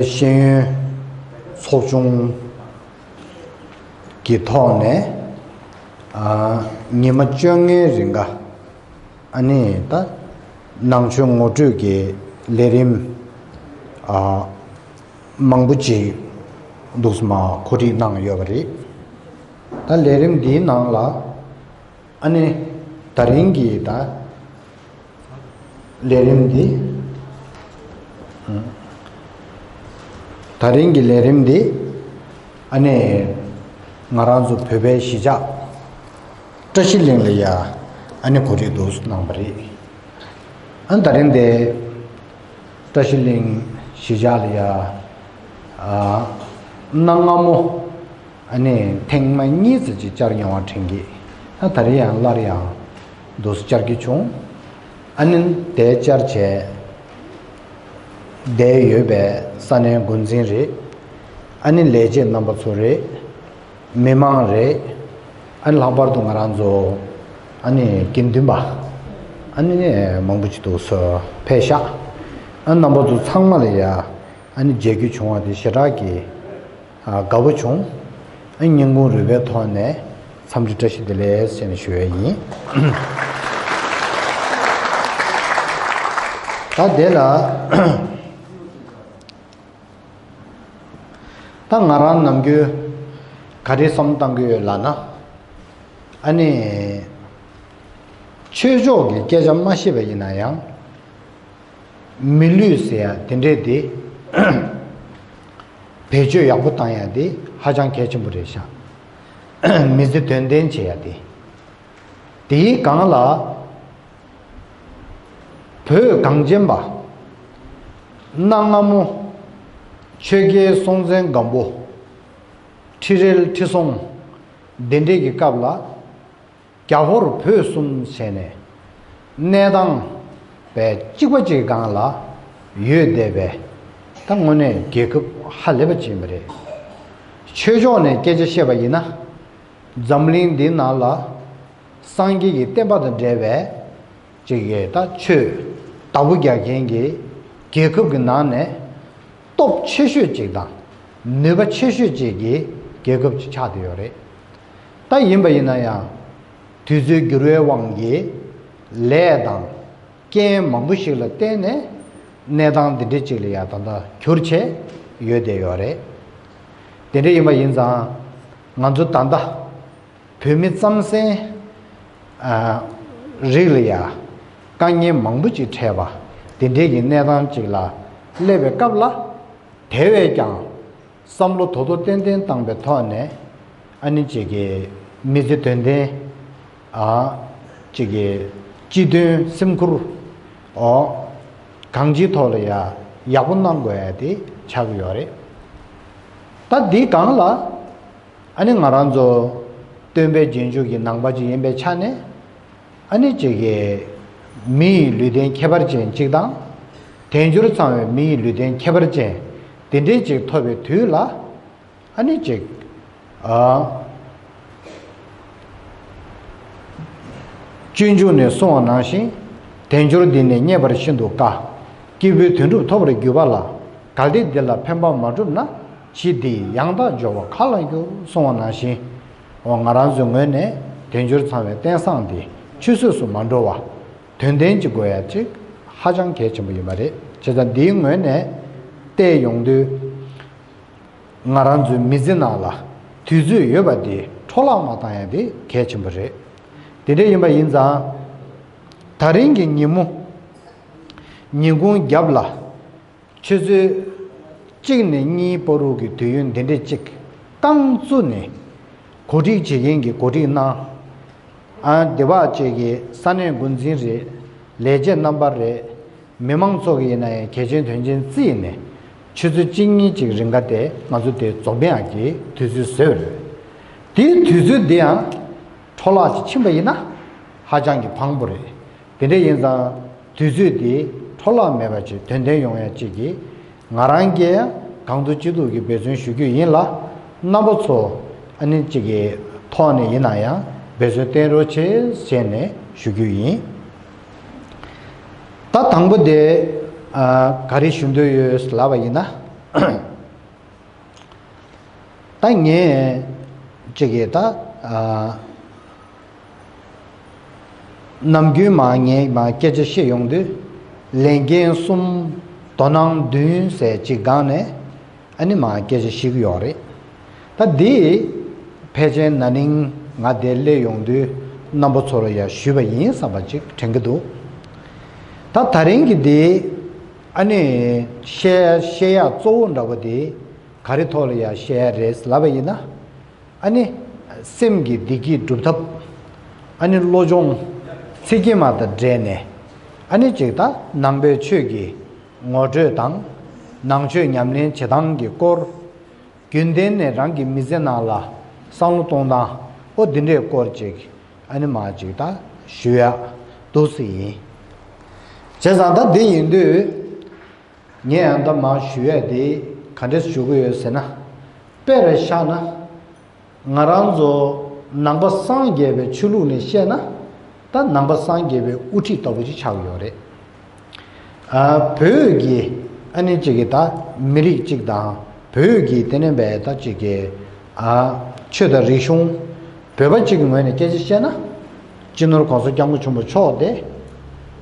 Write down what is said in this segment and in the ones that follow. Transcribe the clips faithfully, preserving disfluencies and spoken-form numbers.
ཤེས་ཡོན་ཚོགས་ཆུང་གི་ཐོག་ནས་ཨ་ཉི་མ་བཅོ་ལྔའི་རིང་ག་ཨ་ནི་ད་ནང་ཆོས་ངོ་སྤྲོད་ཀྱི་ལས་རིམ་ཨ་མང་པོ་ཅིག་འདུག་སེ་མར་གོ་སྒྲིག་གནང་ཡོད་པ་རེད། ད་ལས་རིམ་འདིའི་ནང་ལ་ཨ་ནི་ད་རིང་གི་ད་ལས་རིམ་འདི། ད་རིང་གི་ལས་རིམ་འདི་ཨ་ནི་ང་རང་ཚོ་བོད་པའི་གཞིས་ཆགས་བཀྲ་ཤིས་གླིང་ལ་ཡ་ཨ་ནི་གོ་སྒྲིག་འདུག་སེ་གནང་བ་རེད། ཨ་ད་རིང་འདི་བཀྲ་ཤིས་གླིང་གཞིས་ཆགས་ལ་ཡ་ཨ་གནའ་སྔ་མོ་ཨ་ནི་ཐེངས་མ་གཉིས་ཙམ་ཅིག་བཅར་མྱོང་བ་དྲན་གི། ཨ་ད་རེས་ཡང་སླར་ཡང་འདུག་སེ་བཅར་གྱི་བྱུང་། ཨ་ནི་དེ་བཅར་བྱས་བསྡད་ཡོད་པའི་ས་གནས་འགོ་འཛིན་རེད། ཨ་ནི་ལས་བྱེད་རྣམ་པ་ཚོ་རེད། མི་མང་རེད། ཨ་ནི་ལྷག་པར་དུ་ང་རང་ཚོ་ཨ་ནི་དགེ་འདུན་པ་ཨ་ནི་མང་པོ་ཅིག་འདུག་སེ་ཕེབས་ཤག་ཨ་རྣམ་པ་ཚོ་ཚང་མ་ལ་ཡ་ཨ་ནི་མཇལ་རྒྱུ་བྱུང་བ་དེ་ཞེ་དྲག་གི་ཨ་དགའ་པོ་བྱུང་། ཨ་སྙིང་ཁུང་རུས་པའི་ཐོག་ནས་འཚམས་འདྲི་བཀྲ་ཤིས་བདེ་ལེགས་ཟེར་ནས་ཞུ་ཡས་ཡིན། ད་དེ་ལ་ད་ང་རང་ནམ་རྒྱུན་ག་རེ་བསམ་བཏང་གི་ཡོད་ལབ་ན། ཨ་ནི་ཆོས་ཕྱོགས་ཀྱི་སྐད་ཆ་མ་བཤད་པ་ཡིན་ན་ཡང་། མི་ལུས་ཟེར་ཡ་དེ་འདྲས་དེ་བེད་སྤྱོད་ཡག་པོ་བཏང་ཡ་དེ་ཧ་ཅང་གལ་ཆེན་པོ་རེད་ཤག་མི་ཚེ་དོན་ལྡན་བྱེད་ཡ་དེ། དེའི་སྒང་ལ་བོད་གངས་ཅན་པ་གནའ་སྔ་མོ་ཆོས་རྒྱལ་སྲོང་བཙན་སྒམ་པོ་ཁྲི་རལ་ཁྲི་སྲོང་དེ་འདྲས་ཀྱི་སྐབས་ལ། རྒྱ་ཧོར་བོད་གསུམ་བྱས་ནས་གནས་སྟངས་པའི་གཅིག་པ་གཅིག་སྒང་ལ་ཡོད་བསྡད་པའི་ད་དངོས་གནས་རྒྱལ་ཁབ་ཧ་ལས་པ་ཅིག་ཡིན་པ་རེད། ཆོས་ཕྱོགས་ནས་སྐད་ཆ་བཤད་པ་ཡིན་ན། འཛམ་གླིང་འདི་ནང་ལ་སངས་རྒྱས་ཀྱི་བསྟན་པ་དང་འབྲེལ་བའི་ཅིག་གི་ད་ཆོས་བདག་པོ་རྒྱག་མཁན་གྱི་རྒྱལ་ཁབ་ཀྱི་ནང་ནས་སྟོབས་ཆེ་ཤོས་ཅིག་དང་ནུས་པ་ཆེ་ཤོས་ཅིག་གི་རྒྱལ་ཁབ་ཅིག་ཆགས་བསྡད་ཡོད་རེད། ད་ཡིན་པ་ཡིན་ན་ཡང་དུས་ཚོད་འགྱུར་བའི་དབང་གིས་ལས་དང་རྐྱེན་མང་པོ་ཞིག་ལ་བརྟེན་ནས་གནས་སྟངས་འདི་འདྲ་ཅིག་ལ་ཡང་ད་ལྟ་གྱུར་བྱས་ཡོད་བསྡད་ཡོད་རེད། དེ་འདྲ་ཡིན་པ་ཡིན་ཙང་ང་ཚོ་ད་ལྟ་བོད་མི་རྩམ་ཟན་ཨ་རིགས་ལ་ཡང་དཀའ་ངལ་མང་པོ་ཅིག་འཕྲད་པ་དེ་འདྲའི་གི་གནས་སྟངས་ཅིག་ལ་སླེབས་པའི་སྐབས་ལ། དེ་བས་ཀྱང་བསམ་བློ་དོ་དོ་ཏན་ཏན་བཏང་པའི་ཐོག་ནས་ཨ་ནི་ཅིག་གི་མི་ཚེ་དོན་ལྡན་ཨ་ཅིག་གི་སྤྱི་དོན་སེམས་ཁུར་འོ་གང་ཅིའི་ཐོག་ལ་ཡ་ཡག་པོ་གནང་དགོས་ཡ་དེ་ཆགས་ཀྱི་ཡོད་རེད། ད་འདི་སྒང་ལ་ཨ་ནི་ང་རང་ཚོ་སྟོན་པའི་རྗེས་འཇུག་གི་ནང་པ་ཅིག་ཡིན་པའི་ཆ་ནས། ཨ་ནི་ཅིག་གིས་མི་ཡི་ལུས་རྟེན་ཁྱད་པར་ཅན་གཅིག་དང་། དལ་འབྱོར་ཚང་བའི་མི་ཡི་ལུས་རྟེན་ཁྱད་པར་ཅན་དེ་འདྲའི་ཅིག་ཐོབ་པའི་དུས་ལ། ཨ་ནི་ཅིག་ཨ། སྤྱོད་འཇུག་ནས་གསུངས་པ་ནང་བཞིན། དལ་འབྱོར་འདི་ནི་རྙེད་པར་ཤིན་ཏུ་དཀའ། སྐྱེས་བུའི་དོན་སྒྲུབ་ཐོབ་པར་གྱུར་པ་ལ། གལ་ཏེ་འདི་ལ་ཕན་པ་མ་བསྒྲུབས་ན། ཕྱིས་འདི་ཡི་ཡང་དག་འབྱོར་བ་ག་ལ་འགྱུར། གསུངས་པ་ནང་བཞིན། འོ་ང་རང་ཚོའི་ངོས་ནས་དལ་འབྱོར་ཚང་བའི་རྟེན་བཟང་འདི་ཆུད་ཟོས་སུ་མ་འགྲོ་བ། དོན་ལྡན་ཅིག་དགོས་ཡ་ཅིག་ཧ་ཅང་གལ་ཆེན་པོ་ཡིན་པ་རེད། བྱས་ཙང་འདིའི་ངོས་ནས་བལྟས་ཡོང་དུས། ང་རང་ཚོའི་མི་ཚེ་ནང་ལ་དུས་ཚོད་ཡོད་པ་འདི་འཕྲོ་བརླག་མ་བཏང་ཡ་འདི་གལ་ཆེན་པོ་རེད། དེ་འདྲ་ཡིན་པ་ཡིན་ཙང་། ད་རིང་གི་ཉིན་མོ། ཉིན་གུང་རྒྱབ་ལ། ཆུ་ཚོད་གཅིག་ནས་གཉིས་བར་དུ་གི་དུས་ཡུན་འདི་འདྲས་ཅིག་རྐང་བཙུགས་ནས་གོ་སྒྲིག་བྱེད་མཁན་གྱི་གོ་སྒྲིག་གནང་། ཨ་སྡེ་བ་བཅས་ཀྱི་ས་གནས་འགོ་འཛིན་རེད། ལས་བྱེད་རྣམ་པ་རེད། མི་མང་ཚོ་གི་ཡིན་ན་ཡང་གལ་ཆེན་དོན་ཆེན་རྩིས་ནས་ཆུ་ཚོད་གཅིག་གཉིས་ཅིག་རིང་ག་དེ་ང་ཚོ་དེ་འཛོམས་ཡག་གི་དུས་ཚོད་བཟོས་པ་རེད། དེའི་དུས་ཚོད་འདི་ཡང་འཕྲོ་བརླག་ཅིག་ཕྱིན་པ་ཡིན་ན་ཧ་ཅང་གི་ཕངས་པོ་རེད། དེ་འདྲ་ཡིན་ཙང་དུས་ཚོད་འདི་འཕྲོ་བརླག་མེད་པ་ཅིག་དོན་ལྡན་ཡོང་ཡ་ཅིག་གི་ང་རང་གིས་གང་ཐུབ་ཅི་ཐུབ་ཀྱིས་འབད་བརྩོན་ཞུ་རྒྱུ་ཡིན་ལ། རྣམ་པ་ཚོ་ཨ་ནི་ཅིག་གི་ཐོག་ནས་ཡིན་ན་ཡང་འབད་བརྩོན་བསྟེན་རོགས་བྱེད་ཟེར་ནས་ཞུ་རྒྱུ་ཡིན། ད་དང་པོ་དེ་ཨ་ག་རེ་ཞུ་འདོད་ཡོད་ལབ་པ་ཡིན་ན། ད་ངས་ཅིག་གིས་ད་ཨ། ནམ་རྒྱུན་མ་ངས་མ་སྐད་ཆ་བཤད་ཡོང་དུས། ལས་འགན་གསུམ། དོ་སྣང་བདུན་ཟེར་ཅིག་སྒང་ནས་ཨ་ནི་མ་སྐད་ཆ་བཤད་ཀྱི་ཡོད་རེད། ད་འདི་ཕལ་ཆེར་ན་ནིང་ང་འདིར་སླེབས་ཡོང་དུས་རྣམ་པ་ཚོ་ལ་ཡང་ཞུས་པ་ཡིན་བསམ་པ་ཅིག་དྲན་གྱི་འདུག་ད་ད་རིང་གི་འདི་ཨ་ནི་བཤད་བཤད་ཡག་གཙོ་བོ་འདྲ་པོ་དེ་ག་རེ་ཐོག་ལ་ཡང་བཤད་ཡག་རེད་ལབ་པ་ཡིན་ན། ཨ་ནི་སེམས་ཀྱི་བདེ་སྐྱིད་སྒྲུབ་ཐབས། ཨ་ནི་བློ་སྦྱོང་། ཚིག་བརྒྱད་མ་དང་འབྲེལ་ནས། ཨ་ནི་ཅིག་ད་ནང་པའི་ཆོས་ཀྱི་ངོ་སྤྲོད་དང་། ནང་ཆོས་ཉམས་ལེན་བྱེད་སྟངས་ཀྱི་སྐོར། རྒྱུན་ལྡན་ནས་རང་གི་མི་ཚེ་ནང་ལ་བསམ་བློ་གཏོང་སྟངས། ཨོ་འདི་འདྲའི་སྐོར་ཅིག་ཨ་ནི་མ་ཅིག་ད་ཞུ་ཡག་འདུག་སེ་ཡིན། བྱས་ཙང་ད་འདི་ཡིན་དུས། ངས་ཡང་ད་མ་ཞུ་ཡག་དེ་ག་འདྲས་ཞུ་གི་ཡོད་ཟེར་ན། དཔེར་བཞག་ན། ང་རང་ཚོ་ནང་པ་སངས་རྒྱས་པའི་ཆོས་ལུགས་ནས་བཤད་ན། ད་ནང་པ་སངས་རྒྱས་པའི་དབུ་ཁྲིད་ལྟ་བུ་ཅིག་ཆགས་ཡོད་རེད། ཨ། བོད་ཀྱི་ཨ་ནི་གཅིག་གི་ད་མི་རིགས་གཅིག་དང་། བོད་ཀྱི་དེ་ནས་བས་ད་གཅིག་གི་ཨ། ཆོས་དང་རིག་གཞུང་། བོད་པ་གཅིག་གི་ངོས་ནས་སྐད་ཆ་བཤད་ན། སྤྱི་ནོར་གོང་ས་སྐྱབས་མགོན་ཆེན་པོ་མཆོག་དེ་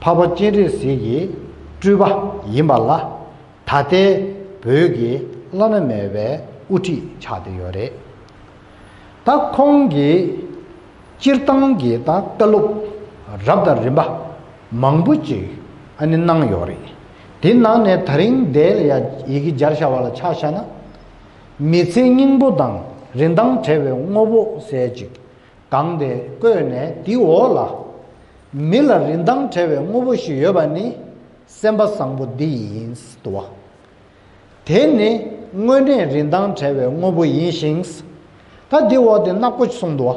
འཕགས་པ་སྤྱན་རས་གཟིགས་ཀྱི་སྤྲུལ་པ་ཡིན་པ་ལ། ད་ལྟའི་བོད་ཀྱི་བླ་ན་མེད་པའི་དབུ་ཁྲིད་ཆགས་བསྡད་ཡོད་རེད། ད་ཁོང་གིས་སྤྱིར་བཏང་གི་ད་བཀའ་སློབ་རབ་དང་རིམ་པ་མང་པོ་ཅིག་ཨ་ནི་གནང་ཡོད་རེད། དེ་ནང་ནས་ད་རིང་འདི་ལ་ཡ་ཡི་གེ་སྦྱར་བཞག་པ་ལ་ཆ་བཞག་ན། མི་ཚེའི་སྙིང་པོ་དང་རིན་ཐང་བྲལ་བའི་དངོས་པོ་ཟེར་ཅིག་གང་དེ་བཀོད་ནས། དེའི་འོག་ལ། མི་ལ་རིན་ཐང་བྲལ་བའི་དངོས་པོ་ཞིག་ཡོད་པ་ནི་སེམས་པ་བཟང་པོ་འདི་ཡིན་ཟེར་འདུག་བ། དེ་ནི་དངོས་གནས་རིན་ཐང་བྲལ་བའི་དངོས་པོ་ཡིན་ཞིང་། ད་འདི་འོག་དེ་ནག་པོ་ཞིག་གསུངས་འདུག་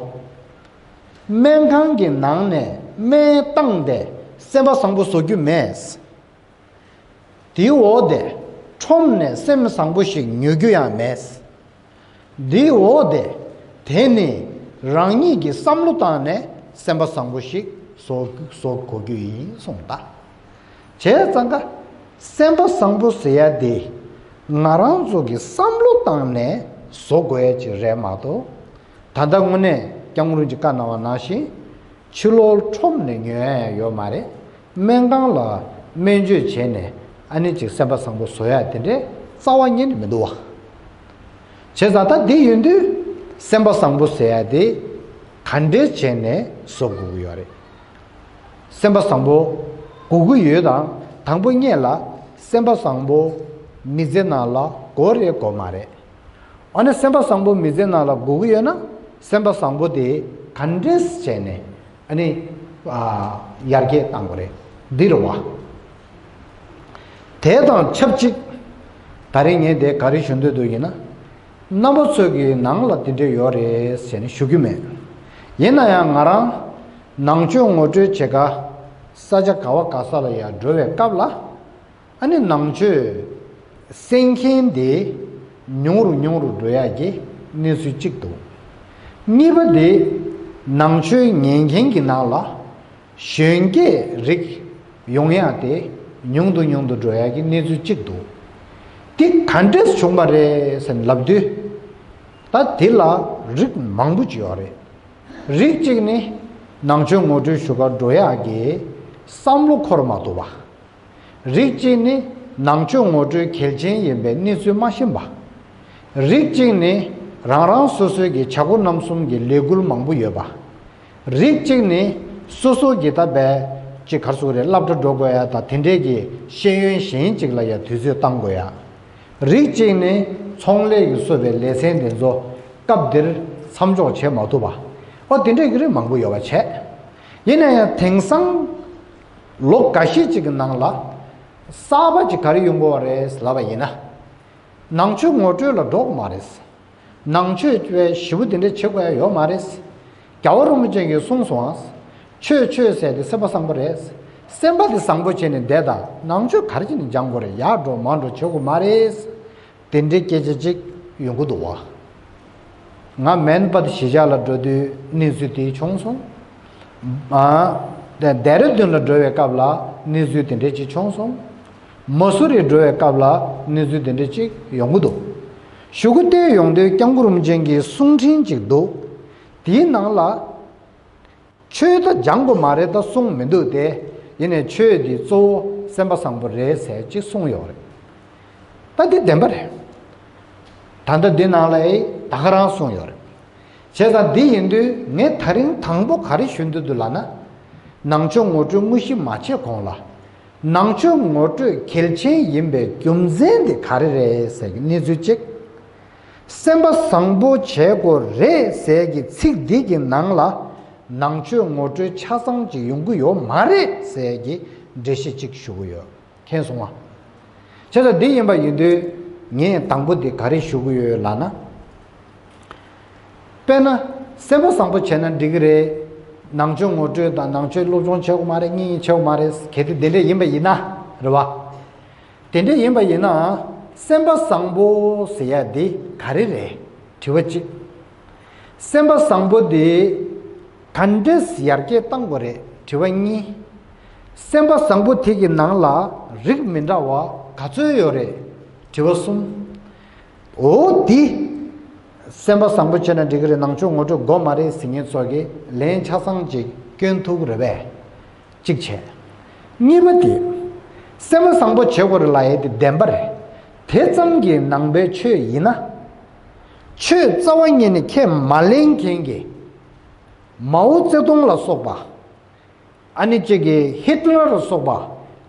བ། སྨན་ཁང་གི་ནང་ནས་སྨན་བཏང་སྟེ་སེམས་པ་བཟང་པོ་བཟོ་རྒྱུ་མེད། དེའི་འོག་དེ་ཁྲོམ་ནས་སེམས་བཟང་པོ་ཞིག་ཉོ་རྒྱུ་ཡང་མེད། དེའི་འོག་དེ་དེ་ནི་རང་ཉིད་ཀྱིས་བསམ་བློ་བཏང་ནས་སེམས་པ་བཟང་པོ་ཞིག་བཟོ་བཟོ་དགོས་རྒྱུ་ཡིན་གསུངས་ད། བྱས་ཙང་ཀ་སེམས་པ་བཟང་པོ་ཟེར་ཡ་དེ་ང་རང་ཚོ་གིས་བསམ་བློ་བཏང་ནས་བཟོ་དགོས་ཡ་ཅིག་རེད་མ་གཏོགས། ད་ལྟ་དངོས་གནས་སྐྱབས་མགོན་རིན་པོ་ཆེས་བཀའ་གནང་བ་ནང་བཞིན། ཕྱི་ལོགས་ཁྲོམ་ནས་ཉོ་ཡ་ཡང་ཡོད་མ་རེད། སྨན་ཁང་ལ་སྨན་བཅོས་བྱས་ནས་ཨ་ནི་ཅིག་སེམས་པ་བཟང་པོ་བཟོ་ཡ་དེ་འདྲའི་རྩ་བ་ཉིད་ནས་མི་འདུག་བ། བྱས་ཙང་ད་འདི་ཡིན་དུས་སེམས་པ་བཟང་པོ་ཟེར་ཡ་དེ་ག་འདྲས་བྱས་ནས་བཟོ་དགོས་ཀྱི་ཡོད་རེད། སེམས་པ་བཟང་པོ་དགོས་ཀྱི་ཡོད་དང་། དང་པོ་ཉིད་ལ་སེམས་པ་བཟང་པོ་མི་ཚེ་ནང་ལ་དགོས་རེད་དགོས་མ་རེད། ཨ་ནི་སེམས་པ་བཟང་པོ་མི་ཚེ་ནང་ལ་དགོས་ཀྱི་ཡོད་ན། སེམས་པ་བཟང་པོ་དེ་ག་འདྲས་བྱས་ནས་ཨ་ནི་ཨ་ཡར་རྒྱས་གཏང་དགོས་རེད། འདི་རེད་བ། དེ་དང་ཆབས་ཅིག་ད་རེས་ངས་དེ་ག་རེ་ཞུ་འདོད་འདུག་ཡིན་ན། རྣམ་པ་ཚོ་གི་ནང་ལ་དེ་འདྲས་ཡོད་རེད་ཟེར་ནས་ཞུ་རྒྱུ་མེད། ཡིན་ན་ཡང་ང་རང་ནང་ཆོས་ངོ་སྤྲོད་བྱེད་ག་ས་ཆ་ག་བ་ག་ས་ལ་ཡར་འགྲོ་བའི་སྐབས་ལ། ཨ་ནི་ནང་ཆོས་གསན་མཁན་དེ་ཉུང་རུ་ཉུང་རུ་འགྲོ་ཡག་གི་གནས་ཚུལ་གཅིག་འདུག་གཉིས་པ་དེ་ནང་ཆོས་ཉན་མཁན་གྱི་ནང་ལ་གཞོན་སྐྱེས་རིགས་ཡོང་ཡག་དེ་ཉུང་དུ་ཉུང་དུ་འགྲོ་ཡག་གི་གནས་ཚུལ་གཅིག་འདུག་དེ་ག་འདྲས་བྱུང་བ་རེད་ཟེར་ལབ་དུས། ད་དེ་ལ་རིགས་མང་པོ་ཅིག་ཡོད་རེད། རིགས་གཅིག་ནི་ནང་ཆོས་ངོ་སྤྲོད་ཞུ་གར་འགྲོ་ཡག་གི་བསམ་བློ་འཁོར་མ་ཐུབ་པ། རིགས་གཅིག་ནི་ནང་ཆོས་ངོ་སྤྲོད་གལ་ཆེན་ཡིན་པའི་གནས་ཚུལ་མ་ཤེས་པ། རིགས་གཅིག་ནི་རང་རང་སོ་སོའི་གི་བྱ་སྒོ་རྣམ་གསུམ་གྱི་ལས་འགུལ་མང་པོ་ཡོད་པ། རིགས་གཅིག་ནི་སོ་སོ་གི་ད་བས་ཅིག་གར་སོ་རེ་སློབ་གྲྭ་འགྲོ་དགོས་ཡ་ད་དེ་འདྲས་ཀྱི་ཤེས་ཡོན་གཞན་ཅིག་ལ་ཡ་དུས་ཚོད་བཏང་དགོས་ཡ། རིགས་གཅིག་ནི་ཚོང་ལས་ཀྱི་སོ་བའི་ལས་ཚན་དེ་ཚོ་སྐབས་འདིར་མཚམས་འཇོག་བྱེད་མ་ཐུབ་པ། ཨོ་དེ་འདྲས་ཀྱི་རིགས་མང་པོ་ཡོད་པ་བྱས། ཡིན་ན་ཡང་དེང་སང་ལོ་འགའ་ཤས་ཅིག་གི་ནང་ལ་གསར་པ་ཅིག་ག་རེ་ཡོང་གི་ཡོད་རེད་ལབ་པ་ཡིན་ན། ནང་ཆོས་ངོ་སྤྲོད་ལ་འགྲོ་དགོས་མ་རེད། ནང་ཆོས་པའི་ཞེ་པོ་དེ་འདྲ་བྱེད་དགོས་ཡ་ཡོད་མ་རེད། རྒྱལ་བ་རིན་པོ་ཆེ་གིས་གསུངས་སོང་ཨ། ཆོས་ཆོས་ཟེར་དེ་སེམས་པ་བཟང་པོ་རེད། སེམས་པ་དེ་བཟང་པོ་བྱས་ནས་བསྡད་དང་། ནང་ཆོས་ག་རེ་བྱས་ནས་སྦྱང་དགོས་རེད། ཡར་འགྲོ་མར་འགྲོ་བྱེད་དགོས་མ་རེད། དེ་འདྲའི་སྐད་ཆ་ཅིག་ཡོང་གི་འདུག་བ། ང་མན་པད་གཞིས་ཆགས་ལ་འགྲོ་དུས་གནས་ཚུལ་དེ་བྱུང་སོང་། ཨ། ད་ལྡེ་ར་ལྡུན་ལ་འགྲོ་བའི་སྐབས་ལ་གནས་ཚུལ་དེ་འདྲ་ཅིག་བྱུང་སོང་། མ་སུ་རི་འགྲོ་བའི་སྐབས་ལ་གནས་ཚུལ་དེ་འདྲ་ཅིག་ཡོང་གི་འདུག་གཞུག་གུ་བལྟས་ཡོང་དུས་སྐྱབས་མགོན་རིན་པོ་ཆེ་གི་གསུང་འཕྲིན་ཅིག་འདུག་དེའི་ནང་ལ། ཆོས་ད་སྦྱང་དགོས་མ་རེད་ད་གསུངས་མི་འདུག་སྟེ། ཡིན་ནའི་ཆོས་འདི་གཙོ་བོ་སེམས་པ་བཟང་པོ་རེད་ཟེར་ཅིག་གསུངས་ཡོད་རེད། ད་འདི་བདེན་པ་རེད། ད་ལྟ་འདི་ནང་ལ་ཨེ་ད་ག་རང་གསུངས་ཡོད་རེད། བྱས་ཙང་འདི་ཡིན་དུས་ངས་ད་རིང་དང་པོ་ག་རེ་ཞུ་འདོད་འདུག་ལབ་ན། ནང་ཆོས་ངོ་སྤྲོད་དངོས་གཞི་མ་བྱས་གོང་ལ། ནང་ཆོས་ངོ་སྤྲོད་གལ་ཆེན་ཡིན་པའི་རྒྱུ་མཚན་དེ་ག་རེ་རེད་ཟེར་གྱི་གནས་ཚུལ་གཅིག་སེམས་པ་བཟང་པོ་བྱེད་དགོས་རེད་ཟེར་གྱི་ཚིག་འདི་གི་ནང་ལ། ནང་ཆོས་ངོ་སྤྲོད་ཆ་ཚང་ཅིག་ཡོང་གི་ཡོད་མ་རེད་ཟེར་གྱི་འགྲེལ་བཤད་ཅིག་ཞུ་གི་ཡོད། མཁྱེན་སོང་ང་། བྱས་ཙང་འདི་ཡིན་པ་ཡིན་དུས། ངས་དང་པོ་འདི་ག་རེ་ཞུ་གི་ཡོད་ལབ་ན། དཔེར་ན། སེམས་པ་བཟང་པོ་བྱས་ན་འགྲིག་གི་རེད། ནང་ཆོས་ངོ་སྤྲོད་དང་ནང་ཆོས་སློབ་སྦྱོང་བྱེད་དགོས་མ་རེད། གཉིས་གཉིས་བྱེད་དགོས་མ་རེད། གལ་ཏེ་འདི་འདྲས་ཡིན་པ་ཡིན་ན། རེད་བ། དེ་འདྲས་ཡིན་པ་ཡིན་ན། སེམས་པ་བཟང་པོ་ཟེར་ཡ་འདི་ག་རེ་རེད། དྲི་བ་གཅིག་སེམས་པ་བཟང་པོ་འདི་ག་འདྲས་ཡར་རྒྱས་གཏང་དགོས་རེད། དྲི་བ་གཉིས། སེམས་པ་བཟང་པོ་དེ་གི་ནང་ལ་རིགས་མི་འདྲ་བ་ག་ཚོད་ཡོད་རེད། དྲི་བ་གསུམ། འོ་དེ། སེམས་པ་བཟང་པོ་བྱས་ན་འགྲིག་གི་རེད། ནང་ཆོས་ངོ་སྤྲོད་དགོས་མ་རེད་ཟེར་མཁན་ཚོ་གིས་ལན་ཆ་ཚང་ཅིག་སྐྱོན་ཐུབ་ཀྱི་རེད་པས། གཅིག་བྱས། གཉིས་པ་དེ། སེམས་པ་བཟང་པོ་བྱེད་དགོས་རེད་ལབ་ཡས་དེ་བདེན་པ་རེད། དེ་ཙམ་གྱིས་ནང་པའི་ཆོས་ཡིན་ན། ཆོས་རྩ་བ་ཉིད་ནས་ཁས་མ་ལེན་མཁན་གྱི། མའོ་ཙེ་ཏུང་ལ་སོགས་པ། ཨ་ནི་གཅིག་གི་ཧིཊ་ལར་ལ་སོགས་པ།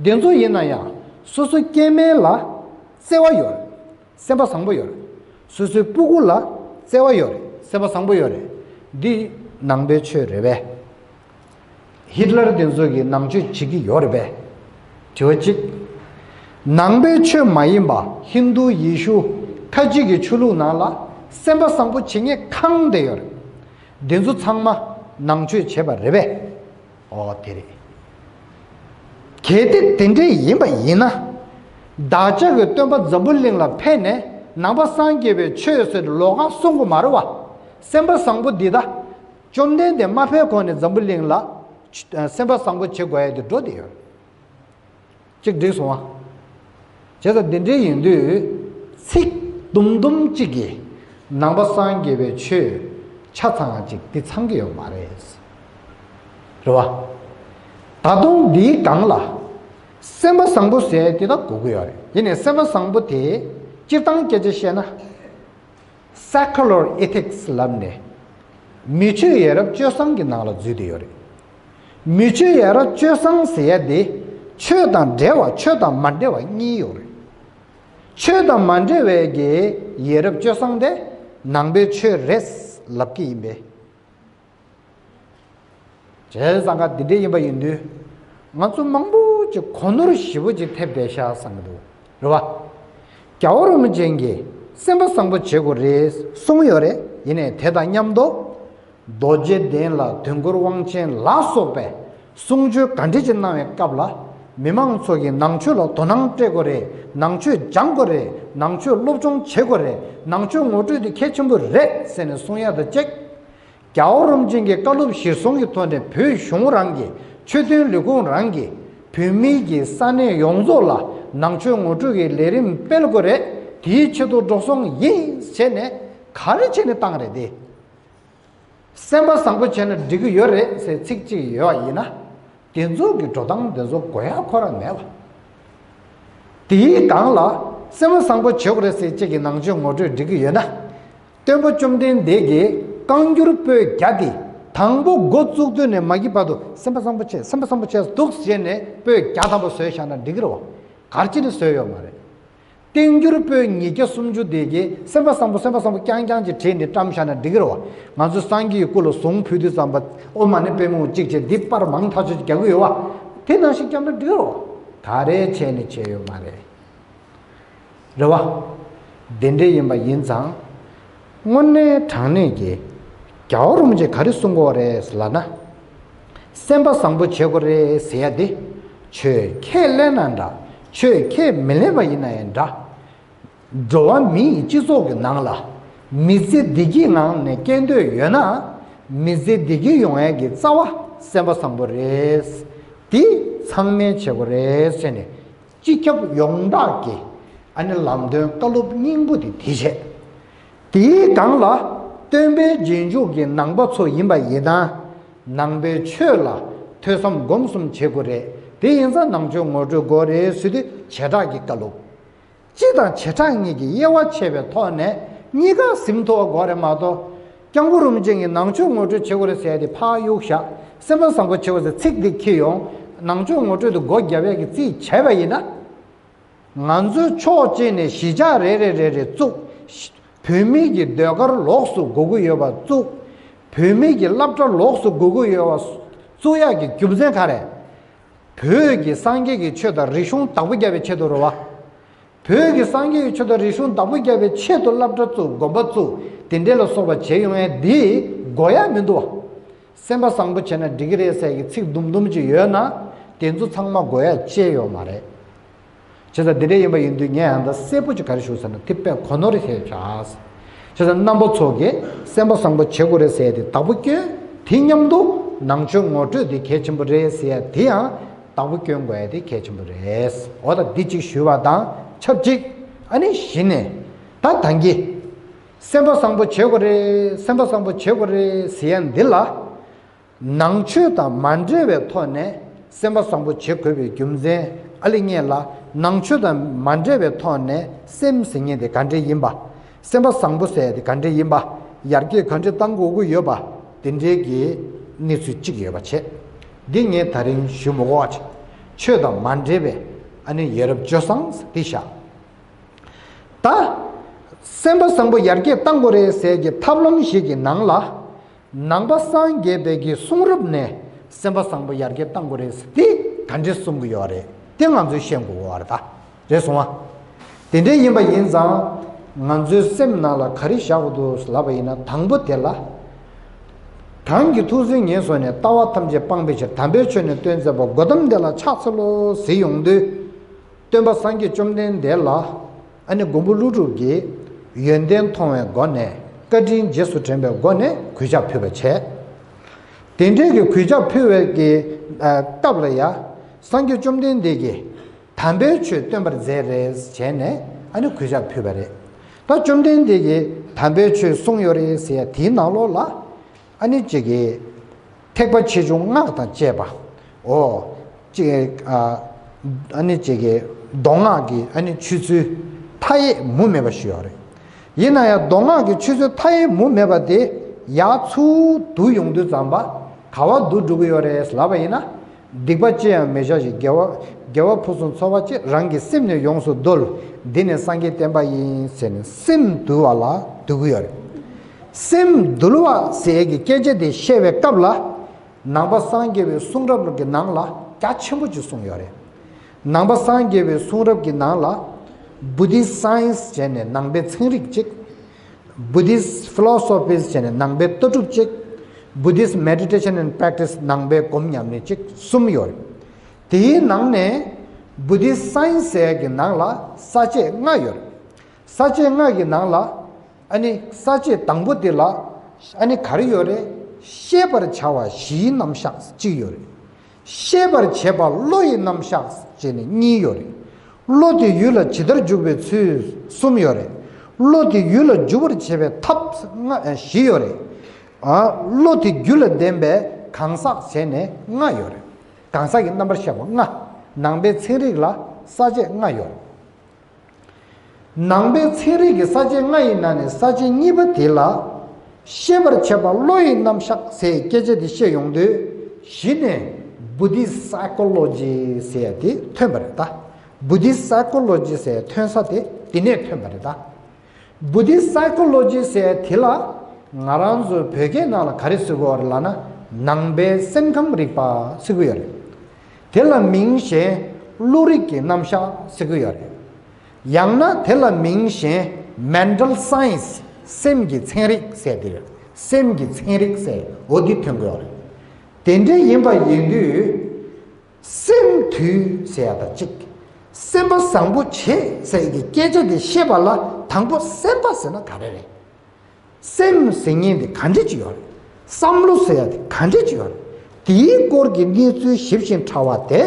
འདི་ཚོ་ཡིན་ན་ཡང་སོ་སོའི་སྐྱེ་དམན་ལ་བརྩེ་བ་ཡོད་རེད། སེམས་པ་བཟང་པོ་ཡོད་རེད། སོ་སོའི་སྤུ་གུ་ལ་བརྩེ་བ་ཡོད་རེད། སེམས་པ་བཟང་པོ་ཡོད་རེད། འདི་ནང་པའི་ཆོས་རེད་པས། ཧིཊ་ལར་དེ་ཚོ་གིས་ནང་ཆོས་བྱེད་ཀྱི་ཡོད་རེད་པས། དྲི་བ་གཅིག་ནང་པའི་ཆོས་མ་ཡིན་པ་ཧིན་རྡུ་ཡེ་ཤུ་ཁ་ཅིག་གི་ཆོས་ལུགས་ནང་ལ་སེམས་པ་བཟང་པོ་བྱེད་མཁན་གང་དེ་ཡོད་རེད། འདི་ཚོ་ཚང་མ་ནང་ཆོས་བྱེད་པ་རེད་པས། ཨོ་དེ་རེད། གལ་ཏེ་དེ་འདྲས་ཡིན་པ་ཡིན་ན། བདག་ཅག་གི་སྟོན་པ་འཛམ་བུ་གླིང་ལ་ཕེབས་ནས་ནང་པ་སངས་རྒྱས་པའི་ཆོས་ཟེར་ལོགས་ཀ་གསུང་གི་མ་རེད་བ། སེམས་པ་བཟང་པོ་འདི་ད། བཅོམ་ལྡན་འདས་མ་ཕེབས་གོང་ནས་འཛམ་བུ་གླིང་ལ། སེམས་པ་བཟང་པོ་བྱེད་དགོས་ཡ་དེ་འགྲོ་དེ་ཡོད། གཅིག་འགྲིག་སོང་ཨ། བྱས་ཙང་འདི་འདྲའི་ཡིན་དུས། ཚིག་དུམ་དུམ་གཅིག་གིས་ནང་པ་སངས་རྒྱས་པའི་ཆོས་ཆ་ཚང་ཅིག་འདི་ཚང་གི་ཡོད་མ་རེད། རེད་བ། ད་དུང་འདིའི་སྒང་ལ། སེམས་པ་བཟང་པོ་ཟེར་དེ་དག་དགོས་ཀྱི་ཡོད་རེད། ཡིན་ནའི་སེམས་པ་བཟང་པོ་དེ་སྤྱིར་བཏང་སྐད་ཆ་བཤད་ན། སེ་ཀུ་ལར་ཨེ་ཐིག་སི་ལབ་ནས། མི་ཆོས་ཡ་རབས་སྤྱོད་བཟང་གི་ནང་ལ་འཛུལ་བསྡད་ཡོད་རེད། མི་ཆོས་ཡ་རབས་སྤྱོད་བཟང་ཟེར་ཡ་དེ། ཆོས་དང་འབྲེལ་བ་ཆོས་དང་མ་འབྲེལ་བ་གཉིས་ཡོད་རེད། ཆོས་དང་མ་འབྲེལ་བའི་གི་ཡ་རབས་སྤྱོད་བཟང་དེ་ནང་པའི་ཆོས་རེད་ལབ་ཀྱི་ཡིན་པས། བྱས་ཙང་ཀ་འདི་འདྲ་ཡིན་པ་ཡིན་དུས། ང་ཚོ་མང་པོ་ཅིག་གོ་ནོར་ཞེ་པོ་ཅིག་ཐེབས་བསྡད་ཤག་བསམ་གྱི་འདུག་རེད་བ། རྒྱལ་བ་རིན་པོ་ཆེ་གིས་སེམས་པ་བཟང་པོ་བྱེད་དགོས་རེད་གསུངས་ཡོད་རེད། ཡིན་ནའི་དེ་དང་མཉམ་དུ། རྡོ་རྗེ་གདན་ལ་དོན་གྲུབ་དབང་ཆེན་ལ་སོགས་པས་གསུང་ཆོས་ག་འདྲ་ཅིག་གནང་བའི་སྐབས་ལ། མི་མང་ཚོ་གིས་ནང་ཆོས་ལ་དོ་སྣང་སྤྲད་དགོས་རེད། ནང་ཆོས་སྦྱང་དགོས་རེད། ནང་ཆོས་སློབ་སྦྱོང་བྱེད་དགོས་རེད། ནང་ཆོས་ངོ་སྤྲོད་དེ་གལ་ཆེན་པོ་རེད་ཟེར་ནས་གསུང་ཡ་དང་གཅིག་རྒྱལ་བ་རིན་པོ་ཆེ་གི་བཀའ་སློབ་གཞིར་བཟུང་གི་ཐོག་ནས་བོད་གཞུང་རང་གི་ཆོས་དོན་ལས་ཁུངས་རང་གིས་བོད་མིའི་གི་ས་གནས་ཡོངས་རྫོགས་ལ་ནང་ཆོས་ངོ་སྤྲོད་ཀྱི་ལས་རིམ་སྤེལ་དགོས་རེད། དེའི་ཆེད་དུ་འགྲོ་སོང་ཡིན་བྱས་ནས་ག་རེ་བྱས་ནས་བཏང་རེད་དེ། སེམས་པ་བཟང་པོ་བྱས་ན་འགྲིག་གི་ཡོད་རེད་ཟེར་ཚིག་གཅིག་ཡོད་པ་ཡིན་ན། དེ་ཚོ་གི་འགྲོ་སྟངས་དེ་ཚོ་དགོས་ཡ་ཁོ་རང་མེད་པ། དེའི་སྒང་ལ་སེམས་པ་བཟང་པོ་བྱེད་དགོས་རེད་ཟེར་གཅིག་གི་ནང་ཆོས་ངོ་སྤྲོད་འགྲིག་གི་ཡོད་ན། སྟོན་པ་བཅོམ་ལྡན་འདས་ཀྱིས་བཀའ་འགྱུར་པོད་བརྒྱ་དེ་དང་པོ་འགོ་བཙུགས་དུས་ནས་མ་གི་བར་དུ་སེམས་པ་བཟང་པོ་བྱེད་སེམས་པ་བཟང་པོ་བྱེད་འདུག་ཟེར་ནས་པོད་བརྒྱ་ཐམ་པ་བཟོས་བཞག་ན་འགྲིག་གི་རེད་བ། ག་རེ་བྱས་ནས་བཟོས་ཡོད་མ་རེད། བསྟན་འགྱུར་པོད་ཉིས་བརྒྱ་སུམ་ཅུ་དེ་གིས་སེམས་པ་བཟང་པོ་སེམས་པ་བཟང་པོ་རྐྱང་རྐྱང་ཅིག་བྲིས་ནས་བཀྲམ་བཞག་ན་འགྲིག་གི་རེད་བ། ང་ཚོ་སངས་རྒྱས་ཀྱི་སྐུ་ལ་གཟུངས་ཕུལ་དུས་ཙམ་པ་ཨོཾ་མ་ཎི་པདྨེ་ཧཱུྃ་གཅིག་བྱས་འདི་པར་མང་ཐག་ཆོད་ཅིག་རྒྱག་གི་ཡོད་བ། དེ་ནང་བཞིན་བརྒྱབ་ན་འགྲིག་གི་རེད་བ། ག་རེ་བྱས་ནས་བྱས་ཡོད་མ་རེད། རེད་བ། དེ་འདྲ་ཡིན་པ་ཡིན་ཙང་། དངོས་གནས་དྲང་གནས་ཀྱི་རྒྱལ་བ་རིན་པོ་ཆེས་ག་རེ་གསུང་གི་ཡོད་རེད་ལབ་ན། སེམས་པ་བཟང་པོ་བྱེད་དགོས་རེད་ཟེར་ཡ་དེ། ཆོས་ཁས་ལེན་ན་འདྲ། ཆོས་ཁས་མི་ལེན་པ་ཡིན་ན་ཡང་འདྲ། འགྲོ་བ་མིའི་སྤྱི་ཚོགས་ཀྱི་ནང་ལ་མི་ཚེ་བདེ་སྐྱིད་ངང་ནས་སྐྱེལ་འདོད་ཡོད་ན། མི་ཚེ་བདེ་སྐྱིད་ཡོང་ཡ་གི་རྩ་བ་སེམས་པ་བཟང་པོ་རེད། དེ་ཚང་མས་བྱེད་དགོས་རེད་ཟེར་ནས། སྤྱི་ཁྱབ་ཡོངས་གྲགས་ཀྱི་ཨ་ནི་ལམ་སྟོན་བཀའ་སློབ་སྙིང་པོ་དེ་དེ་བྱས། དེའི་སྒང་ལ་སྟོན་པའི་རྗེས་འཇུག་གི་ནང་པ་ཚོ་ཡིན་པ་ཡིན་ན། ནང་པའི་ཆོས་ལ་ཐོས་བསམ་སྒོམ་གསུམ་བྱེད་དགོས་རེད། དེ་ཡིན་ཙང་ནང་ཆོས་ངོ་སྤྲོད་དགོས་རེད་ཟེར་དུས་བྱེ་བྲག་གི་བཀའ་སློབ། སྤྱི་དང་བྱེ་བྲག་གཉིས་ཀྱི་དབྱེ་བ་ཕྱེ་བའི་ཐོག་ནས་གཉིས་ཀ་ཟིན་ཐུབ་པ་དགོས་རེད་མ་གཏོགས། སྐྱབས་མགོན་རིན་པོ་ཆེ་གིས་ནང་ཆོས་ངོ་སྤྲོད་བྱེད་དགོས་རེད་ཟེར་ཡ་དེ་ཕར་གཡུག་བཞག་སེམས་པ་བཟང་པོ་བྱེད་དགོས་ཟེར་ཚིག་འདི་འཁྱེར་ཡོང་། ནང་ཆོས་ངོ་སྤྲོད་དུ་སྒོ་བརྒྱབ་ཡ་གི་རྩིས་བྱས་པ་ཡིན་ན། ང་ཚོས་ཕྱོགས་གཅིག་ནས་གཞིས་ཆགས་རེ་རེ་རེ་རེ་བཙུགས། བོད་མི་གི་ཟློས་གར་ལོགས་སུ་དགོས་ཀྱི་ཡོད་པ་བཙུགས། བོད་མི་གི་སློབ་གྲྭ་ལོགས་སུ་དགོས་ཀྱི་ཡོད་པ་བཙུགས་ཡག་གི་རྒྱུ་མཚན་ག་རེ། བོད་ཀྱི་སངས་རྒྱས་ཀྱི་ཆོས་དང་རིག་གཞུང་བདག་པོ་རྒྱབ་པའི་ཆེད་དུ་རེད་བ། བོད་ཀྱི་སངས་རྒྱས་ཀྱི་ཆོས་དང་རིག་གཞུང་བདག་པོ་རྒྱབ་པའི་ཆེད་དུ་སློབ་གྲྭ་བཙུགས། དགོན་པ་བཙུགས། དེ་འདྲ་ལ་སོགས་པ་བྱས་ཡོང་ཡས་འདི་དགོས་ཡ་མི་འདུག་བ། སེམས་པ་བཟང་པོ་བྱས་ན་འགྲིག་གི་རེད་ཟེར་གྱི་ཚིག་དུམ་དུམ་ཅིག་ཡོད་ན། དེ་ཚོ་ཚང་མ་དགོས་ཡ་ཅི་ཡོད་མ་རེད། བྱས་ཙང་འདི་འདྲ་ཡིན་པ་ཡིན་དུས་ངས་ཡང་ད་གསལ་པོ་ཅིག་ག་རེ་ཞུ་ཟེར་ན། དེ་དཔེ་གོ་ནོར་རེད་ཟེར་བྱ། བྱས་ཙང་རྣམ་པ་ཚོ་གིས་སེམས་པ་བཟང་པོ་བྱེད་དགོས་རེད་ཟེར་ཡ་དེ་བདག་པོ་སྐྱོན། དེ་མཉམ་དུ་ནང་ཆོས་ངོ་སྤྲོད་དེ་གལ་ཆེན་པོ་རེད་ཟེར་ཡ་དེ་ཡང་བདག་པོ་སྐྱོན་དགོས་ཡ་དེ་གལ་ཆེན་པོ་རེད། འོ་ད་འདི་གཅིག་ཞུས་པ་དང་ཆབས་ཅིག་ཨ་ནི་གཞི་ནས་ད་ད་གིན་སེམས་པ་བཟང་པོ་བྱེད་དགོས་རེད། སེམས་པ་བཟང་པོ་བྱེད་དགོས་རེད་ཟེར་ཡ་འདི་ལ། ནང་ཆོས་དང་མ་འབྲེལ་བའི་ཐོག་ནས་སེམས་པ་བཟང་པོ་བྱེད་དགོས་པའི་རྒྱུ་མཚན། ཨ་ལེ་ངས་ལ་ནང་ཆོས་དང་མ་འབྲེལ་བའི་ཐོག་ནས་སེམས་ཟེར་མཁན་དེ་ག་འདྲ་ཡིན་པ། སེམས་པ་བཟང་པོ་ཟེར་ཡ་དེ་ག་འདྲ་ཡིན་པ། ཡར་རྒྱས་ག་འདྲ་གཏང་དགོས་ཀྱི་ཡོད་པ། དེ་འདྲའི་གི་གནས་ཚུལ་གཅིག་ཡོད་པ་བྱས། འདི་ངས་ད་རིང་ཞུ་མི་དགོས་པ་བྱས། ཆོས་དང་མ་འབྲེལ་བའི་ཨ་ནི་ཡ་རབས་སྤྱོད་བཟང་འདི་བཞག་ད་སེམས་པ་བཟང་པོ་ཡར་རྒྱས་གཏང་དགོས་རེད་ཟེར་གྱི་ཐབས་ལམ་ཞིག་གི་ནང་ལ། ནང་པ་སངས་རྒྱས་པའི་གི་གསུང་རབ་ནས་སེམས་པ་བཟང་པོ་ཡར་རྒྱས་གཏང་དགོས་རེད་ཟེར་དེ་ག་འདྲས་གསུང་གི་ཡོད་རེད། དེ་ང་ཚོས་ཤེས་དགོས་ཀྱི་ཡོད་རེད་ད། རེད་སོང་ང་། དེ་འདྲས་ཡིན་པ་ཡིན་ཙང་། ང་ཚོའི་སེམས་ནང་ལ་ག་རེ་བཞག་དགོས་འདུག་ལབ་པ་ཡིན་ན། དང་པོ་དེ་ལ། གང་གི་ཐུགས་བརྩེ་ངན་སོང་ནས། ལྟ་བ་ཐམས་ཅད་སྤང་བའི་ཕྱིར། དམ་པའི་ཆོས་ནི་སྟོན་མཛད་པ། སྒོ་གཏམ་འདི་ལ་ཕྱག་འཚལ་ལོ་ཟེར་ཡོང་དུས། སྟོན་པ་སངས་རྒྱས་བཅོམ་ལྡན་འདས་ལ་ཨ་ནི་མགོན་པོ་ཀླུ་སྒྲུབ་ཀྱིས་ཡོན་ཏན་མཐོང་བའི་སྒོ་ནས། བཀའ་དྲིན་རྗེས་སུ་དྲན་པའི་སྒོ་ནས་གུས་ཕྱག་ཕུལ་བ་བྱས། དེ་འདྲའི་གི་གུས་ཕྱག་ཕུལ་བའི་གི་ཨ་སྐབས་ལ་ཡ། སངས་རྒྱས་བཅོམ་ལྡན་འདས་ཀྱིས་དམ་པའི་ཆོས་སྟོན་པར་མཛད་རེད་བྱས་ནས་ཨ་ནི་གུས་ཕྱག་ཕུལ་བ་རེད། ད་བཅོམ་ལྡན་འདས་ཀྱིས་དམ་པའི་ཆོས་གསུངས་ཡོད་རེད་ཟེར་ཡ་དེའི་ནང་ལོགས་ལ། ཨ་ནི་ཅིག་གིས་ཐེག་པ་ཆེ་ཆུང་སྔགས་དང་བཅས་པ། འོ། ཅིག་གིས་ཨ་ཨ་ནི་ཅིག་གིས་མདོ་སྔགས་ཀྱི་ཨ་ནི་ཆོས་ཚུལ་མཐའ་ཡས་མུ་མེད་པ་ཞུ་ཡོད་རེད། ཡིན་ན་ཡང་མདོ་སྔགས་ཀྱི་ཆོས་ཚུལ་མཐའ་ཡས་མུ་མེད་པ་དེ་ཡར་ཚུར་བསྡུ་ཡོང་དུས་ཙམ་པ་ག་བ་བསྡུ་འགྲོ་གི་ཡོད་རེད་ལབ་པ་ཡིན་ན། སྡིག་པ་ཅི་ཡང་མི་བྱ་ཞིང་། དགེ་བ་དགེ་བ་ཕུན་སུམ་ཚོགས་པ་ཅིག་རང་གི་སེམས་ནི་ཡོངས་སུ་འདུལ། འདི་ནི་སངས་རྒྱས་བསྟན་པ་ཡིན་ཟེར་ནས་སེམས་འདུལ་བ་ལ་འདུལ་གྱི་ཡོད་རེད། སེམས་འདུལ་བ་ཟེར་གྱི་སྐད་ཆ་དེ་བཤད་པའི་སྐབས་ལ། ནང་པ་སངས་རྒྱས་པའི་གསུང་རབ་ཀྱི་ནང་ལ་རྒྱ་ཆེན་པོ་ཅིག་གསུངས་ཡོད་རེད། ནང་པ་སངས་རྒྱས་པའི་གསུང་རབ་ཀྱི་ནང་ལ། Buddhist Science ཟེར་ནས་ནང་པའི་ཚན་རིག་ཅིག Buddhist Philosophies ཟེར་ནས་ནང་པའི་ལྟ་གྲུབ་ཅིག Buddhist Meditation and Practice ནང་པའི་སྒོམ་ཉམས་ལེན་ཅིག་གསུམ་ཡོད་རེད། དེའི་ནང་ནས་Buddhist Science ཟེར་གྱི་ནང་ལ་ས་བཅད་ལྔ་ཡོད་རེད། ས་བཅད་ལྔ་གི་ནང་ལ་ཨ་ནི་ས་བཅད་དང་པོ་དེ་ལ་ཨ་ནི་ག་རེ་ཡོད་རེད། ཤེས་པར་བྱ་བ་གཞིའི་རྣམ་གཞག་གཅིག་ཡོད་རེད། ཤེས་པར་བྱེད་པ་བློ་ཡི་རྣམ་གཞག་ཅེས་ནས་གཉིས་ཡོད་རེད། བློ་དེ་ཡུལ་ལ་ཇི་ལྟར་འཇུག་པའི་ཚུལ་གསུམ་ཡོད་རེད། བློ་དེ་ཡུལ་ལ་འཇུག་པར་བྱེད་པའི་ཐབས་ལྔ་ཨ་བཞི་ཡོད་རེད། ཨ་བློ་དེ་རྒྱུད་ལ་ལྡན་པའི་གང་ཟག་བྱས་ནས་ལྔ་ཡོད་རེད། གང་ཟག་གི་རྣམ་པར་བཤད་པ་ལྔ། ནང་པའི་ཚན་རིག་ལ་ས་བཅད་ལྔ་ཡོད་རེད། ནང་པའི་ཚན་རིག་གི་ས་བཅད་ལྔ་ཡི་ནང་ནས་ས་བཅད་གཉིས་པ་དེ་ལ། ཤེས་པར་བྱེད་པ་བློ་ཡི་རྣམ་གཞག་ཟེར་སྐད་ཆ་དེ་བཤད་ཡོང་དུས། གཞི་ནས་Buddhist Psychology ཟེར་ཡ་དེ་ཐོན་པ་རེད་ད། Buddhist Psychology ཟེར་ཐོན་ས་དེ་དེ་ནས་ཐོན་པ་རེད་ད། Buddhist Psychology ཟེར་དེ་ལ་ང་རང་ཚོའི་བོད་སྐད་ནང་ལ་ག་རེ་ཟེར་གྱི་ཡོད་རེད་ལབ་ན། ནང་པའི་སེམས་ཁམས་རིག་པ་ཟེར་གྱི་ཡོད་རེད། དེ་ལ་མིང་གཞན་བློ་རིག་གི་རྣམ་གཞག་ཟེར་གྱི་ཡོད་རེད། ཡང་ན་དེ་ལ་མིང་གཞན་Mental Science སེམས་ཀྱི་ཚན་རིག་ཟེར་དེ་རེད། སེམས་ཀྱི་ཚན་རིག་ཟེར་འོ་འདི་ཐོན་གྱི་ཡོད་རེད། དེ་འདྲ་ཡིན་པ་ཡིན་དུས། སེམས་དུལ་ཟེར་ཡ་དང་གཅིག་སེམས་པ་བཟང་པོ་བྱེད་ཟེར་གྱི་སྐད་ཆ་དེ་བཤད་པ་ལ་དང་པོ་སེམས་པ་ཟེར་ན་ག་རེ་རེད། སེམས་ཟེར་མཁན་དེ་ག་འདྲ་ཅིག་ཡོད་རེད། བསམ་བློ་ཟེར་ཡ་དེ་ག་འདྲ་ཅིག་ཡོད་རེད། དེའི་སྐོར་གྱི་གནས་ཚུལ་ཞིབ་ཅིང་ཕྲ་བ་དེ་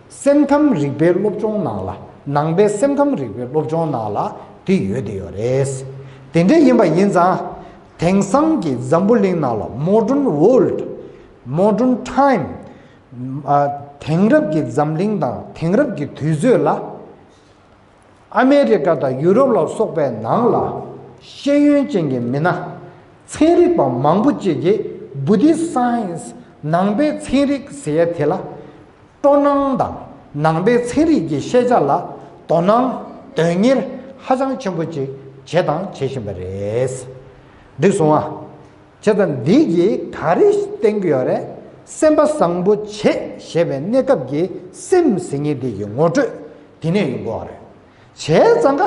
སེམས་ཁམས་རིག་པའི་སློབ་སྦྱོང་ནང་ལ། ནང་པའི་སེམས་ཁམས་རིག་པའི་སློབ་སྦྱོང་ནང་ལ་དེ་ཡོད་དེ་ཡོད་རེད། དེ་འདྲ་ཡིན་པ་ཡིན་ཙང་། དེང་སང་གི་འཛམ་བུ་གླིང་ནང་ལ། Modern World, Modern Time, དེང་རབས་ཀྱི་འཛམ་གླིང་དང་དེང་རབས་ཀྱི་དུས་ཚོད་ལ། ཨ་མེ་རི་ཀ་དང་ཡུ་རོབ་ལ་སོགས་པའི་ནང་ལ། ཤེས་ཡོན་ཅན་གྱི་མི་སྣ་ཚན་རིག་པ་མང་པོ་ཅིག་གིས་Buddhist Science, ནང་པའི་ཚན་རིག་ཟེར་ཡ་དེ་ལ། སྤྲོ་སྣང་དང་ནང་པའི་ཚན་རིག་གི་ཤེས་བྱ་ལ་དོ་སྣང་དོན་གཉེར་ཧ་ཅང་ཆེན་པོ་ཅིག་བྱས་དང་བྱེད་བཞིན་པ་རེད། འགྲིག་སོང་ཨ། བྱས་ཙང་འདི་གིས་ག་རེ་བསྟན་གྱི་ཡོད་རེད། སེམས་པ་བཟང་པོ་བྱེད་ཞེས་པའི་གནས་སྐབས་ཀྱི་སེམས་ཟེར་མཁན་འདི་གི་ངོ་སྤྲོད་དེ་ནས་ཡོང་གི་ཡོད་རེད། བྱས་ཙང་ཀ་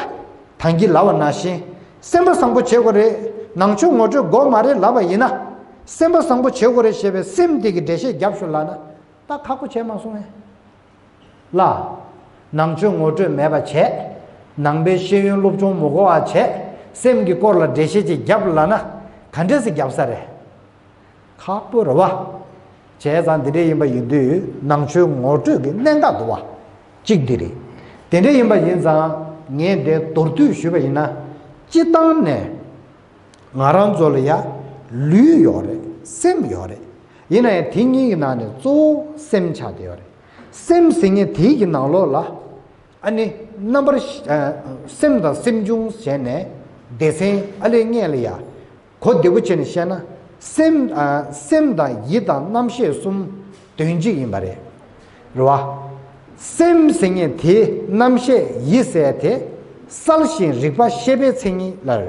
ད་གིན་ལབ་པ་ནང་བཞིན། སེམས་པ་བཟང་པོ་བྱེད་དགོས་རེད། ནང་ཆོས་ངོ་སྤྲོད་དགོས་མ་རེད་ལབ་པ་ཡིན་ན། སེམས་པ་བཟང་པོ་བྱེད་དགོས་རེད་ཞེས་པའི་སེམས་དེ་གི་འགྲེལ་བཤད་རྒྱབ་ཤོག་ལབ་ན། ད་ཁག་པོ་བྱས་མ་སོང་ངས། ལ། ནང་ཆོས་ངོ་སྤྲོད་མེད་པ་བྱས། ནང་པའི་ཤེས་ཡོན་སློབ་སྦྱོང་མི་དགོས་པ་བྱས། སེམས་ཀྱི་སྐོར་ལ་འགྲེལ་བཤད་ཅིག་རྒྱབ་ལབ་ན། ག་འདྲས་སེ་རྒྱབ་ས་རེད། ཁག་པོ་རེད་བ། བྱས་ཙང་འདི་འདྲས་ཡིན་པ་ཡིན་དུས་ནང་ཆོས་ངོ་སྤྲོད་ཀྱི་གནད་འགག་འདུག་བ། གཅིག་འདི་རེད། དེ་འདྲས་ཡིན་པ་ཡིན་ཙང་ངས་འདི་མདོར་བསྡུས་ཞུས་པ་ཡིན་ན། སྤྱིར་བཏང་ནས་ང་རང་ཚོ་ལ་ཡ་ལུས་ཡོད་རེད། སེམས་ཡོད་རེད། ཡིན་ན་ཡང་དེ་གཉིས་ཀྱི་ནང་ནས་གཙོ་བོ་སེམས་ཆགས་བསྡད་ཡོད་རེད། སེམས་ཟེར་མཁན་དེའི་གི་ནང་ལོགས་ལ། ཨ་ནི་རྣམ་པར་ཤེས། ཨ། སེམས་དང་སེམས་བྱུང་ཞེས་ནས་སྡེ་ཚན་ཨ་ལས་སྔས་ལ་ཡ། གོ་བདེ་པོ་བྱས་ནས་བཤད་ན། སེམས། ཨ། སེམས་དང་ཡིད་དང་རྣམ་ཤེས་གསུམ་དོན་གཅིག་ཡིན་པ་རེད། རེད་བ། སེམས་ཟེར་མཁན་དེ་རྣམ་ཤེས་ཡིད་ཟེར་དེ་གསལ་ཞིང་རིག་པ་ཤེས་པའི་མཚན་ཉིད་ལ།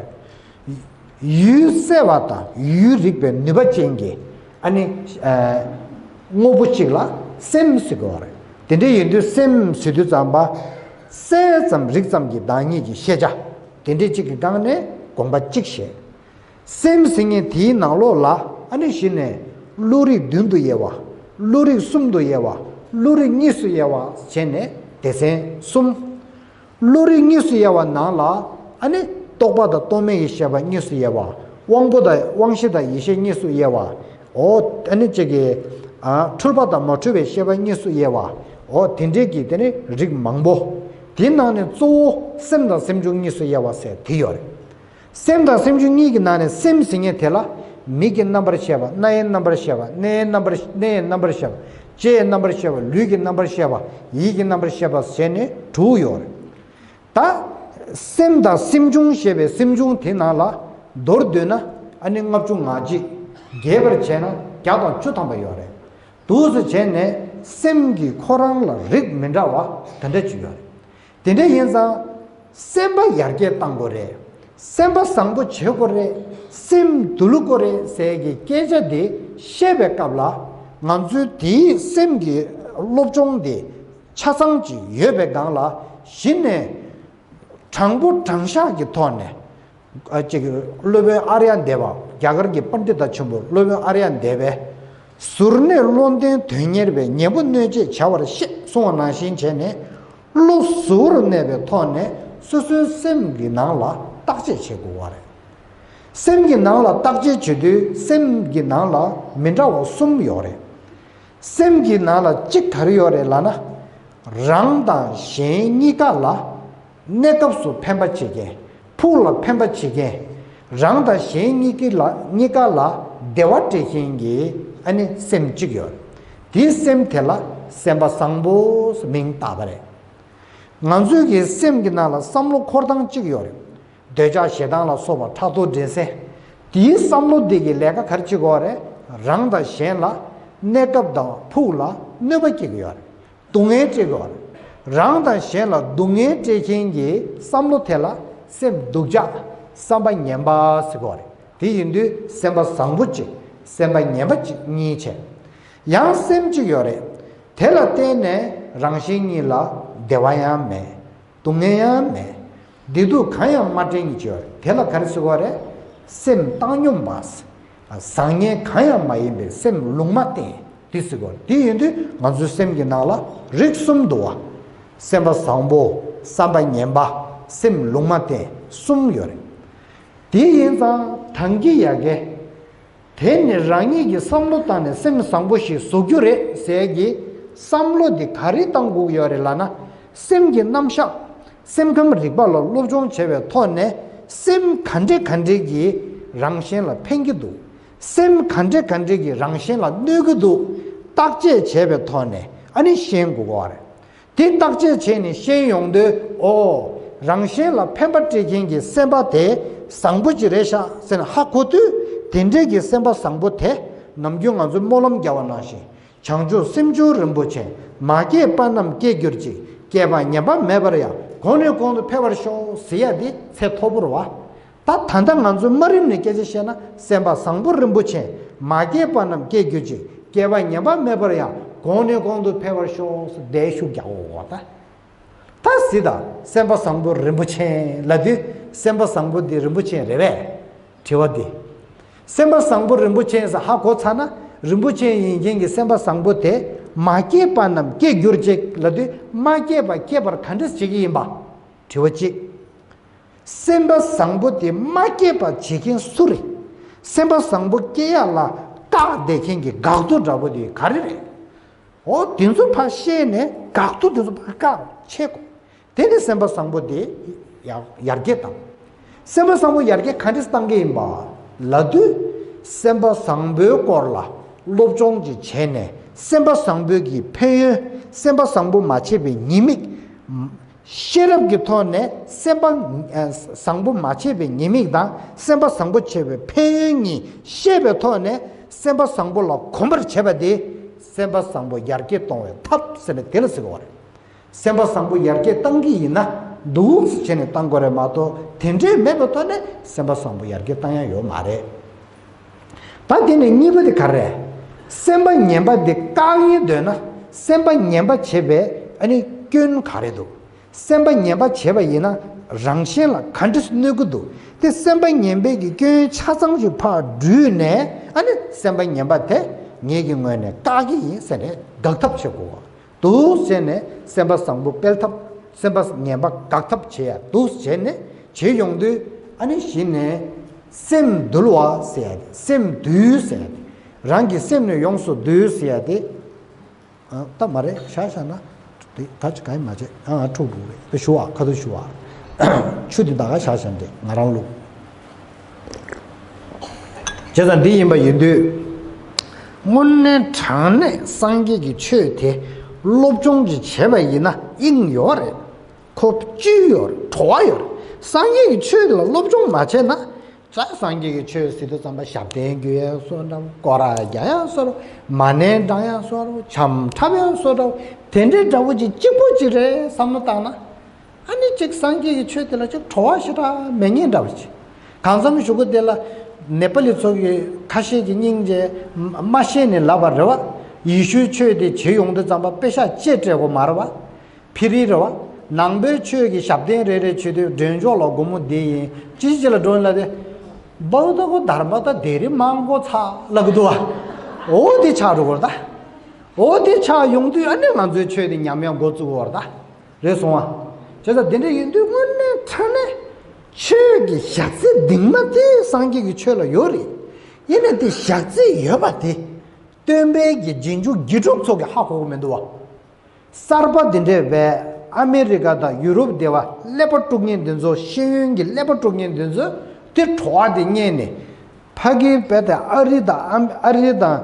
ཡུལ་གསལ་བ་དང་ཡུལ་རིག་པའི་ནུས་པ་ཅན་གྱི། ཨ་ནི། ཨ། དངོས་པོ་གཅིག་ལ་སེམས་ཟེར་གྱི་ཡོད་རེད། དེ་འདྲ་ཡིན་དུས་སེམས་ཟེར་དུས་ཙམ་པ། གསལ་ཙམ་རིག་ཙམ་གྱི་བདག་ཉིད་ཀྱི་ཤེས་བྱ། དེ་འདྲ་གཅིག་གི་སྒང་ནས་དགོངས་པ་གཅིག་བཞེས། སེམས་ཟེར་མཁན་དེའི་ནང་ལོགས་ལ། ཨ་ནི་གཞི་ནས་བློ་རིག་བདུན་དུ་དབྱེ་བ། བློ་རིག་གསུམ་དུ་དབྱེ་བ། བློ་རིག་གཉིས་སུ་དབྱེ་བ་བྱས་ནས་སྡེ་ཚན་གསུམ། བློ་རིག་གཉིས་སུ་དབྱེ་བ་ནང་ལ། ཨ་ནི་རྟོག་པ་དང་རྟོག་མེད་ཀྱི་ཤེས་པ་གཉིས་སུ་དབྱེ་བ། དབང་པོ་དང་དབང་ཤེས་དང་ཡིད་ཤེས་གཉིས་སུ་དབྱེ་བ། འོ། ཨ་ནི་གཅིག་གི། ཨ། འཁྲུལ་པ་དང་མ་འཁྲུལ་བའི་ཤེས་པ་གཉིས་སུ་དབྱེ་བ། འོ། དེ་འདྲའི་གི་དེ་ནི་རིགས་མང་པོ། དེའི་ནང་ནས་གཙོ་བོ་སེམས་དང་སེམས་བྱུང་གཉིས་སུ་དབྱེ་བ་ཟེར་དེ་ཡོད་རེད། སེམས་དང་སེམས་བྱུང་གཉིས་ཀྱི་ནང་ནས་སེམས་ཟེར་མཁན་དེ་ལ་མིག་གི་རྣམ་པར་ཤེས་པ། རྣ་ཡི་རྣམ་པར་ཤེས་པ། སྣའི་རྣམ་པར། སྣའི་རྣམ་པར་ཤེས་པ། ལྕེའི་རྣམ་པར་ཤེས་པ། ལུས་ཀྱི་རྣམ་པར་ཤེས་པ། ཡིད་ཀྱི་རྣམ་པར་ཤེས་པ་ཟེར་ནས་དྲུག་ཡོད་རེད། ད་སེམས་དང་སེམས་བྱུང་ཞེས་པའི་སེམས་བྱུང་དེ་ནང་ལ་མདོར་བསྡུས་ན། ཨ་ནི་ལྔ་བཅུ་ང་གཅིག་རྒྱས་པར་བྱས་ན་བརྒྱ་དང་བཅུ་ཐམ་པ་ཡོད་རེད། འདུག་སེ་བྱས་ནས་སེམས་ཀྱིས་ཁོ་རང་ལ་རིགས་མི་འདྲ་བ་དེ་འདྲ་ཅིག་ཡོད་རེད། དེ་འདྲ་ཡིན་ཙང་། སེམས་པ་ཡར་རྒྱས་གཏང་དགོས་རེད། སེམས་པ་བཟང་པོ་བྱེད་དགོས་རེད། སེམས་དུལ་དགོས་རེད་ཟེར་གྱི་སྐད་ཆ་དེ་བཤད་པའི་སྐབས་ལ། ང་ཚོའི་དེའི་སེམས་ཀྱི་སློབ་སྦྱོང་དེ་ཆ་ཚང་ཅིག་ཡོད་པའི་སྒང་ལ། གཞི་ནས་དྲང་པོ་དྲང་བཞག་གི་ཐོག་ནས། ཨ། ཅིག་སློབ་དཔོན་ཨཱརྱ་དེ་བ། རྒྱ་གར་གྱི་པཎྜི་ཏ་ཆེན་པོ་སློབ་དཔོན་ཨཱརྱ་དེ་བས། གཟུར་གནས་བློ་ལྡན་དོན་གཉེར་བས། ཉེ་བོ་གནོད་བྱེད་བྱ་བར་ཤེས། གསུངས་པ་ནང་བཞིན་བྱས་ནས། བློ་གཟུ་བོར་གནས་པའི་ཐོག་ནས་སོ་སོའི་སེམས་ཀྱི་ནང་ལ་བརྟག་དཔྱད་བྱེད་དགོས་པ་རེད། སེམས་ཀྱི་ནང་ལ་བརྟག་དཔྱད་བྱེད་དུས་སེམས་ཀྱི་ནང་ལ་མི་འདྲ་བ་གསུམ་ཡོད་རེད། སེམས་ཀྱི་ནང་ལ་གཅིག་ག་རེ་ཡོད་རེད་ལབ་ན། རང་དང་གཞན་གཉིས་ཀ་ལ། གནས་སྐབས་སུ་ཕན་པ་བྱེད་མཁན། ཕུགས་ལ་ཕན་པ་བྱེད་མཁན། རང་དང་གཞན་གཉིས་ཀྱི་ལ། གཉིས་ཀ་ལ་བདེ་བ་སྤྲད་མཁན་གྱི། ཨ་ནི་སེམས་གཅིག་ཡོད། དེའི་སེམས་དེ་ལ་སེམས་པ་བཟང་པོ་མིང་བཏགས་པ་རེད། ང་ཚོའི་གི་སེམས་ཀྱི་ནང་ལ་བསམ་བློ་འཁོར་སྟངས་གཅིག་ཡོད་རེད། འདོད་ཆགས་ཞེ་སྡང་ལ་སོགས་པ་ཕྲག་དོག་འགྲན་སེམས། དེའི་བསམ་བློ་འདི་གི་ལས་ཀ་ག་རེ་བྱེད་དགོས་རེད། རང་དང་གཞན་ལ་གནས་སྐབས་དང་ཕུགས་ལ་གནོད་པ་སྐྱེལ་གྱི་ཡོད་རེད། སྡུག་བསྔལ་སྤྲད་དགོས་རེད། རང་དང་གཞན་ལ་སྡུག་བསྔལ་སྤྲད་མཁན་གྱི་བསམ་བློ་དེ་ལ་སེམས་སྡུག་ཅག་བསམ་པ་ངན་པ་ཟེར་དགོས་རེད། དེ་ཡིན་དུས་སེམས་པ་བཟང་པོ་གཅིག་སེམས་པ་ངན་པ་གཅིག་གཉིས་བྱས། ཡང་སེམས་གཅིག་ཡོད་རེད། དེ་ལ་བརྟེན་ནས་རང་གཞན་གཉིས་ལ་བདེ་བ་ཡང་མེད། སྡུག་བསྔལ་ཡང་མེད། བདེ་སྡུག་གང་ཡང་མ་དྲན་གྱི་ཡོད་རེད། དེ་ལ་ག་རེ་ཟེར་དགོས་རེད། སེམས་བཏང་སྙོམས་པ། བཟང་ངན་གང་ཡང་མ་ཡིན་པའི་སེམས་ལུང་མ་བསྟན། དེ་ཟེར་དགོས་རེད། དེ་ཡིན་དུས་ང་ཚོའི་སེམས་ཀྱི་ནང་ལ་རིགས་གསུམ་འདུག་བ། སེམས་པ་བཟང་པོ། བསམ་པ་ངན་པ། སེམས་ལུང་མ་བསྟན། གསུམ་ཡོད་རེད། དེ་ཡིན་ཙང་དྲང་གི་ཡ་གི། དེ་ནི་རང་ཉིད་ཀྱི་བསམ་བློ་བཏང་ནས་སེམས་བཟང་པོ་ཞིག་བཟོ་རྒྱུ་རེད་ཟེར་གྱི་ བསམ་བློ་འདི་ག་རེ་བཏང་དགོས་ཀྱི་ཡོད་རེད་ལབ་ན། སེམས་ཀྱི་རྣམ་གཞག་སེམས་ཁམས་རིག་པ་ལ་སློབ་སྦྱོང་བྱས་པའི་ཐོག་ནས། སེམས་ག་འདྲས་ག་འདྲས་ཀྱིས་རང་གཞན་ལ་ཕན་གྱི་འདུག་སེམས་ག་འདྲས་ག་འདྲས་ཀྱིས་རང་གཞན་ལ་གནོད་ཀྱི་འདུག་བརྟག་དཔྱད་བྱས་པའི་ཐོག་ནས་ཨ་ནི་ཤེས་དགོས་ཀྱི་ཡོད་རེད། དེ་བརྟག་དཔྱད་བྱས་ནས་ཤེས་ཡོང་དུས། ཨོ། རང་གཞན་ལ་ཕན་པ་སྤྲད་མཁན་གྱི་སེམས་པ་དེ་བཟང་པོ་ཅིག་རེད་ཤག་ཟེར་ནས་ཧ་གོ་དུས། དེ་འདྲས་ཀྱི་སེམས་པ་བཟང་པོ་དེ། ནམ་རྒྱུན་ང་ཚོས་སྨོན་ལམ་རྒྱག་པ་ནང་བཞིན། བྱང་ཆུབ་སེམས་མཆོག་རིན་པོ་ཆེ། མ་སྐྱེས་པ་རྣམས་སྐྱེ་གྱུར་ཅིག་སྐྱེས་པ་ཉམས་པ་མེད་པར་ཡང་། གོང་ནས་གོང་དུ་འཕེལ་བར་ཤོག་ཟེར་ཡ་དེ་ཚད་མཐོ་པོ་རེད་བ། ད་ད་ལྟ་ང་ཚོས་དམའ་རིམ་ནས་སྐད་ཆ་བཤད་ན། སེམས་པ་བཟང་པོ་རིན་པོ་ཆེ། མ་སྐྱེས་པ་རྣམས་སྐྱེ་གྱུར་ཅིག་སྐྱེས་པ་ཉམས་པ་མེད་པར་ཡང་། གོང་ནས་གོང་དུ་འཕེལ་བར་ཤོག་ཟེར་བརྡ་ཤུགས་རྒྱག་འོ་ད། ད་གཟིགས་དང་། སེམས་པ་བཟང་པོ་རིན་པོ་ཆེ་ལབ་དུས། སེམས་པ་བཟང་པོ་འདི་རིན་པོ་ཆེ་རེད་པས། དྲི་བ་འདི། སེམས་པ་བཟང་པོ་རིན་པོ་ཆེ་ཟེར་ཧ་གོ་ཚར་ན། རིན་པོ་ཆེ་ཡིན་མཁན་གྱི་སེམས་པ་བཟང་པོ་དེ། མ་སྐྱེས་པ་རྣམས་སྐྱེ་གྱུར་ཅིག་ལབ་དུས། མ་སྐྱེས་པ་སྐྱེ་བར་ག་འདྲས་བྱེད་ཀྱི་ཡིན་པ། དྲི་བ་གཅིག་སེམས་པ་བཟང་པོ་དེ་མ་སྐྱེས་པ་བྱེད་མཁན་སུ་རེད། སེམས་པ་བཟང་པོ་སྐྱེ་ཡ་ལ་བཀག་བསྡད་མཁན་གྱི་འགག་རྩ་འདྲ་པོ་དེ་ག་རེ་རེད། འོ། དེ་ཚོ་ཕར་ཤེས་ནས་འགག་རྩ་དེ་ཚོ་ཕར་བཀག་ཆེད་དགོས། དེ་ནི་སེམས་པ་བཟང་པོ་དེ་ཡར་ཡར་རྒྱས་བཏང་། སེམས་པ་བཟང་པོ་ཡར་རྒྱས་ག་འདྲས་བཏང་གི་ཡིན་པ་ལབ་དུས། སེམས་པ་བཟང་པོའི་སྐོར་ལ་སློབ་སྦྱོང་ཅིག་བྱས་ནས། སེམས་པ་བཟང་པོའི་གི་ཕན་ཡོན། སེམས་པ་བཟང་པོ་མ་བྱས་པའི་ཉེས་དམིགས། ཤེས་རབ་ཀྱི་ཐོག་ནས་སེམས་པ་ཨ་བཟང་པོ་མ་བྱས་པའི་ཉེས་དམིགས་དང་། སེམས་པ་བཟང་པོ་བྱས་པའི་ཕན་ཡོན་གཉིས་ཤེས་པའི་ཐོག་ནས། སེམས་པ་བཟང་པོ་ལ་གོམས་པར་བྱེད་པ་དེ། སེམས་པ་བཟང་པོ་ཡར་རྒྱས་གཏོང་བའི་ཐབས་ཟེར་ནས་དེ་ལ་ཟེར་གྱི་ཡོད་རེད། སེམས་པ་བཟང་པོ་ཡར་རྒྱས་གཏང་གི་ཡིན་ན། འདུག་སེ་བྱས་ནས་གཏང་དགོས་རེད་མ་གཏོགས། དེ་འདྲས་མེད་པའི་ཐོག་ནས་སེམས་པ་བཟང་པོ་ཡར་རྒྱས་གཏང་ཡ་ཡོད་མ་རེད། ད་དེ་ནས་གཉིས་པ་དེ་ག་རེ་རེད། སེམས་པ་ངན་པ་དེ་བཀག་ཡིན་འདོད་ན། སེམས་པ་ངན་པ་བྱེད་པའི་ཨ་ནི་སྐྱོན་ག་རེ་འདུག་སེམས་པ་ངན་པ་བྱེད་པ་ཡིན་ན་རང་གཞན་ལ་ག་འདྲས་གནོད་ཀྱི་འདུག་དེ་སེམས་པ་ངན་པའི་གི་སྐྱོན་ཆ་ཚང་ཞིག་ཕར་བསྡུས་ནས། ཨ་ནི་སེམས་པ་ངན་པ་དེ་ངེད་ཀྱི་ངོས་ནས་བཀག་གི་ཡིན་ཟེར་ནས་དགག་ཐབས་བྱེད་དགོས། འདུག་སེ་བྱས་ནས་སེམས་པ་བཟང་པོ་སྤེལ་ཐབས། སེམས་པ་ངན་པ་དགག་ཐབས་བྱེད་ཡ་འདུག་སེ་བྱས་ནས་བྱེད་ཡོང་དུས། ཨ་ནི་གཞི་ནས་སེམས་འདུལ་བ་ཟེར་ཡ་དེ། སེམས་འདུལ་ཟེར་ཡ་དེ། རང་གི་སེམས་ནི་ཡོངས་སུ་འདུལ་ཟེར་ཡ་དེ། ཨ། ད་མ་རེད། བཞག་བཞག་ན་དེ་ད་ཅི་གང་ཡང་མ་བྱེད། ཨ། ཨ། འཁྲུག་འགྲོ་རེད། དེ་ཞུ་བ། ཁ་ཐུག་ཞུ་བ། ཆུ་དེ་ད་ག་བཞག་བཞག་འདྲེ་ང་རང་བླུགས། བྱས་ཙང་འདི་ཡིན་པ་ཡིན་དུས། དངོས་གནས་དྲང་གནས་སངས་རྒྱས་ཀྱི་ཆོས་དེ་སློབ་སྦྱོང་ཅིག་བྱས་པ་ཡིན་ན་དབྱིངས་ཡོད་རེད། ཁོ་བཅུད་ཡོད་རེད། བྲོ་བ་ཡོད་རེད། སངས་རྒྱས་ཀྱི་ཆོས་ལ་སློབ་སྦྱོང་མ་བྱས་ན། ད་སངས་རྒྱས་ཀྱི་ཆོས་ཟེར་དུས་ཙམ་པ་ཞབས་བརྟན་རྒྱུ་ཡང་བཟོ་འདྲ། སྐོར་ར་རྒྱག་ཡང་བཟོ་འདྲ། མ་ཎི་བགྲང་ཡང་བཟོ་འདྲ། འཆམ་འཁྲབ་ཡང་བཟོ་འདྲ། དེ་འདྲའི་འདྲ་བོ་ཅིག་གཅིག་པོ་ཅིག་རེད་བསམ་བློ་བཏང་ན། ཨ་ནི་གཅིག་སངས་རྒྱས་ཀྱི་ཆོས་དེ་ལ་གཅིག་བྲོ་བ་ཞེ་དྲག་མེད་མཁན་འདྲ་བ་ཅིག་གང་འཚམ་ཞུ་གི་དེ་ལ། ནེ་པ་ལི་ཚོ་གི་ཁ་ཤས་ཀྱི་སྙིང་རྗེ་མ་ཤེས་ནས་ལབ་པ་རེད་བ། ཡེ་ཤུའི་ཆོས་དེ་བྱེད་ཡོང་དུས་ཙམ་པ་པེ་ཤག་ཅེ་སྤྲད་དགོས་མ་རེད་བ། ཕི་རི་རེད་བ། ནང་པའི་ཆོས་ཀྱི་ཞབས་བརྟན་རེ་རེ་བྱེད་དུས་མགྲོན་ཆོག་ལ་སྒོར་མོ་འདི་ཡིན། ཅི་ཅི་ལ་འགྲོ་ཡིན་ལབ་དུས། བའུ་ཏ་ཀོ་དྷར་མ་ཏ་དེ་རི་མང་གོ་ཚ་ལབ་གི་འདུག་བ། འོ་དེ་ཆགས་འགྲོ་གི་རེད་ད། འོ་དེ་ཆགས་ཡོང་དུས་ཨ་ནི་ང་ཚོའི་ཆོས་དེ་ཉམས་ཡང་འགོ་བཙུགས་གི་རེད་ད། རེད་སོང་བ། བྱས་ཙང་དེ་འདྲ་ཡིན་དུས་དངོས་གནས་དྲང་གནས་ཆོས་ཀྱི་ཞག་ཚི་གདིང་མ་དེ་སངས་རྒྱས་ཀྱི་ཆོས་ལ་ཡོད་རེད། ཡིན་ནའི་དེ་ཞག་ཚི་ཡོད་པ་དེ། སྟོན་པའི་གི་རྗེས་འཇུག་དགེ་ཕྲུག་ཚོ་གི་ཧ་གོ་གི་མི་འདུག་བ། གསར་པ་འདི་འདྲས་བས་ཨ་མེ་རི་ཀ་དང་ཡུ་རོབ་སྡེ་བ་ཀླད་པ་དཀྲུག་མཁན་འདི་ཚོ། ཤེས་ཡོན་གྱི་ཀླད་པ་དཀྲུག་མཁན་འདི་ཚོ་དེ་བྲོ་བ་དེ་རྙེད་ནས། ཕ་གིའི་བས་དེ་ཨ་རི་དང་ཨ་ཨ་རི་དང་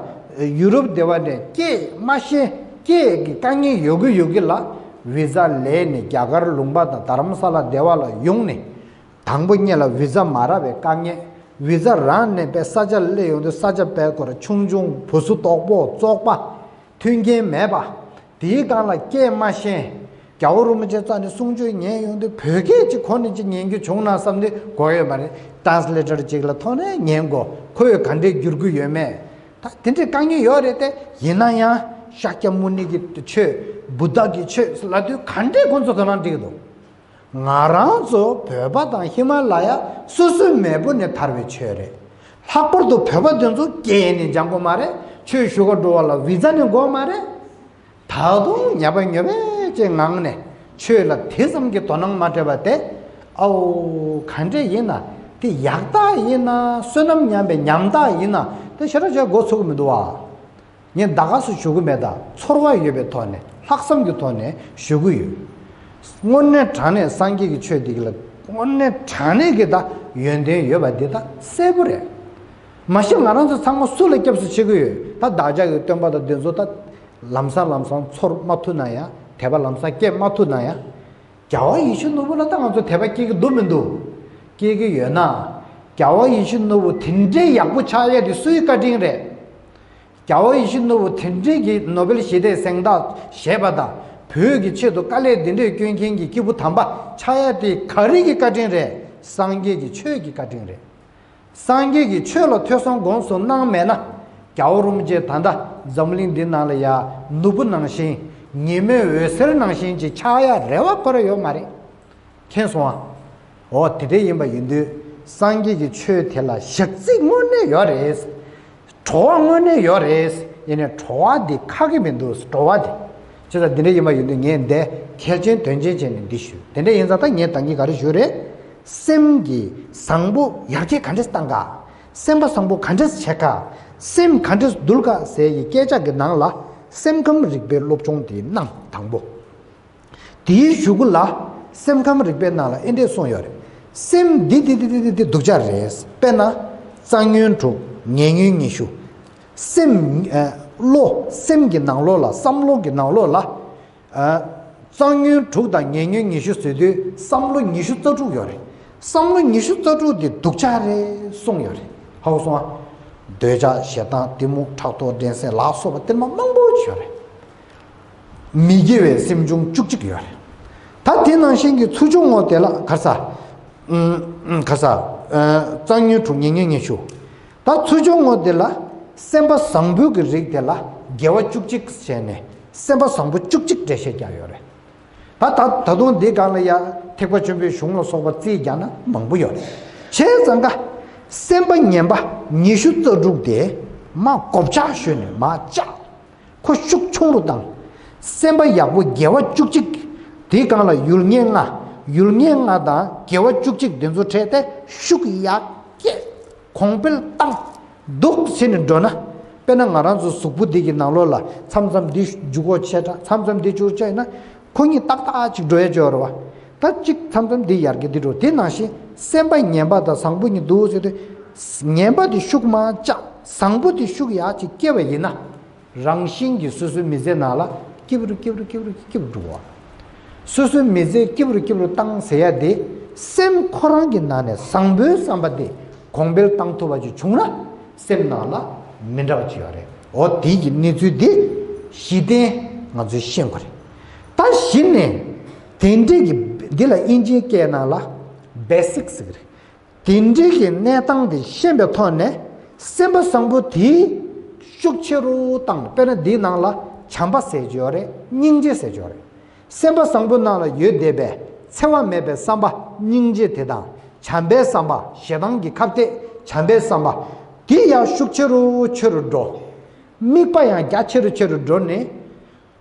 ཡུ་རོབ་སྡེ་བ་འདྲས་སྐད་མ་ཤེས། སྐད་ཀྱི་དཀའ་ངལ་ཡོད་གི་ཡོད་གི་ལ། བི་ཛ་ལེན་ནས་རྒྱ་གར་ལུང་པ་དང་དྷ་རམ་ས་ལ་སྡེ་བ་ལ་ཡོང་ནས། དང་པོ་ཉིད་ལ་བི་ཛ་མ་རག་པའི་དཀའ་ངལ། བི་ཛ་རག་ནས་པའི་ས་ཆ་སླེབས་ཡོང་དུས་ས་ཆ་པའི་སྐོར་ཆུང་ཆུང་བུ་སུ་དོག་པོ་བཙོག་པ། མཐུན་རྐྱེན་མེད་པ། དེའི་སྒང་ལ་སྐད་མ་ཤེས། རྒྱལ་བ་རིན་པོ་ཆེ་རྩ་ནས་གསུང་ཆོས་ཉན་ཡོང་དུས་བོད་སྐད་ཅིག་གོ་ནས་ཅིག་ཉན་རྒྱུ་བྱུང་ན་བསམ་དུས་དགོས་ཡོད་མ་རེད། ཊན་སི་ལེ་ཊར་ཅིག་ལ་ཐོག་ནས་ཉན་དགོས། ཁོས་ག་འདྲས་བསྒྱུར་གྱི་ཡོད་མེད། ད་དེ་འདྲའི་དཀའ་ངལ་ཡོད་རེད་དེ། ཡིན་ན་ཡང་ཤཱཀྱ་མུ་ནི་གི་ཆོས། བུདྡྷ་གི་ཆོས་ལབ་དུས་ག་འདྲས་ཁོང་ཚོ་དོ་སྣང་སྒྲིག་གི་འདུག་ང་རང་ཚོ་བོད་པ་དང་ཧི་མ་ལ་ཡ་སོ་སོའི་མེས་པོ་ནས་དར་བའི་ཆོས་རེད། ལྷག་པར་དུ་བོད་པ་དེ་ཚོ་སྐད་ནས་སྦྱང་དགོས་མ་རེད། ཆོས་ཞུ་ག་འགྲོ་བ་ལ་བི་ཛ་ནས་དགོས་མ་རེད། ད་དུང་ཉབ་པ་ཉོབ་པ་ཅིག་ངང་ནས་ཆོས་ལ་དེ་ཙམ་གྱི་དོ་སྣང་མ་སྤྲད་པ་དེ། ཨའོ། ག་འདྲས་ཡིན་ན་དེ་ཡག་རྟགས་ཡིན་ན། བསོད་ནམས་ཉམས་པའི་ཉམ་རྟགས་ཡིན་ན་དེ་ཞེ་དྲག་ཅིག་མགོ་ཚོད་ཀྱི་མི་འདུག་བ། ངས་ད་ག་སུ་ཞུ་གི་མེད། ད་ཚོར་བ་ཡོད་པའི་ཐོག་ནས་ལྷག་བསམ་གྱི་ཐོག་ནས་ཞུ་གི་ཡོད། དངོས་གནས་དྲང་གནས་སངས་རྒྱས་ཀྱི་ཆོས་འདི་གི་ལ་དངོས་གནས་དྲང་གནས་ཀྱི་ད་ཡོན་ཏན་ཡོད་པ་འདི་ད་གསལ་པོ་རེད། མ་གཞི་ང་རང་ཚོ་ཚང་མ་སུ་ལ་སྐྱབས་སུ་མཆི་གི་ཡོད། ད་བདག་ཅག་གི་སྟོན་པ་དང་འདི་ཚོ་ད་ལམ་སང་ལམ་སང་ཚོར་མ་ཐུབ་ན་ཡང་། དད་པ་ལམ་སང་སྐྱེ་མ་ཐུབ་ན་ཡང་། རྒྱལ་བ་ཡིད་བཞིན་ནོར་བུ་ལ་ད་ང་ཚོ་དད་པ་སྐྱེ་གི་འདུག་མི་འདུག་སྐྱེ་གི་ཡོད་ན། རྒྱལ་བ་ཡིད་བཞིན་ནོར་བུ་དེ་འདྲའི་ཡག་པོ་ཆགས་ཡ་དེ་སུའི་བཀའ་དྲིན་རེད། རྒྱལ་བ་ཡིད་བཞིན་ནོར་བུ་དེ་འདྲའི་གི་ནོ་བེལ་ཞི་བདེའི་གཟེངས་རྟགས་བཞེས་པ་དང་། བོད་ཀྱི་ཆེད་དུ་དཀའ་ལས་འདི་འདྲའི་བསྐྱོན་མཁན་གྱི་སྐྱེས་བུ་དམ་པ་ཆགས་ཡ་དེ་ག་རེ་གི་བཀའ་དྲིན་རེད། སངས་རྒྱས་ཀྱི་ཆོས་ཀྱི་བཀའ་དྲིན་རེད། སངས་རྒྱས་ཀྱི་ཆོས་ལ་ཐོས་བསམ་སྒོམ་གསུམ་གནང་མེད་ན། རྒྱལ་བ་རིན་པོ་ཆེ་ད་ལྟ་འཛམ་གླིང་འདི་ནང་ལ་ཡ་ནོར་བུ་ནང་བཞིན། ཉི་མའི་འོད་ཟེར་ནང་བཞིན་ཅིག་ཆགས་ཡ་རེ་བ་ཁོ་ར་ཡོད་མ་རེད། མཁྱེན་སོང་ཨ། འོ་དེ་འདྲ་ཡིན་པ་ཡིན་དུས་སངས་རྒྱས་ཀྱི་ཆོས་དེ་ལ་ཞག་རྩི་དངོས་གནས་ཡོད་རེད། བྲོ་བ་དངོས་གནས་ཡོད་རེད། ཡིན་ནའི་བྲོ་བ་འདི་ཁ་གི་མི་འདུག་བྲོ་བ་འདི། བྱས་ཙང་འདི་འདྲ་ཡིན་པ་ཡིན་དུས་ངས་འདི་གལ་ཆེན་དོན་ཆེན་བྱས་ནས་འདི་ཞུ། དེ་འདྲ་ཡིན་ཙང་ད་ངས་ད་གིན་ག་རེ་ཞུ་རེད། སེམས་ཀྱི་བཟང་པོ་ཡར་རྒྱས་ག་འདྲས་བཏང་ག་སེམས་པ་བཟང་པོ་ག་འདྲས་བྱེད་ག་སེམས་ག་འདྲས་འདུལ་ག་ཟེར་ཡི་སྐད་ཆ་གི་ནང་ལ་སེམས་ཁམས་རིག་པའི་སློབ་སྦྱོང་དེ་གནང་དང་པོ། དེའི་གཞུག་གུ་ལ་སེམས་ཁམས་རིག་པའི་ནང་ལ་ཨེ་འདྲས་གསུངས་ཡོད་རེད། སེམས་འདི་འདི་འདི་འདི་འདི་འདི་སྡུག་ཅག་རེད། དཔེར་ན། རྩ་ཉོན་དྲུག་ཉེ་ཉོན་ཉི་ཤུ། སེམས། ཨ། བློ་སེམས་ཀྱི་ནང་ལོགས་ལ་བསམ་བློ་གི་ནང་ལོགས་ལ། ཨ། རྩ་ཉོན་དྲུག་དང་ཉེ་ཉོན་ཉི་ཤུ་ཟེར་དུས་བསམ་བློ་ཉི་ཤུ་རྩ་དྲུག་ཡོད་རེད། བསམ་བློ་ཉི་ཤུ་རྩ་དྲུག་དེ་སྡུག་ཅག་རེད་གསུངས་ཡོད་རེད། ཧ་གོ་སོང་ཨ། འདོད་ཆགས་ཞེ་སྡང་གཏི་མུག་ཕྲག་དོག་འགྲན་སེམས་ལ་སོགས་པ་དེ་མ་མང་པོ་ཡོད་རེད། མི་དགེ་བའི་སེམས་བྱུང་བཅུ་གཅིག་ཡོད་རེད། ད་དེ་ནང་བཞིན་གྱི་ཚུར་ཕྱོགས་ངོ་དེ་ལ་ག་རེ་ཟ། ཨུམ། ག་རེ་ཟ། ཨ། རྩ་ཉོན་དྲུག་ཉེ་ཉོན་ཉི་ཤུ། ད་ཚུར་ཕྱོགས་ངོ་དེ་ལ་སེམས་པ་བཟང་པོའི་གི་རིགས་དེ་ལ་དགེ་བ་བཅུ་གཅིག་བྱས་ནས་སེམས་པ་བཟང་པོ་བཅུ་གཅིག་འགྲེལ་བཤད་རྒྱག་ཡོད་རེད། ད་ད་ད་དུང་འདི་སྒང་ལ་ཡ་ཐེག་པ་ཆེན་པོའི་གཞུང་ལ་སོགས་པ་རྩིས་རྒྱག་ན་མང་པོ་ཡོད་རེད། བྱས་ཙང་ཀ་སེམས་པ་ངན་པ་ཉི་ཤུ་རྩ་དྲུག་དེ་མ་བགོ་བཤའ་ཞུས་ནས་མ་བཅག་ཁོ་ཤུགས་ཆུང་རུ་བཏང་། སེམས་པ་ཡག་པོ་དགེ་བ་བཅུ་གཅིག་དེའི་སྒང་ལ་ཡུལ་ངན་ལྔ། ཡུལ་ངན་ལྔ་དང་དགེ་བ་བཅུ་གཅིག་དེ་ཚོ་ཕྲད་དེ་ཤུགས་ཡར་སྐྱེད། གོང་འཕེལ་བཏང་། འདུག་ཟེར་ནས་འགྲོ་ན། དཔེར་ན་ང་རང་ཚོ་གཟུགས་པོ་འདི་གི་ནང་ལོགས་ལ་མཚམས་མཚམས་འདི་འཇུག་གོ་ཆེ་དྲགས། མཚམས་མཚམས་འདི་བཅུར་ཆ་ཡིན་ན། ཁོ་གཉིས་ཏག་ཏག་ཅིག་འགྲོ་ཡ་ཅིག་ཡོད་རེད་བ། ད་གཅིག་མཚམས་མཚམས་འདི་ཡར་རྒྱས་འདི་འགྲོ། དེ་ནང་བཞིན་སེམས་པ་ངན་པ་དང་བཟང་པོ་གཉིས་འདུག་ཟེར་དུས། ངན་པ་དེ་ཤུགས་མར་བཅག་བཟང་པོ་དེ་ཤུགས་ཡར་ཅིག་སྐྱེ་བ་ཡིན་ན། རང་བཞིན་གྱིས་སོ་སོའི་མི་ཚེ་ནང་ལ་སྐྱིད་པོ་རུ་སྐྱིད་པོ་རུ་སྐྱིད་པོ་རུ་སྐྱིད་པོ་རུ་འགྲོ་བ། སོ་སོའི་མི་ཚེ་སྐྱིད་པོ་རུ་སྐྱིད་པོ་རུ་བཏང་ཟེར་ཡ་དེ། སེམས་ཁོ་རང་གི་ནང་ནས་བཟང་པོའི་བསམ་པ་དེ་གོང་འཕེལ་བཏང་ཐུབ་པ་ཅིག་བྱུང་ན། སེམས་ནང་ལ་མི་འདྲ་བ་ཅིག་ཡོད་རེད། འོ་དེ་གི་གནས་ཚུལ་འདི་གཞི་རྟེན་ང་ཚོས་ཤེས་དགོས་རེད། ད་གཞི་ནས་དེ་འདྲས་ཀྱི་འདི་ལ་དབྱིན་ཇིའི་སྐད་ནང་ལ་བེ་སིག་ཟེར་གི་རེད། དེ་འདྲའི་གི་གནས་སྟངས་དེ་ཤེས་པའི་ཐོག་ནས་སེམས་པ་བཟང་པོ་དེ་ཤུགས་ཆེ་རུ་བཏང་། དཔེར་ན་འདིའི་ནང་ལ་བྱམས་པ་ཟེར་གྱི་ཡོད་རེད། སྙིང་རྗེ་ཟེར་གྱི་ཡོད་རེད། སེམས་པ་བཟང་པོ་ནང་ལ་ཡོད་བསྡད་པའི་འཚེ་བ་མེད་པའི་བསམ་པ་སྙིང་རྗེ་དེ་དང་། བྱམས་པའི་བསམ་པ་ཞེ་སྡང་གི་ཁ་གཏད་བྱམས་པའི་བསམ་པ་དེ་ཡང་ཤུགས་ཆེ་རུ་ཆེ་རུ་འགྲོ། དམིགས་པ་ཡང་རྒྱ་ཆེ་རུ་ཆེ་རུ་འགྲོ་ནས།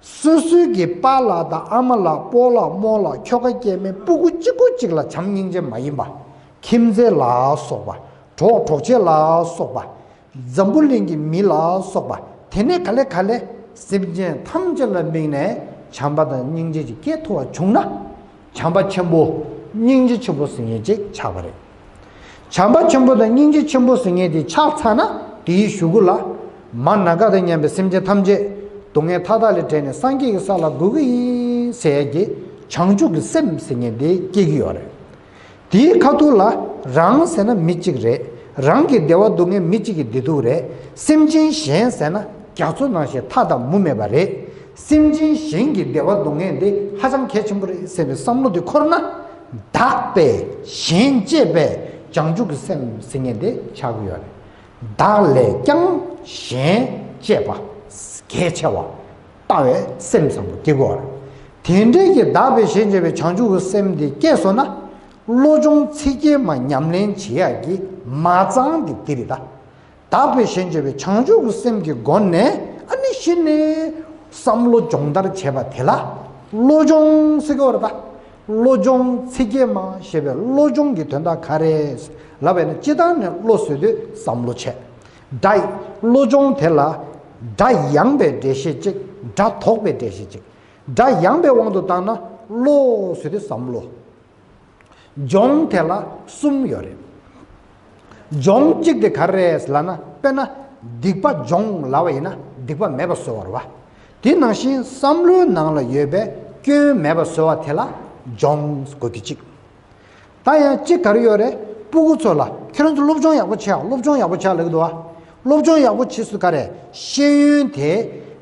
སོ་སོའི་གི་པཱ་ལགས་དང་ཨ་མ་ལགས་སྤོ་ལགས་རྨོ་ལགས་ཁྱོ་ག་སྐྱེ་དམན་སྤུ་གུ་གཅིག་པོ་གཅིག་ལ་བྱམས་སྙིང་རྗེ་མ་ཡིན་པ། ཁྱིམ་མཚེས་ལ་སོགས་པ། གྲོགས་གྲོགས་མཆེད་ལ་སོགས་པ། འཛམ་བུ་གླིང་གི་མི་ལ་སོགས་པ། དེ་ནས་ག་ལེ་ག་ལེ་སེམས་ཅན་ཐམས་ཅད་ལ་དམིགས་ནས་བྱམས་པ་དང་སྙིང་རྗེ་ཅིག་སྐྱེ་ཐུབ་པ་བྱུང་ན། བྱམས་པ་ཆེན་པོ་སྙིང་རྗེ་ཆེན་པོ་ཟེར་མཁན་ཅིག་ཆགས་པ་རེད། བྱམས་པ་ཆེན་པོ་དང་སྙིང་རྗེ་ཆེན་པོ་ཟེར་མཁན་དེ་ཆགས་ཚར་ན། དེའི་གཞུག་གུ་ལ་མ་ན་ག་དང་མཉམ་པའི་སེམས་ཅན་ཐམས་ཅད་སྡུག་བསྔལ་མཐའ་དག་ལས་བསྒྲལ་ནས་སངས་རྒྱས་ཀྱི་ས་ལ་འགོད་ཀྱི་ཡིན་ཟེར་ཡས་ཀྱི་བྱང་ཆུབ་ཀྱི་སེམས་ཟེར་མཁན་དེ་སྐྱེ་གི་ཡོད་རེད། དེའི་ཁ་ཐུག་ལ་རང་ཟེར་ན་མི་གཅིག་རེད། རང་གི་བདེ་བ་སྡུག་བསྔལ་མི་གཅིག་གི་བདེ་སྡུག་རེད། སེམས་ཅན་གཞན་ཟེར་ན་རྒྱ་མཚོ་ནང་བཞིན་མཐའ་དང་མུ་མེད་པ་རེད། སེམས་ཅན་གཞན་གྱི་བདེ་བ་སྡུག་བསྔལ་འདི་ཧ་ཅང་གལ་ཆེན་པོ་རེད་ཟེར་བའི་བསམ་བློ་འདི་འཁོར་ན། བདག་པས་གཞན་གཅེས་པའི་བྱང་ཆུབ་ཀྱི་སེམས་ཟེར་མཁན་དེ་ཆགས་ཀྱི་ཡོད་རེད། བདག་ལས་ཀྱང་གཞན་གཅེས་པ་གལ་ཆེ་བ་ལྟ་བའི་སེམས་བཟང་པོ་སྐྱེ་དགོས་རེད། དེ་འདྲའི་གི་བདག་པས་གཞན་གཅེས་པའི་བྱང་ཆུབ་ཀྱི་སེམས་འདི་སྐྱེས་སོང་ན། བློ་སྦྱོང་ཚིག་བརྒྱད་མ་ཉམས་ལེན་བྱེད་ཡག་གི་མ་རྩ་འདི་འདི་རེད་ད། བདག་པས་གཞན་གཅེས་པའི་བྱང་ཆུབ་ཀྱི་སེམས་ཀྱི་སྒོ་ནས། ཨ་ནི་གཞི་ནས་བསམ་བློ་སྦྱོང་བརྡར་བྱེད་པ་དེ་ལ་བློ་སྦྱོང་ཟེར་གྱི་ཡོད་རེད་ད། བློ་སྦྱོང་ཚིག་བརྒྱད་མ་ཞེས་པའི་བློ་སྦྱོང་གི་དོན་དག་ག་རེ་ལབ་པ་ཡིན་ན། སྤྱིར་བཏང་ནས་བློ་ཟེར་དུས་བསམ་བློ་བྱས། ད་བློ་སྦྱོང་དེ་ལ་ སྒྲ་ཡངས་པའི་འགྲེལ་བཤད་གཅིག་སྒྲ་དོག་པའི་འགྲེལ་བཤད་གཅིག་སྒྲ་ཡངས་པའི་དབང་དུ་བཏང་ན་བློ་ཟེར་དུས་བསམ་བློ། སྦྱོང་དེ་ལ་གསུམ་ཡོད་རེད། སྦྱོང་གཅིག་དེ་ག་རེ་རེད་ལབ་ན། དཔེར་ན་སྡིག་པ་སྦྱོང་ལབ་པ་ཡིན་ན་སྡིག་པ་མེད་པ་བཟོ་བ་རེད་བ། དེ་ནང་བཞིན་བསམ་བློའི་ནང་ལ་ཡོད་པའི་སྐྱོན་མེད་པ་བཟོ་བ་དེ་ལ་སྦྱོང་དགོས་ཀྱི་གཅིག་ད་ཡང་གཅིག་ག་རེ་ཡོད་རེད། སྤུ་གུ་ཚོ་ལ་ཁྱེད་རང་ཚོ་སློབ་སྦྱོང་ཡག་པོ་བྱེད་ཨ། སློབ་སྦྱོང་ཡག་པོ་བྱེད་ཨ་ལབ་ཀྱི་འདུག་བ། སློབ་སྦྱོང་ཡག་པོ་བྱེད་སུ་ག་རེ། ཤེས་ཡོན་དེ་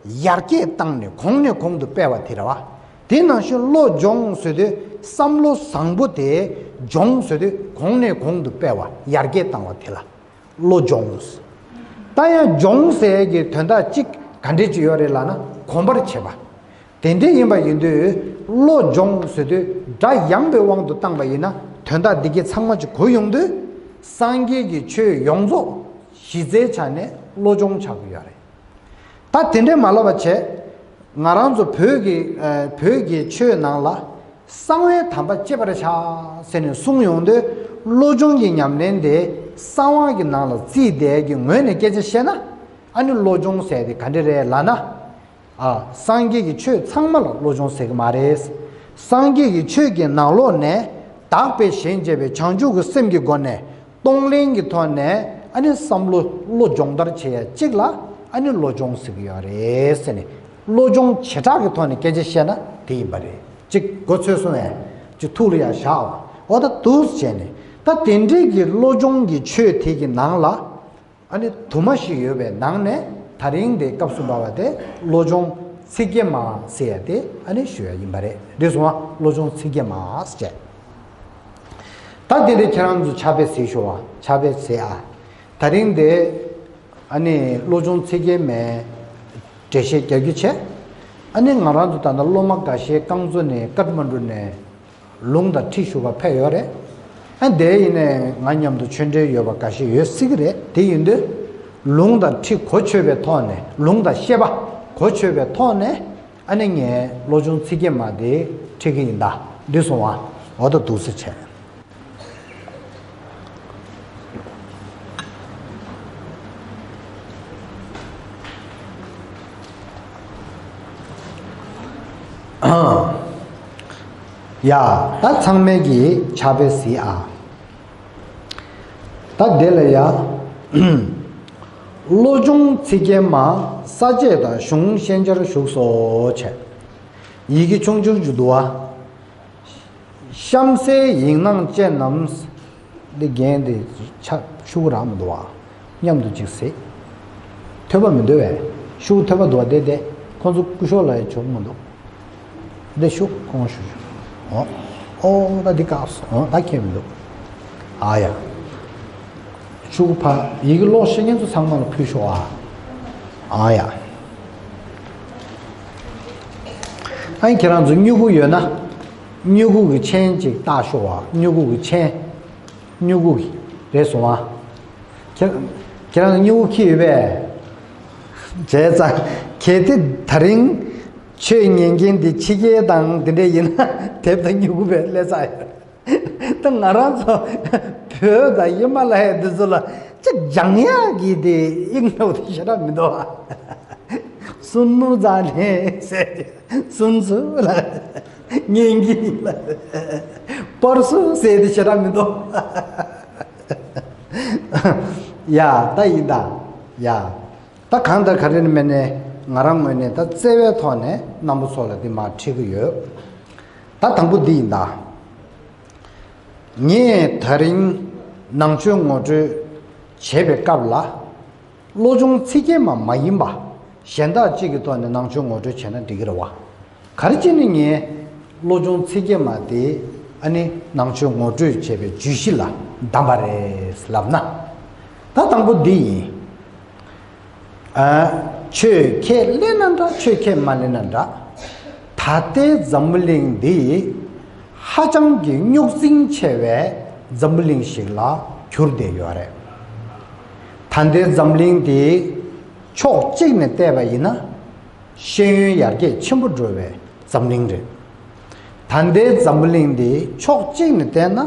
ཡར་རྒྱས་བཏང་ནས་གོང་ནས་གོང་དུ་སྤེལ་བ་དེ་རེད་བ། དེ་ནང་བཞིན་བློ་སྦྱོང་ཟེར་དུས་བསམ་བློ་བཟང་པོ་དེ་སྦྱོང་ཟེར་དུས་གོང་ནས་གོང་དུ་སྤེལ་བ་ཡར་རྒྱས་བཏང་བ་དེ་ལ་བློ་སྦྱོང་། ད་ཡང་སྦྱོང་ཟེར་གྱི་དོན་དག་གཅིག་ག་འདྲས་ཅིག་ཡོད་རེད་ལབ་ན་གོམས་པར་བྱེད་པ། དེ་འདྲས་ཡིན་པ་ཡིན་དུས་བློ་སྦྱོང་ཟེར་དུས་སྒྲ་ཡངས་པའི་དབང་དུ་བཏང་པ་ཡིན་ན་དོན་དག་འདི་གའི་ཚང་མ་ཅིག་གོ་ཡོང་དུས་སངས་རྒྱས་ཀྱི་ཆོས་ཡོངས་རྫོགས་གཞི་རྩའི་ཆ་ནས་བློ་སྦྱོང་ཆགས་ཀྱི་ཡོད་རེད། ད་དེ་འདྲས་མ་ལབ་པ་བྱས། ང་རང་ཚོ་བོད་ཀྱི་ཨ་བོད་ཀྱི་ཆོས་ནང་ལ་གསང་བའི་དམ་པ་གཅེས་པར་བྱ་ཟེར་ནས་གསུངས་ཡོང་དུས་བློ་སྦྱོང་གི་ཉམས་ལེན་དེ་གསང་བ་གི་ནང་ལ་བརྩིས་བསྡད་ཀྱི་ངོས་ནས་སྐད་ཆ་བཤད་ན་ཨ་ནི་བློ་སྦྱོང་ཟེར་དེ་ག་འདྲས་རེད་ལབ་ན། ཨ། སངས་རྒྱས་ཀྱི་ཆོས་ཚང་མ་ལ་བློ་སྦྱོང་ཟེར་གི་མ་རེད། སངས་རྒྱས་ཀྱི་ཆོས་ཀྱི་ནང་ལོགས་ནས་དག་པའི་ཞེན་བཅས་པའི་བྱང་ཆུབ་ཀྱི་སེམས་ཀྱི་སྒོ་ནས་གཏོང་ལེན་གྱི་ཐོག་ནས་ཨ་ནི་བསམ་བློ་བློ་སྦྱོང་བརྡར་བྱེད་ཡ་གཅིག་ལ་ཨ་ནི་བློ་སྦྱོང་ཟེར་གི་ཡོད་རེད་ཟེར་ནས་བློ་སྦྱོང་བྱེ་བྲག་གི་ཐོག་ནས་སྐད་ཆ་བཤད་ན་དེ་ཡིན་པ་རེད། གཅིག་མགོ་ཚོས་སོང་ངས་གཅིག་ཐུགས་ལ་ཡ་བཞག་འོ་ད་འདུག་བྱས་ནས་ད་དེ་འདྲས་ཀྱི་བློ་སྦྱོང་གི་ཆོས་དེ་གི་ནང་ལ། ཨ་ནི་དུ་མ་ཞིག་ཡོད་པའི་ནང་ནས་ད་རིང་དེ་སྐབས་སུ་བབས་པ་དེ་བློ་སྦྱོང་ཚིག་བརྒྱད་མ་ཟེར་ཡ་དེ་ཨ་ནི་ཞུ་ཡ་ཡིན་པ་རེད། འདི་སོང་བ་བློ་སྦྱོང་ཚིག་བརྒྱད་མ་ཟེར་བྱས། ད་དེ་འདྲའི་ཁྱེད་རང་ཚོ་ཕྱག་དཔེ་གཟིགས་ཞུ་བ་ཕྱག་དཔེ་གཟིགས་ཨ། ད་རིང་དེ་ཨ་ནི་བློ་སྦྱོང་ཚིག་བརྒྱད་མའི་འགྲེལ་བཤད་རྒྱག་རྒྱུ་བྱས། ཨ་ནི་ང་རང་ཚོ་ད་ལྟ་སློབ་མ་འགའ་ཤས་རྐང་བཙུགས་ནས་ཀཏ་མན་ཌུ་ནས། ལུང་དང་ཁྲིད་ཞུ་བར་ཕེབས་ཡོད་རེད། ཨ་འདས་ཡིན་ནས་ང་མཉམ་དུ་ཆོས་འབྲེལ་ཡོད་པ་འགའ་ཤས་ཡོད་སྲིད་ཀྱི་རེད། དེ་ཡིན་དུས་ལུང་དང་ཁྲིད་གོ་ཆོད་པའི་ཐོག་ནས་ལུང་དང་བཤད་པ་གོ་ཆོད་པའི་ཐོག་ནས་ཨ་ནི་ངས་བློ་སྦྱོང་ཚིག་བརྒྱད་མ་དེ་ཁྲིད་ཀྱི་ཡིན་ད། འདི་སོང་བ་འོ་ད་འདུག་སེ་བྱས། ཡ། ད་ཚང་མས་ཀྱི་ཕྱག་དཔེ་གཟིགས་ཨ། ད་དེ་ལ་ཡ། བློ་སྦྱོང་ཚིག་བརྒྱད་མ་ས་བཅད་དང་གཞུང་ཤན་སྦྱར་བཞུགས་སོ་བྱས། ཡི་གེ་ཆུང་ཆུང་ཅིག་འདུག་ཨ། གཤམ་གསལ་ཡིག་ནང་ཅན་རྣམས། འདི་རྒན་དེ་ཆ་ཤུགས་རག་མི་འདུག་བ། མཉམ་དུ་ཅིག་ཟེར། ཐོས་པ་མི་འདུག་བས། ཤུགས་ཐོས་པ་འདུག་བ་དེ་དེ་ཁོང་ཚོ་སྐུ་ཞོགས་ལ་ཡང་ཆོག་མི་འདུག་འདི་ཤུགས་ཁོང་ཤུགས་ཤུགས། ཨོ། ཨོ་ད་འདི་བཀག་སོང་། ཨོ་ད་ཁྱད་མི་འདུག་ཨ་ཡ། ཤུགས་ཕ་ཡི་གེ་ཀློག་ཤེས་མཁན་ཚོ་ཚང་མ་ལ་ཕུལ་ཤོག་ཨ། ཨ་ཡ། ཨ་ཁྱེད་རང་ཚོ་སྨྱུ་གུ་ཡོད་ན། སྨྱུ་གུ་གི་མཆན་ཅིག་བཏགས་ཤོག་ཨ། སྨྱུ་གུ་གི་མཆན། སྨྱུ་གུ་གི་རེད་སོང་ཨ། ཁྱེད་ཁྱེད་རང་ཚོ་སྨྱུ་གུ་འཁྱེར་ཡོད་པས། བྱས་ཙང་གལ་ཏེ་ད་རིང་ཆོས་ཉན་མཁན་འདི་ཕྱི་རྒྱལ་དང་འདི་འདྲས་ཡིན་ན་དེབ་དང་སྨྱུ་གུ་བས་སླེབས་ཚར་ཡོད། ད་ང་རང་ཚོ་བོད་དང་ཧི་མ་ལ་ཡ་འདི་ཚོ་ལ་ཅིག་སྦྱང་ཡག་གི་དེ་ཨིང་ལོ་དེ་ཞེ་དྲག་མི་འདུག་ཨ། སུན་ནུ་ཛ་ནེ་ཟེར་ཏེ་སུན་ཚུ་ལ་ཉན་གི་ལ་པར་སུ་ཟེར་ཏེ་ཞེ་དྲག་མི་འདུག་ཡ་ད་ཡིན་ད་ཡ། ད་གང་ལྟར་ག་རེ་ནི་མེད་ནས་ང་རང་ངོས་ནས་ད་བརྩེ་བའི་ཐོག་ནས་རྣམ་པ་ཚོ་ལ་འདི་མར་ཁྲིད་ཀྱི་ཡོད། ད་དང་པོ་འདི་ཡིན་ད། ངས་ད་རིང་ནང་ཆོས་ངོ་སྤྲོད་བྱེད་པའི་སྐབས་ལ། བློ་སྦྱོང་ཚིག་བརྒྱད་མ་མ་ཡིན་པ་གཞན་དག་ཅིག་གི་ཐོག་ནས་ནང་ཆོས་ངོ་སྤྲོད་བྱས་ན་འགྲིག་གི་རེད་བ། ག་རེ་བྱས་ནས་ངས་བློ་སྦྱོང་ཚིག་བརྒྱད་མ་དེ་ཨ་ནི་ནང་ཆོས་ངོ་སྤྲོད་བྱས་པའི་བརྗོད་གཞི་ལ་བདམས་པ་རེད་ལབ་ན། ད་དང་པོ་འདི་ཡིན། ཨ། ཆོས་ཁས་ལེན་ན་འདྲ་ཆོས་ཁས་མ་ལེན་ན་འདྲ། ད་ལྟའི་འཛམ་བུ་གླིང་འདི་ཧ་ཅང་གི་རྙོག་འཛིང་ཆེ་བའི་འཛམ་བུ་གླིང་ཞིག་ལ་གྱུར་བསྡད་ཡོད་རེད། ད་ལྟའི་འཛམ་གླིང་འདི་ཕྱོགས་གཅིག་ནས་བལྟས་པ་ཡིན་ན་ཤེས་ཡོན་ཡར་རྒྱས་ཆེན་པོ་འགྲོ་བའི་འཛམ་གླིང་རེད། ད་ལྟའི་འཛམ་བུ་གླིང་འདི་ཕྱོགས་གཅིག་ནས་བལྟས་ན།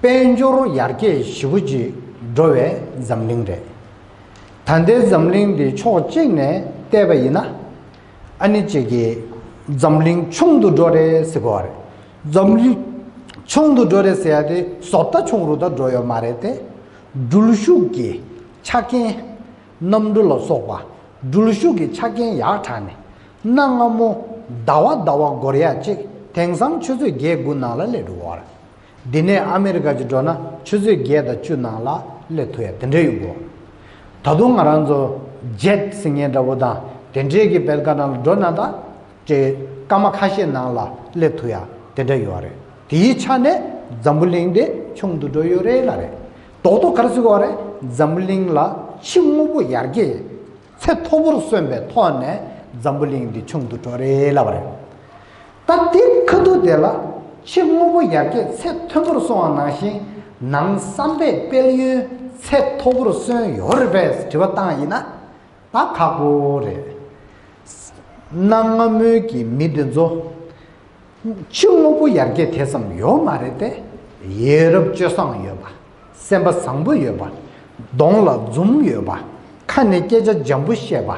དཔལ་འབྱོར་ཡར་རྒྱས་ཞེ་པོ་ཅིག་འགྲོ་བའི་འཛམ་གླིང་རེད། ད་ལྟའི་འཛམ་གླིང་འདི་ཕྱོགས་གཅིག་ནས་བལྟས་པ་ཡིན་ན། ཨ་ནི་གཅིག་གིས་འཛམ་གླིང་ཆུང་དུ་འགྲོ་རེད་ཟེར་གོ་བ་རེད། འཛམ་གླིང་ཆུང་དུ་འགྲོ་རེད་ཟེར་ཡ་དེ་བཟོ་ལྟ་ཆུང་རུ་ད་འགྲོ་ཡོད་མ་རེད་དེ། འགྲུལ་ཞུགས་ཀྱི་ཆ་རྐྱེན། གནམ་གྲུ་ལ་སོགས་པ་འགྲུལ་ཞུགས་ཀྱི་ཆ་རྐྱེན་ཡག་དྲགས་ནས། གནའ་སྔ་མོ་ཟླ་བ་ཟླ་བ་འགོར་ཡ་གཅིག་དེང་སང་ཆུ་ཚོད་བརྒྱད་དགུ་ནང་ལ་སླེབས་འགྲོ་གི་ཡོད་རེད། འདི་ནས་ཨ་མེ་རི་ཀ་ཅིག་འགྲོ་ན་ཆུ་ཚོད་བརྒྱད་དང་བཅུ་ནང་ལ་སླེབས་ཐུབ་ཡ་དེ་འདྲ་ཡོང་གི་ཡོད། ད་དུང་ང་རང་ཚོ་ཇེཊ་ཟེར་མཁན་འདྲ་བོ་དང་དེ་འདྲའི་གི་བེལ་ཀ་ནང་ལ་འགྲོ་ན་ད། ཅེ་སྐར་མ་ཁ་ཤས་ནང་ལ་སླེབས་ཐུབ་ཡ་དེ་འདྲ་ཡོད་རེད། དེའི་ཆ་ནས་འཛམ་བུ་གླིང་འདི་ཆུང་དུ་འགྲོ་ཡོད་རེད་ལབ་རེད། རྡོག་རྡོག་ག་རེ་ཟེར་གོ་རེད། འཛམ་བུ་གླིང་ལ་ཕྱི་དངོས་པོ་ཡར་རྒྱས་ཚད་མཐོ་པོར་སོན་པའི་ཐོག་ནས་འཛམ་བུ་གླིང་འདི་ཆུང་དུ་འགྲོ་རེད་ལབ་རེད། ད་དེ་ཁ་ཐུག་དེ་ལ་ཕྱི་དངོས་པོ་ཡར་རྒྱས་ཚད་མཐོན་པོར་སོང་བ་ནང་བཞིན་ནང་བསམ་པའི་དཔལ་ཡོན་ཚད་མཐོ་པོར་སོན་ཡོད་རེད་པས་དྲི་བ་བཏང་ཡིན་ན། ད་ཁག་པོ་རེད། གནའ་སྔ་མོའི་གི་མི་དེ་ཚོ་ཕྱི་དངོས་པོ་ཡར་རྒྱས་དེ་ཙམ་ཡོད་མ་རེད་དེ། ཡ་རབས་སྤྱོད་བཟང་ཡོད་པ། སེམས་པ་བཟང་པོ་ཡོད་པ། གདོང་ལ་འཛུམ་ཡོད་པ། ཁ་ནས་སྐད་ཆ་འཇམ་པོ་བཤད་པ།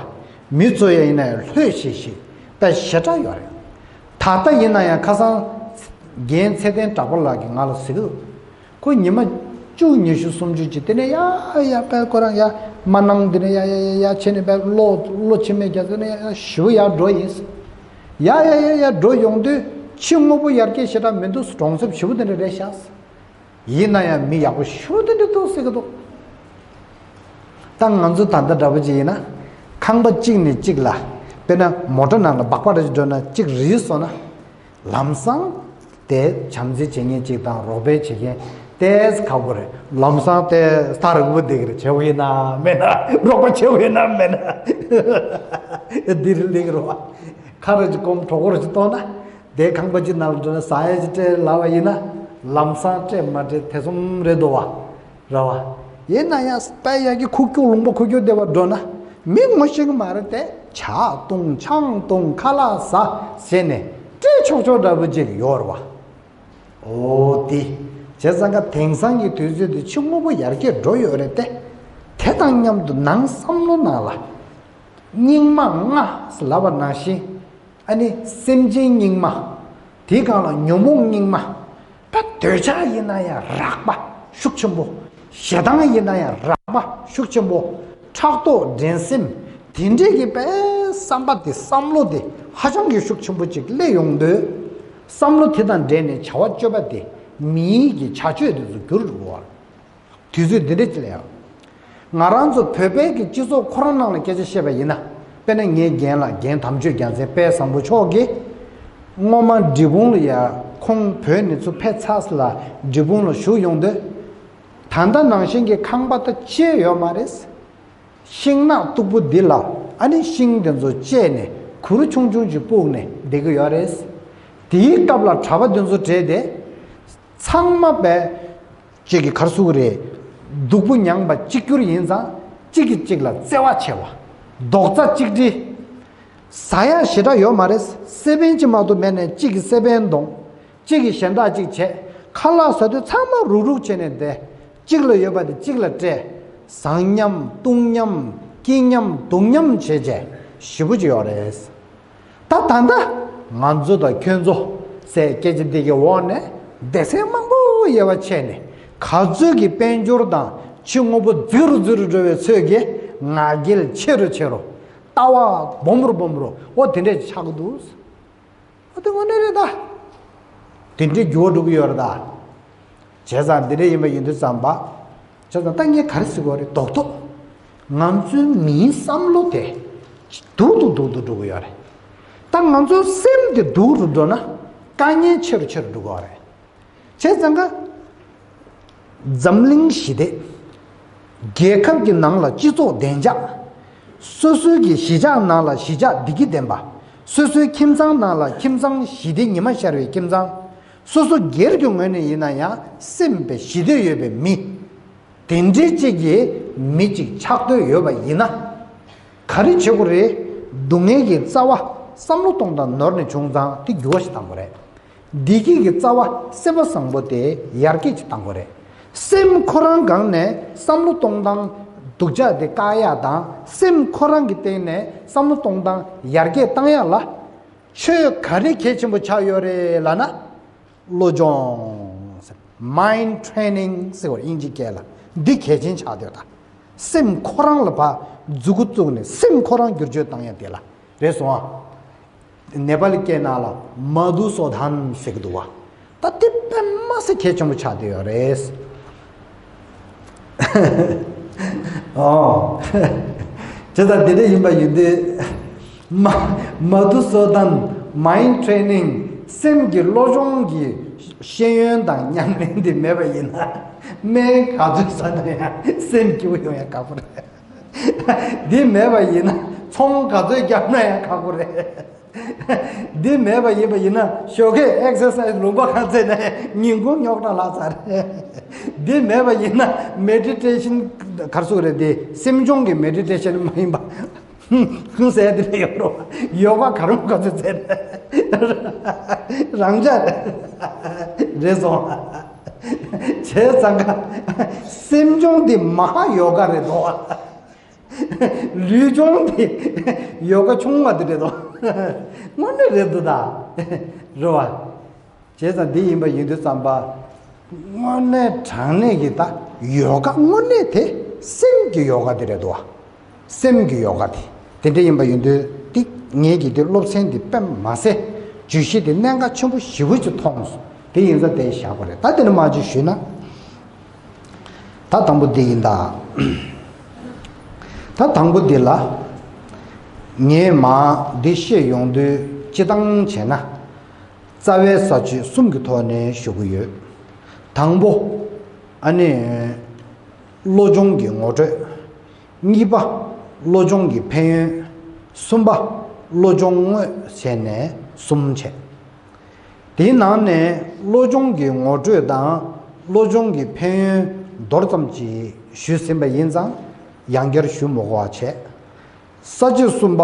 མི་ཚོ་ཡ་ཡིན་ན་ཡང་ལྷོད་ཤིག་ཤིག་པའི་ཞེ་དྲག་ཡོད་རེད། ད་ལྟ་ཡིན་ན་ཡང་ཁ་སང་རྒན་ཚེ་བརྟན་གྲགས་པ་ལགས་ཀྱིས་ང་ལ་ཟེར་གི་འདུག་ཁོ་ཉི་མ་བཅུ་ཉི་ཤུ་སུམ་ཅུ་ཅིག་དེ་ནས་ཡ་ཡ་པའི་ཁོ་རང་ཡ་མ་གནང་དེ་ནས་ཡ་ཡ་ཡ་ཡ་བྱས་ནས་པའི་བློ་བློ་ཕྱི་མས་རྒྱ་ཚོ་ནས་ཡ་ཡ་ཞི་བོ་ཡར་འགྲོ་ཡིན། ཡ་ཡ་ཡ་ཡ་འགྲོ་ཡོང་དུས་ཕྱི་དངོས་པོ་ཡར་རྒྱས་ཞེ་དྲག་མི་འདུག་གྲོང་གསེབ་ཞི་བོ་དེ་འདྲ་རེད་ཤག་ཡིན་ན་ཡང་མི་ཡག་པོ་ཞེ་པོ་དེ་འདྲ་འདུག་ཟེར་གི་འདུག་ད་ང་ཚོ་ད་ལྟ་འདྲ་པོ་ཅིག་ཡིན་ན། ཁང་པ་གཅིག་ནས་གཅིག་ལ། དཔེར་ན་མོ་ཊ་ནང་ལ་སྦག་སྦག་རེ་ཞིག་འགྲོ་ན་གཅིག་རིལ་སོང་ན། ལམ་སང་དེ་བྱམས་བརྩེ་བྱེད་མཁན་གཅིག་དང་རོགས་པ་བྱེད་མཁན་ཏོག་ཙམ་ཁག་པོ་རེད། ལམ་སང་དེ་སྟག་རིང་པོ་འདེགས་རེ་བྱེད་དགོས་ཡིན་ན་མེད་ན་རོགས་པ་བྱེད་དགོས་ཡིན་ན་མེད་ན། འདིར་ལེགས་རོ། ཁ་རེ་ཅིག་སྐོམ་གྲོད་ཁོག་རེ་ཅིག་ལྟོགས་ན། དེ་ཁང་པ་ཅིག་ནང་ལ་འགྲོ་ན་ཟ་ཡ་ཅིག་སྤྲད་ལབ་པ་ཡིན་ན། ལམ་སང་སྤྲད་མ་སྤྲད་དེ་གསུམ་རེད་འདུག་བ། རེད་བ། ཡིན་ན་ཡང་དཔེ་ཡག་གི་ཁུག་ཀྱོག་ལུང་པ་ཁུག་ཀྱོག་བདེ་བ་འགྲོ་ན། མི་ངོ་ཤེས་ཀྱི་མ་རེད་དེ། ཇ་བཏུང་ཆང་བཏུང་ཁ་ལག་ཟ་ཟེར་ནས་སྤྲད་ཆོག་ཆོག་འདྲ་པོ་ཅིག་ཡོད་རེད་བ། འོ་དེ། བྱས་ཙང་ཀ་དེང་སང་གི་དུས་ཚོད་དེ་ཕྱི་དངོས་པོ་ཡར་རྒྱས་འགྲོ་ཡོད་རེད་དེ། དེ་དང་མཉམ་དུ་ནང་བསམ་བློ་ནང་ལ། སྙིགས་མ་ལྔ་ལབ་པ་ནང་བཞིན། ཨ་ནི་སེམས་ཅན་སྙིགས་མ། དེའི་སྒང་ལ་ཉོན་མོངས་སྙིགས་མ། ད་འདོད་ཆགས་ཡིན་ན་ཡང་རགས་པ་ཤུགས་ཆེན་པོ། ཞེ་སྡང་ཡིན་ན་ཡང་རགས་པ་ཤུགས་ཆེན་པོ། ཕྲག་དོག་འགྲན་སེམས། དེ་འདྲས་ཀྱི་པའི་བསམ་པ་དེ་བསམ་བློ་དེ་ཧ་ཅང་གི་ཤུགས་ཆེན་པོ་ཅིག་སླེབས་ཡོང་དུས། བསམ་བློ་དེ་དང་འབྲེལ་ནས་བྱ་བ་སྤྱོད་པ་དེ་མིའི་གི་བྱ་སྤྱོད་དེ་ཚོ་འགྱུར་འགྲོ་བ། དུས་ཚོད་འདི་འདྲ་ཅིག་ལ་ཡང་། ང་རང་ཚོ་བོད་པའི་གི་སྤྱི་ཚོགས་ཁོ་རང་ནང་ལ་སྐད་ཆ་བཤད་པ་ཡིན་ན། དཔེར་ན་ངའི་རྒན་ལགས་རྒན་དམ་ཆོས་རྒྱལ་མཚན་དཔལ་བཟང་པོ་མཆོག་གིས། སྔོན་མ་འབྲས་སྤུངས་ལ་ཡ་ཁོང་བོད་ནས་ཚུར་ཕེབས་ཚར་ལ་འབྲས་སྤུངས་ལ་བཞུགས་ཡོང་དུས། ད་ལྟ་ནང་བཞིན་གྱི་ཁང་པ་ད་ཅི་ཡོད་མ་རེད། ཤིང་ནགས་སྟུག་པོ་འདི་ལ་ཨ་ནི་ཤིང་དེ་ཚོ་བཅད་ནས་གུར་ཆུང་ཆུང་ཅིག་སྤུགས་ནས་བསྡད་ཀྱི་ཡོད་རེད། དེའི་སྐབས་ལ་གྲྭ་པ་དེ་ཚོ་གྲས་དེ། ཚང་མ་པས། གཅིག་གིས་ག་རེ་ཟེར་གི་རེད། སྡུག་པོ་མྱངས་པ་གཅིག་གྱུར་ཡིན་ཙང་གཅིག་གིས་གཅིག་ལ་བརྩེ་བ་ཆེ་བ། རྡོག་རྩ་གཅིག་སྒྲིལ། ཟ་ཡ་ཞེ་དྲག་ཡོད་མ་རེད། སེ་བན་གཅིག་མ་གཏོགས་མེད་ནས་གཅིག་གིས་སེ་བན་གཏོང་། གཅིག་གིས་གཞན་དག་གཅིག་བྱས། ཁ་ལག་ཟ་དུས་ཚང་མ་རུག་རུག་བྱས་ནས་བསྡད། གཅིག་ལ་ཡོད་པ་དེ་གཅིག་ལ་སྤྲད། ཟ་མཉམ་བཏུང་མཉམ་སྐྱིད་མཉམ་སྡུག་མཉམ་བྱས་བྱས་ཞེ་པོ་ཅིག་ཡོད་རེད། ད་ད་ལྟ་ང་ཚོ་དང་ཁྱོད་ཚོ་ཟེར་སྐད་ཆ་འདི་གི་འོག་ནས་སྡེ་ཚན་མང་པོ་དབྱེ་བ་ཕྱེ་ནས་ག་ཚོད་ཀྱི་དཔལ་འབྱོར་དང་ཕྱི་དངོས་པོ་རྫིག་རུ་རྫིག་རུ་འགྲོ་བའི་ཚོད་ཀྱིས་ང་རྒྱལ་ཆེ་རུ་ཆེ་རུ། ལྟ་བ་སྦོམ་རུ་སྦོམ་རུ། འོ་དེ་འདྲས་ཆགས་ཀྱི་འདུག་འོ་དེ་དངོས་གནས་རེད་ད། དེ་འདྲའི་འགྱུར་བ་འགྲོ་གི་ཡོད་རེད་ད། བྱས་ཙང་འདི་འདྲ་ཡིན་པ་ཡིན་དུས་ཙམ་པ། བྱས་ཙང་ད་ངས་ག་རེ་ཟེར་དགོས་རེད། རྡོག་རྡོག་ང་ཚོའི་མིའི་བསམ་བློ་དེ་སྡུག་ཏུ་སྡུག་ཏུ་འགྲོ་གི་ཡོད་རེད། ད་ང་ཚོའི་སེམས་དེ་སྡུག་རུ་འགྲོ་ན་དཀའ་ངལ་ཆེ་རུ་ཆེ་རུ་འགྲོ་གི་ཡོད་རེད། བྱས་ཙང་ཀ་འཛམ་གླིང་ཞི་བདེ། རྒྱལ་ཁབ་ཀྱི་ནང་ལ་སྤྱི་ཚོགས་བདེ་འཇགས། སོ་སོའི་གི་གཞིས་ཆགས་ནང་ལ་གཞིས་ཆགས་བདེ་སྐྱིད་ལྡན་པ། སོ་སོའི་ཁྱིམ་ཚང་ནང་ལ་ཁྱིམ་ཚང་ཞི་བདེ་ཉི་མ་ཤར་བའི་ཁྱིམ་ཚང་། སོ་སོ་སྒེར་གྱི་ངོས་ནས་ཡིན་ན་ཡང་སེམས་པའི་ཞི་བདེ་ཡོད་པའི་མི། དེ་འདྲའི་གཅིག་གི་མི་གཅིག་ཆགས་འདོད་ཡོད་པ་ཡིན་ན། ག་རེ་བྱེད་དགོས་རེད། སྡུག་བསྔལ་གྱི་རྩ་བ་བསམ་བློ་གཏོང་སྟངས་ནོར་ནས་བྱུང་ཙང་དེ་འགྱུར་བ་ཞིག་གཏང་དགོས་རེད། བདེ་སྐྱིད་ཀྱི་རྩ་བ་སེམས་པ་བཟང་པོ་དེ་ཡར་རྒྱས་ཅིག་གཏང་དགོས་རེད། སེམས་ཁོ་རང་སྒང་ནས་བསམ་བློ་གཏོང་སྟངས་ སྡུག་ཅག་དེ་བཀག་ཡག་དང་སེམས་ཁོ་རང་གི་སྟེང་ནས་བསམ་བློ་གཏོང་སྟངས་ཡར་རྒྱས་བཏང་ཡག་ལ། ཆོས་ག་རེ་གལ་ཆེན་པོ་ཆགས་ཡོད་རེད་ལབ་ན། བློ་སྦྱོང་། Mind training ཟེར་བ་དབྱིན་ཇི་སྐད་ལ། འདི་གལ་ཆེན་ཆགས་བསྡད་ཡོད་ད། སེམས་ཁོ་རང་ལ་ཕར་མཛུ་གུ་བཙུགས་ནས་སེམས་ཁོ་རང་བསྒྱུར་བཅོས་བཏང་ཡག་དེ་ལ། རེད་སོང་ཨ། ནེ་པ་ལི་སྐད་ནང་ལ་མ་དྷུ་སོ་དྷན་ཟེར་གི་འདུག་བ། ད་དེ་དཔེ་མ་སྲིད་གལ་ཆེན་པོ་ཆགས་བསྡད་ཡོད་རེད། ཨོ། བྱས་ཙང་དེ་འདྲ་ཡིན་པ་ཡིན་དུས། མ་མ་དྷུ་སོ་དྷན། Mind training། སེམས་ཀྱི་བློ་སྦྱོང་གི་ཤེས་ཡོན་དང་ཉམས་ལེན་དེ་མེད་པ་ཡིན་ན། སྨན་ག་ཚོད་ཟ་ན་ཡང་སེམས་སྐྱིད་པོ་ཡོང་ཡག་ཁག་པོ་རེད། འདི་མེད་པ་ཡིན་ན་ཚོང་ག་ཚོད་བརྒྱབ་ན་ཡང་ཁག་པོ་རེད། འདི་མེད་པ་ཡིན་པ་ཡིན་ན་ཞོགས་ཀས་ཨེག་སར་སའི་སི་ལུང་པ་གང་བཙལ་ན་ཡང་ཉིན་གུང་རྙོག་དྲ་ལྷག་ཚར་རེད། འདི་མེད་པ་ཡིན་ན་མེ་ཌི་ཊེ་ཤན་ག་རེ་ཟེར་དགོས་རེད། དེ་སེམས་སྦྱོང་གི་མེ་ཌི་ཊེ་ཤན་མ་ཡིན་པ། ཧུང་ཟེར་དེ་ལ་ཡོད་རོགས། ཡོ་ག་ག་རུ་ག་ཚོད་ཟེར། རང་འཇགས་རེད་སོང་། བྱས་ཙང་ཀ་སེམས་སྦྱོང་དེ་མ་ཧཱ་ཡོ་ག་རེད་དོ། ལུས་སྦྱོང་དེ་ཡོ་ག་ཆུང་བ་དེ་རེད་དོ། དངོས་གནས་རེད་འདུག་ད། རེད་བ། བྱས་ཙང་འདི་ཡིན་པ་ཡིན་དུས་ཙམ་པ། དངོས་གནས་དྲང་གནས་ཀྱི་ད་ཡོ་ག་དངོས་གནས་དེ་སེམས་ཀྱི་ཡོ་ག་དེ་རེད་དོ། སེམས་ཀྱི་ཡོ་ག་དེ། དེ་འདྲ་ཡིན་པ་ཡིན་དུས་ཏིག་ངེད་ཀྱིས་དེ་སློབ་ཚན་དེ་དཔེ་མ་ཟད་བརྗོད་གཞི་དེ་གནད་འགག་ཆེན་པོ་ཞེ་པོ་ཅིག་མཐོང་སོང་། དེ་ཡིན་ཙང་དེ་བཞག་པ་རེད། ད་དེ་ནས་མར་ཅིག་ཞུས་ན། ད་དང་པོ་འདི་ཡིན་ད། ད་དང་པོ་འདི་ལ། ངས་མ་འདི་བཤད་ཡོང་དུས་སྤྱི་བཏང་བྱས་ན། རྩ་བའི་ས་བཅད་གསུམ་གྱི་ཐོག་ནས་ཞུ་གི་ཡོད། དང་པོ། ཨ་ནི། བློ་སྦྱོང་གི་ངོ་སྤྲོད། གཉིས་པ། བློ་སྦྱོང་གི་ཕན་ཡོན། གསུམ་པ། བློ་སྦྱོང་དངོས་བྱས་ནས་གསུམ་བྱས། དེའི་ནང་ནས་བློ་སྦྱོང་གི་ངོ་སྤྲོད་དང་བློ་སྦྱོང་གི་ཕན་ཡོན་མདོར་ཙམ་ཅིག་ཞུས་ཟིན་པ་ཡིན་ཙང་ཡང་བསྐྱར་ཞུ་མི་དགོས་པ་བྱས། ས་བཅད་གསུམ་པ།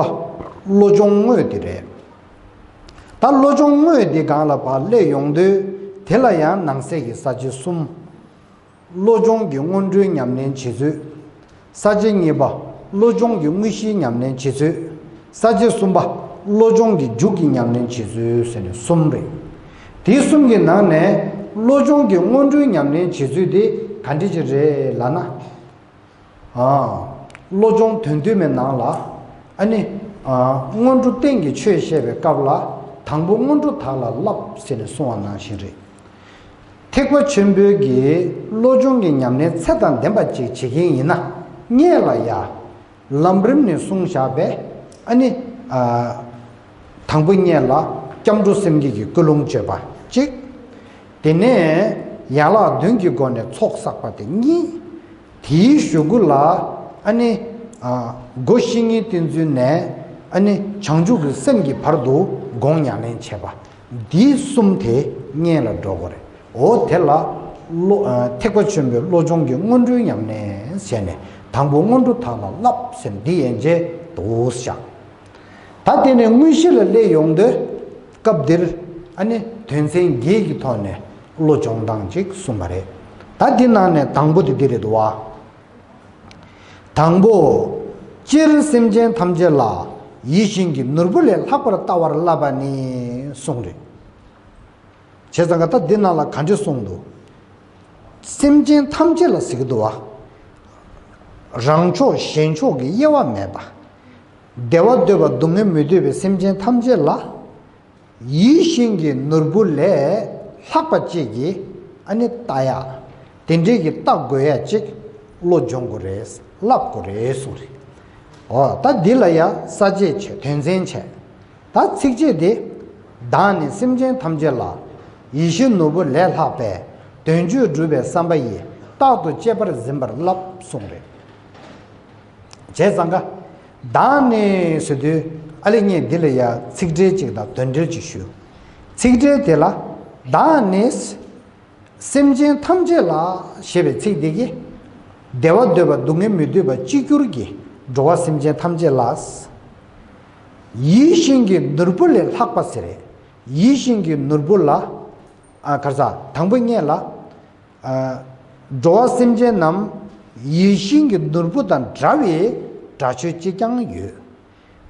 བློ་སྦྱོང་དངོས་དེ་རེད། ད་བློ་སྦྱོང་དངོས་དེ་སྒང་ལ་ཕར་སླེབས་ཡོང་དུས་དེ་ལ་ཡང་ནང་གསེས་ཀྱི་ས་བཅད་གསུམ། བློ་སྦྱོང་གི་སྔོན་འགྲོའི་ཉམས་ལེན་བྱེད་ཚུལ། ས་བཅད་གཉིས་པ། བློ་སྦྱོང་གི་དངོས་གཞིའི་ཉམས་ལེན་བྱེད་ཚུལ། ས་བཅད་གསུམ་པ། བློ་སྦྱོང་གི་མཇུག་གི་ཉམས་ལེན་བྱེད་ཚུལ་ཟེར་ནས་གསུམ་རེད། དེ་གསུམ་གྱི་ནང་ནས་བློ་སྦྱོང་གི་སྔོན་འགྲོའི་ཉམས་ལེན་བྱེད་ཚུལ་དེ་ག་འདྲ་ཅིག་རེད་ལབ་ན། ཨ། བློ་སྦྱོང་དོན་བསྡུས་མའི་ནང་ལ། ཨ་ནི། ཨ། སྔོན་འགྲོ་རྟེན་གྱི་ཆོས་བཤད་པའི་སྐབས་ལ། དང་པོ་སྔོན་འགྲོ་དག་ལ་བསླབ་ཟེར་ནས་གསུངས་པ་ནང་བཞིན་རེད། ཐེག་པ་ཆེན་པོའི་གི་བློ་སྦྱོང་གི་ཉམས་ལེན་ཚད་དང་ལྡན་པ་ཅིག་བྱེད་མཁན་ཡིན་ན། སྔོན་ལ་ཡ། ལམ་རིམ་ནས་གསུངས་བཞག་པའི། ཨ་ནི། ཨ། དང་པོ་སྔོན་ལ་སྐྱབས་འགྲོ་སེམས་བསྐྱེད་ཀྱི་ཀུན་སློང་བརྗོད་པ་གཅིག་དེ་ནས་ཡན་ལག་བདུན་གྱི་སྒོ་ནས་ཚོགས་བསགས་པ་དེ་གཉིས། དེའི་གཞུག་གུ་ལ། ཨ་ནི། ཨ། སྒོ་བཤེས་གཉེན་བསྟེན་ཚུལ་ནས། ཨ་ནི། བྱང་ཆུབ་ཀྱི་སེམས་ཀྱི་བར་དུ་སྒོམ་ཉམས་ལེན་བྱེད་པ། འདི་གསུམ་དེ་སྔོན་ལ་འགྲོ་དགོས་རེད། འོ་དེ་ལ་བློ། ཨ། ཐེག་པ་ཆེན་པོའི་བློ་སྦྱོང་གི་སྔོན་འགྲོའི་ཉམས་ལེན་ཟེར་ནས་དང་པོ་སྔོན་འགྲོ་དག་ལ་བསླབ་ཟེར་འདི་ཡན་ཆད་དུ་བཞག་ད་དེ་ནས་དངོས་གཞི་ལ་སླེབས་ཡོང་དུས་སྐབས་འདིར། ཨ་ནི། དོན་ཚན་བརྒྱད་ཀྱི་ཐོག་ནས་བློ་སྦྱོང་སྟངས་ཅིག་གསུངས་པ་རེད། ད་འདི་ནང་ནས་དང་པོ་དེ་འདི་རེད་འདུག་བ། དང་པོ། སྤྱིར་སེམས་ཅན་ཐམས་ཅད་ལ་ཡིད་བཞིན་གྱི་ནོར་བུ་ལས་ལྷག་པར་ལྟ་བར་བསླབ་པ་ནི་གསུངས་རེད། བྱས་ཙང་ཀ་ད་འདི་ནང་ལ་ག་འདྲ་གསུངས་འདུག་སེམས་ཅན་ཐམས་ཅད་ལ་ཟེར་གྱི་འདུག་བ། རང་ཕྱོགས་གཞན་ཕྱོགས་ཀྱི་དབྱེ་བ་མེད་པ། བདེ་བ་འདོད་པ་སྡུག་བསྔལ་མི་འདོད་པའི་སེམས་ཅན་ཐམས་ཅད་ལ། ཡིད་བཞིན་གྱི་ནོར་བུ་ལས་ལྷག་པ་ཅིག་གིས་ཨ་ནི་ལྟ་ཡག་དེ་འདྲའི་གི་ལྟ་དགོས་ཡག་ཅིག་བློ་སྦྱོང་དགོས་རེད། བསླབ་དགོས་རེད་གསུངས་རེད། འོ་ད་འདི་ལ་ཡ་ས་བཅད་བྱས། དོན་ཚན་བྱས། ད་ཚིགས་བཅད་འདི། བདག་ནི་སེམས་ཅན་ཐམས་ཅད་ལ། ཡིད་བཞིན་ནོར་བུ་ལས་ལྷག་པའི། དོན་སྤྱོད་སྒྲུབ་པའི་བསམ་པ་ཡིས། རྟག་ཏུ་གཅེས་པར་འཛིན་པར་བསླབ་གསུངས་རེད། བྱས་ཙང་ཀ་བདག་ནི་ཟེར་དུས་ཨ་ལེ་ངས་འདི་ལ་ཡ་ཚིག་འགྲེལ་གཅིག་དང་དོན་འགྲེལ་གཅིག་ཞུ། ཚིག་འགྲེལ་དེ་ལ། བདག་ནི། སེམས་ཅན་ཐམས་ཅད་ལ་ཞེས་པའི་ཚིག་འདི་གིས། བདེ་བ་འདོད་པ་སྡུག་བསྔལ་མི་འདོད་པ་གཅིག་གྱུར་གྱི་འགྲོ་བ་སེམས་ཅན་ཐམས་ཅད་ལ། ཡིད་བཞིན་གྱི་ནོར་བུ་ལས་ལྷག་པ་ཟེར་རེད། ཡིད་བཞིན་གྱི་ནོར་བུ་ལ། ཨ་ག་རེ་ཟ། དང་པོ་སྔོན་ལ། ཨ། འགྲོ་བ་སེམས་ཅན་རྣམས། ཡིད་བཞིན་གྱི་ནོར་བུ་དང་འདྲ་བའི་དགྲ་ཆོས་གཅིག་ཀྱང་ཡོད།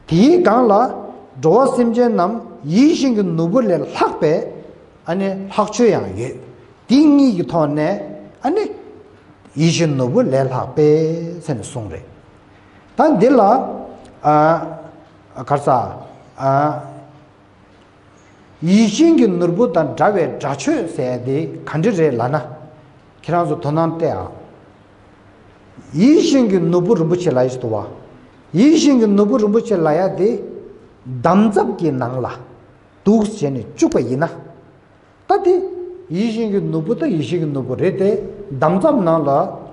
དེའི་སྒང་ལ་འགྲོ་བ་སེམས་ཅན་རྣམས་ཡིད་བཞིན་གྱི་ནོར་བུ་ལས་ལྷག་པའི་ཨ་ནི་ལྷག་ཆོས་ཡང་ཡོད། དེ་གཉིས་ཀྱི་ཐོག་ནས་ཨ་ནི་ཡིད་བཞིན་ནོར་བུ་ལས་ལྷག་པའི་ཟེར་ནས་གསུངས་རེད། ད་འདི་ལ་ཨ་ག་རེ་ཟ་ཨ། ཡིད་བཞིན་གྱི་ནོར་བུ་དང་འདྲ་བའི་དགྲ་ཆོས་ཟེར་ཡ་དེ་ག་འདྲ་རེད་ལབ་ན། ཁྱེད་རང་ཚོ་དོ་སྣང་སྟེར་ཨ། ཡིད་བཞིན་གྱི་ནོར་བུ་རིན་པོ་ཆེ་ལབ་ཡ་ཞིག་འདུག་བ། ཡིད་བཞིན་གྱི་ནོར་བུ་རིན་པོ་ཆེ་ལབ་ཡ་དེ་འདམ་རྫབ་ཀྱི་ནང་ལ་འདུག་བྱས་ནས་བཅུག་པ་ཡིན་ན། ད་དེ་ཡིད་བཞིན་གྱི་ནོར་བུ་ད་ཡིད་བཞིན་གྱི་ནོར་བུ་རེད་དེ། འདམ་རྫབ་ནང་ལ་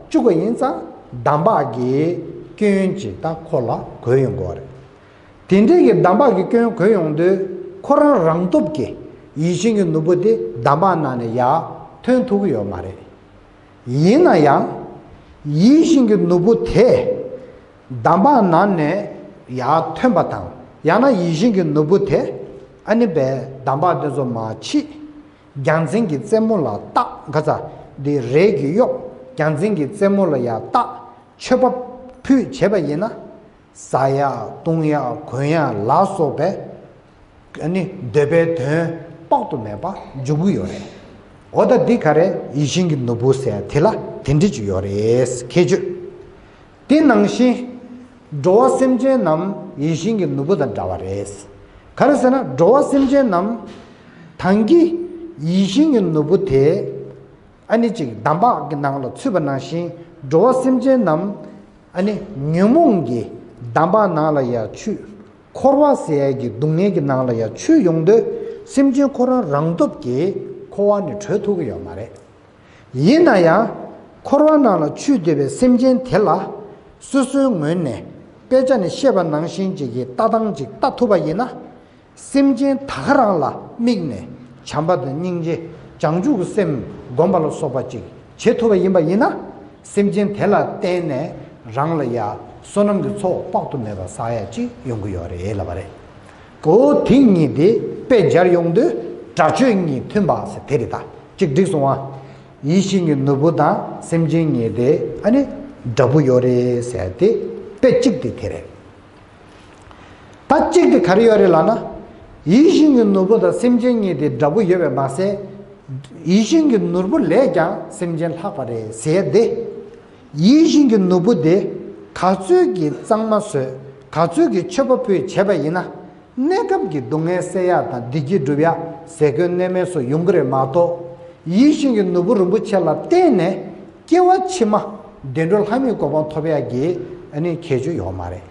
བཅུག་པ་ཡིན་ཙང་འདམ་བག་གི་སྐྱོན་ཅིག་ད་ཁོ་ལ་གོས་ཡོང་གི་རེད། དེ་འདྲའི་གི་འདམ་བག་གི་སྐྱོན་གོས་ཡོང་དུས་ཁོ་རང་རང་སྟོབས་ཀྱིས་ཡིད་བཞིན་གྱི་ནོར་བུ་དེ་འདམ་བག་ནང་ནས་ཡར་ཐོན་ཐུབ་ཀྱི་ཡོད་མ་རེད། ཡིན་ན་ཡང་ཡིད་བཞིན་གྱི་ནོར་བུ་དེ་འདམ་བག་ནང་ནས་ཡར་ཐོན་པ་དང་ཡང་ན་ཡིད་བཞིན་གྱི་ནོར་བུ་དེ་ཨ་ནི་བས་འདམ་བག་དེ་ཚོ་མར་ཕྱིས། རྒྱལ་མཚན་གྱི་རྩེ་མོ་ལ་བཏགས། ག་ཚ་འདི་རས་ཀྱིས་གཡོགས། རྒྱལ་མཚན་གྱི་རྩེ་མོ་ལ་ཡར་བཏགས། མཆོད་པ་ཕུལ་བྱས་པ་ཡིན་ན། ཟ་ཡག་བཏུང་ཡག་གོན་ཡག་ལ་སོགས་པའི་ཨ་ནི་འདོད་པའི་དོན་དཔག་ཏུ་མེད་པ་འབྱུང་གི་ཡོད་རེད། འོ་ད་འདི་ག་རེ་ཡིད་བཞིན་གྱི་ནོར་བུ་ཟེར་དེ་ལ་དེ་འདྲ་ཅིག་ཡོད་རེད་ཁྱད་ཆོས། དེ་ནང་བཞིན་འགྲོ་བ་སེམས་ཅན་རྣམས་ཡིད་བཞིན་གྱི་ནོར་བུ་དང་འདྲ་བ་རེད། ག་རེ་ཟེར་ན་འགྲོ་བ་སེམས་ཅན་རྣམས་ད་གིན་ཡིད་བཞིན་གྱི་ནོར་བུ་དེ་ཨ་ནི་ཅིག་འདམ་བག་གི་ནང་ལ་ཚུད་པ་ནང་བཞིན་འགྲོ་བ་སེམས་ཅན་རྣམས་ཨ་ནི་ཉོན་མོངས་ཀྱི་འདམ་བག་ནང་ལ་ཡར་ཚུད། འཁོར་བ་ཟེར་ཡས་ཀྱི་སྡུག་བསྔལ་གྱི་ནང་ལ་ཡར་ཚུད་ཡོང་དུས་སེམས་ཅན་ཁོ་རང་རང་སྟོབས་ཀྱིས་འཁོར་བ་ནས་གྲོལ་ཐུབ་ཀྱི་ཡོད་མ་རེད། ཡིན་ན་ཡང་འཁོར་བ་ནང་ལ་ཚུད་བསྡད་པའི་སེམས་ཅན་དེ་ལ་སོ་སོའི་ངོས་ནས་དཔེ་ཆ་ནས་བཤད་པ་ནང་བཞིན་ཅིག་གི་ལྟ་སྟངས་ཅིག་ལྟ་ཐུབ་པ་ཡིན་ན། སེམས་ཅན་ད་ག་རང་ལ་དམིགས་ནས་བྱམས་པ་དང་སྙིང་རྗེ་བྱང་ཆུབ་ཀྱི་སེམས་བསྒོམ་པ་ལ་སོགས་པ་ཅིག་བྱེད་ཐུབ་པ་ཡིན་པ་ཡིན་ན། སེམས་ཅན་དེ་ལ་བརྟེན་ནས་རང་ལ་ཡ་བསོད་ནམས་ཀྱི་ཚོགས་དཔག་ཏུ་མེད་པ་བསགས་ཡ་ཅིག་ཡོང་གི་ཡོད་རེད་ལབ་པ་རེད། འོ་དེ་གཉིས་དེ་དཔེ་སྦྱར་ཡོང་དུས་དགྲ་ཆོས་གཉིས་མཐུན་པ་ཟེར་དེ་རེད་ད། གཅིག་འགྲིག་སོང་ཨ། ཡིད་བཞིན་གྱི་ནོར་བུ་དང་སེམས་ཅན་གཉིས་དེ་ཨ་ནི་འདྲ་པོ་ཡོད་རེད་ཟེར་དེ་དཔེ་གཅིག་དེ་དེ་རེད། ད་གཅིག་དེ་ག་རེ་ཡོད་རེད་ལབ་ན། ཡིད་བཞིན་གྱི་ནོར་བུ་དང་སེམས་ཅན་གཉིས་དེ་འདྲ་པོ་ཡོད་པས་མ་ཟད། ཡིད་བཞིན་གྱི་ནོར་བུ་ལས་ཀྱང་སེམས་ཅན་ལྷག་པ་རེད་ཟེར་ཏེ། ཡིད་བཞིན་གྱི་ནོར་བུ་དེ་ག་ཚོད་ཀྱི་གཙང་མ་བཟོས། ག་ཚོད་ཀྱི་མཆོད་པ་ཕུལ་བྱས་པ་ཡིན་ན། གནས་སྐབས་ཀྱི་སྡུག་བསྔལ་སེལ་ཡག་དང་བདེ་སྐྱིད་སྒྲུབ་ཡག་ཟས་གོས་གནས་མལ་སོགས་ཡོང་གི་རེད་མ་གཏོགས། ཡིད་བཞིན་གྱི་ནོར་བུ་རིན་པོ་ཆེ་ལ་བརྟེན་ནས་སྐྱེ་བ་ཕྱི་མ་བདེ་འགྲོ་ལྷ་མིའི་གོ་འཕང་ཐོབ་ཡག་གི་ཨ་ནི་ཁྱད་ཆོས་ཡོད་མ་རེད།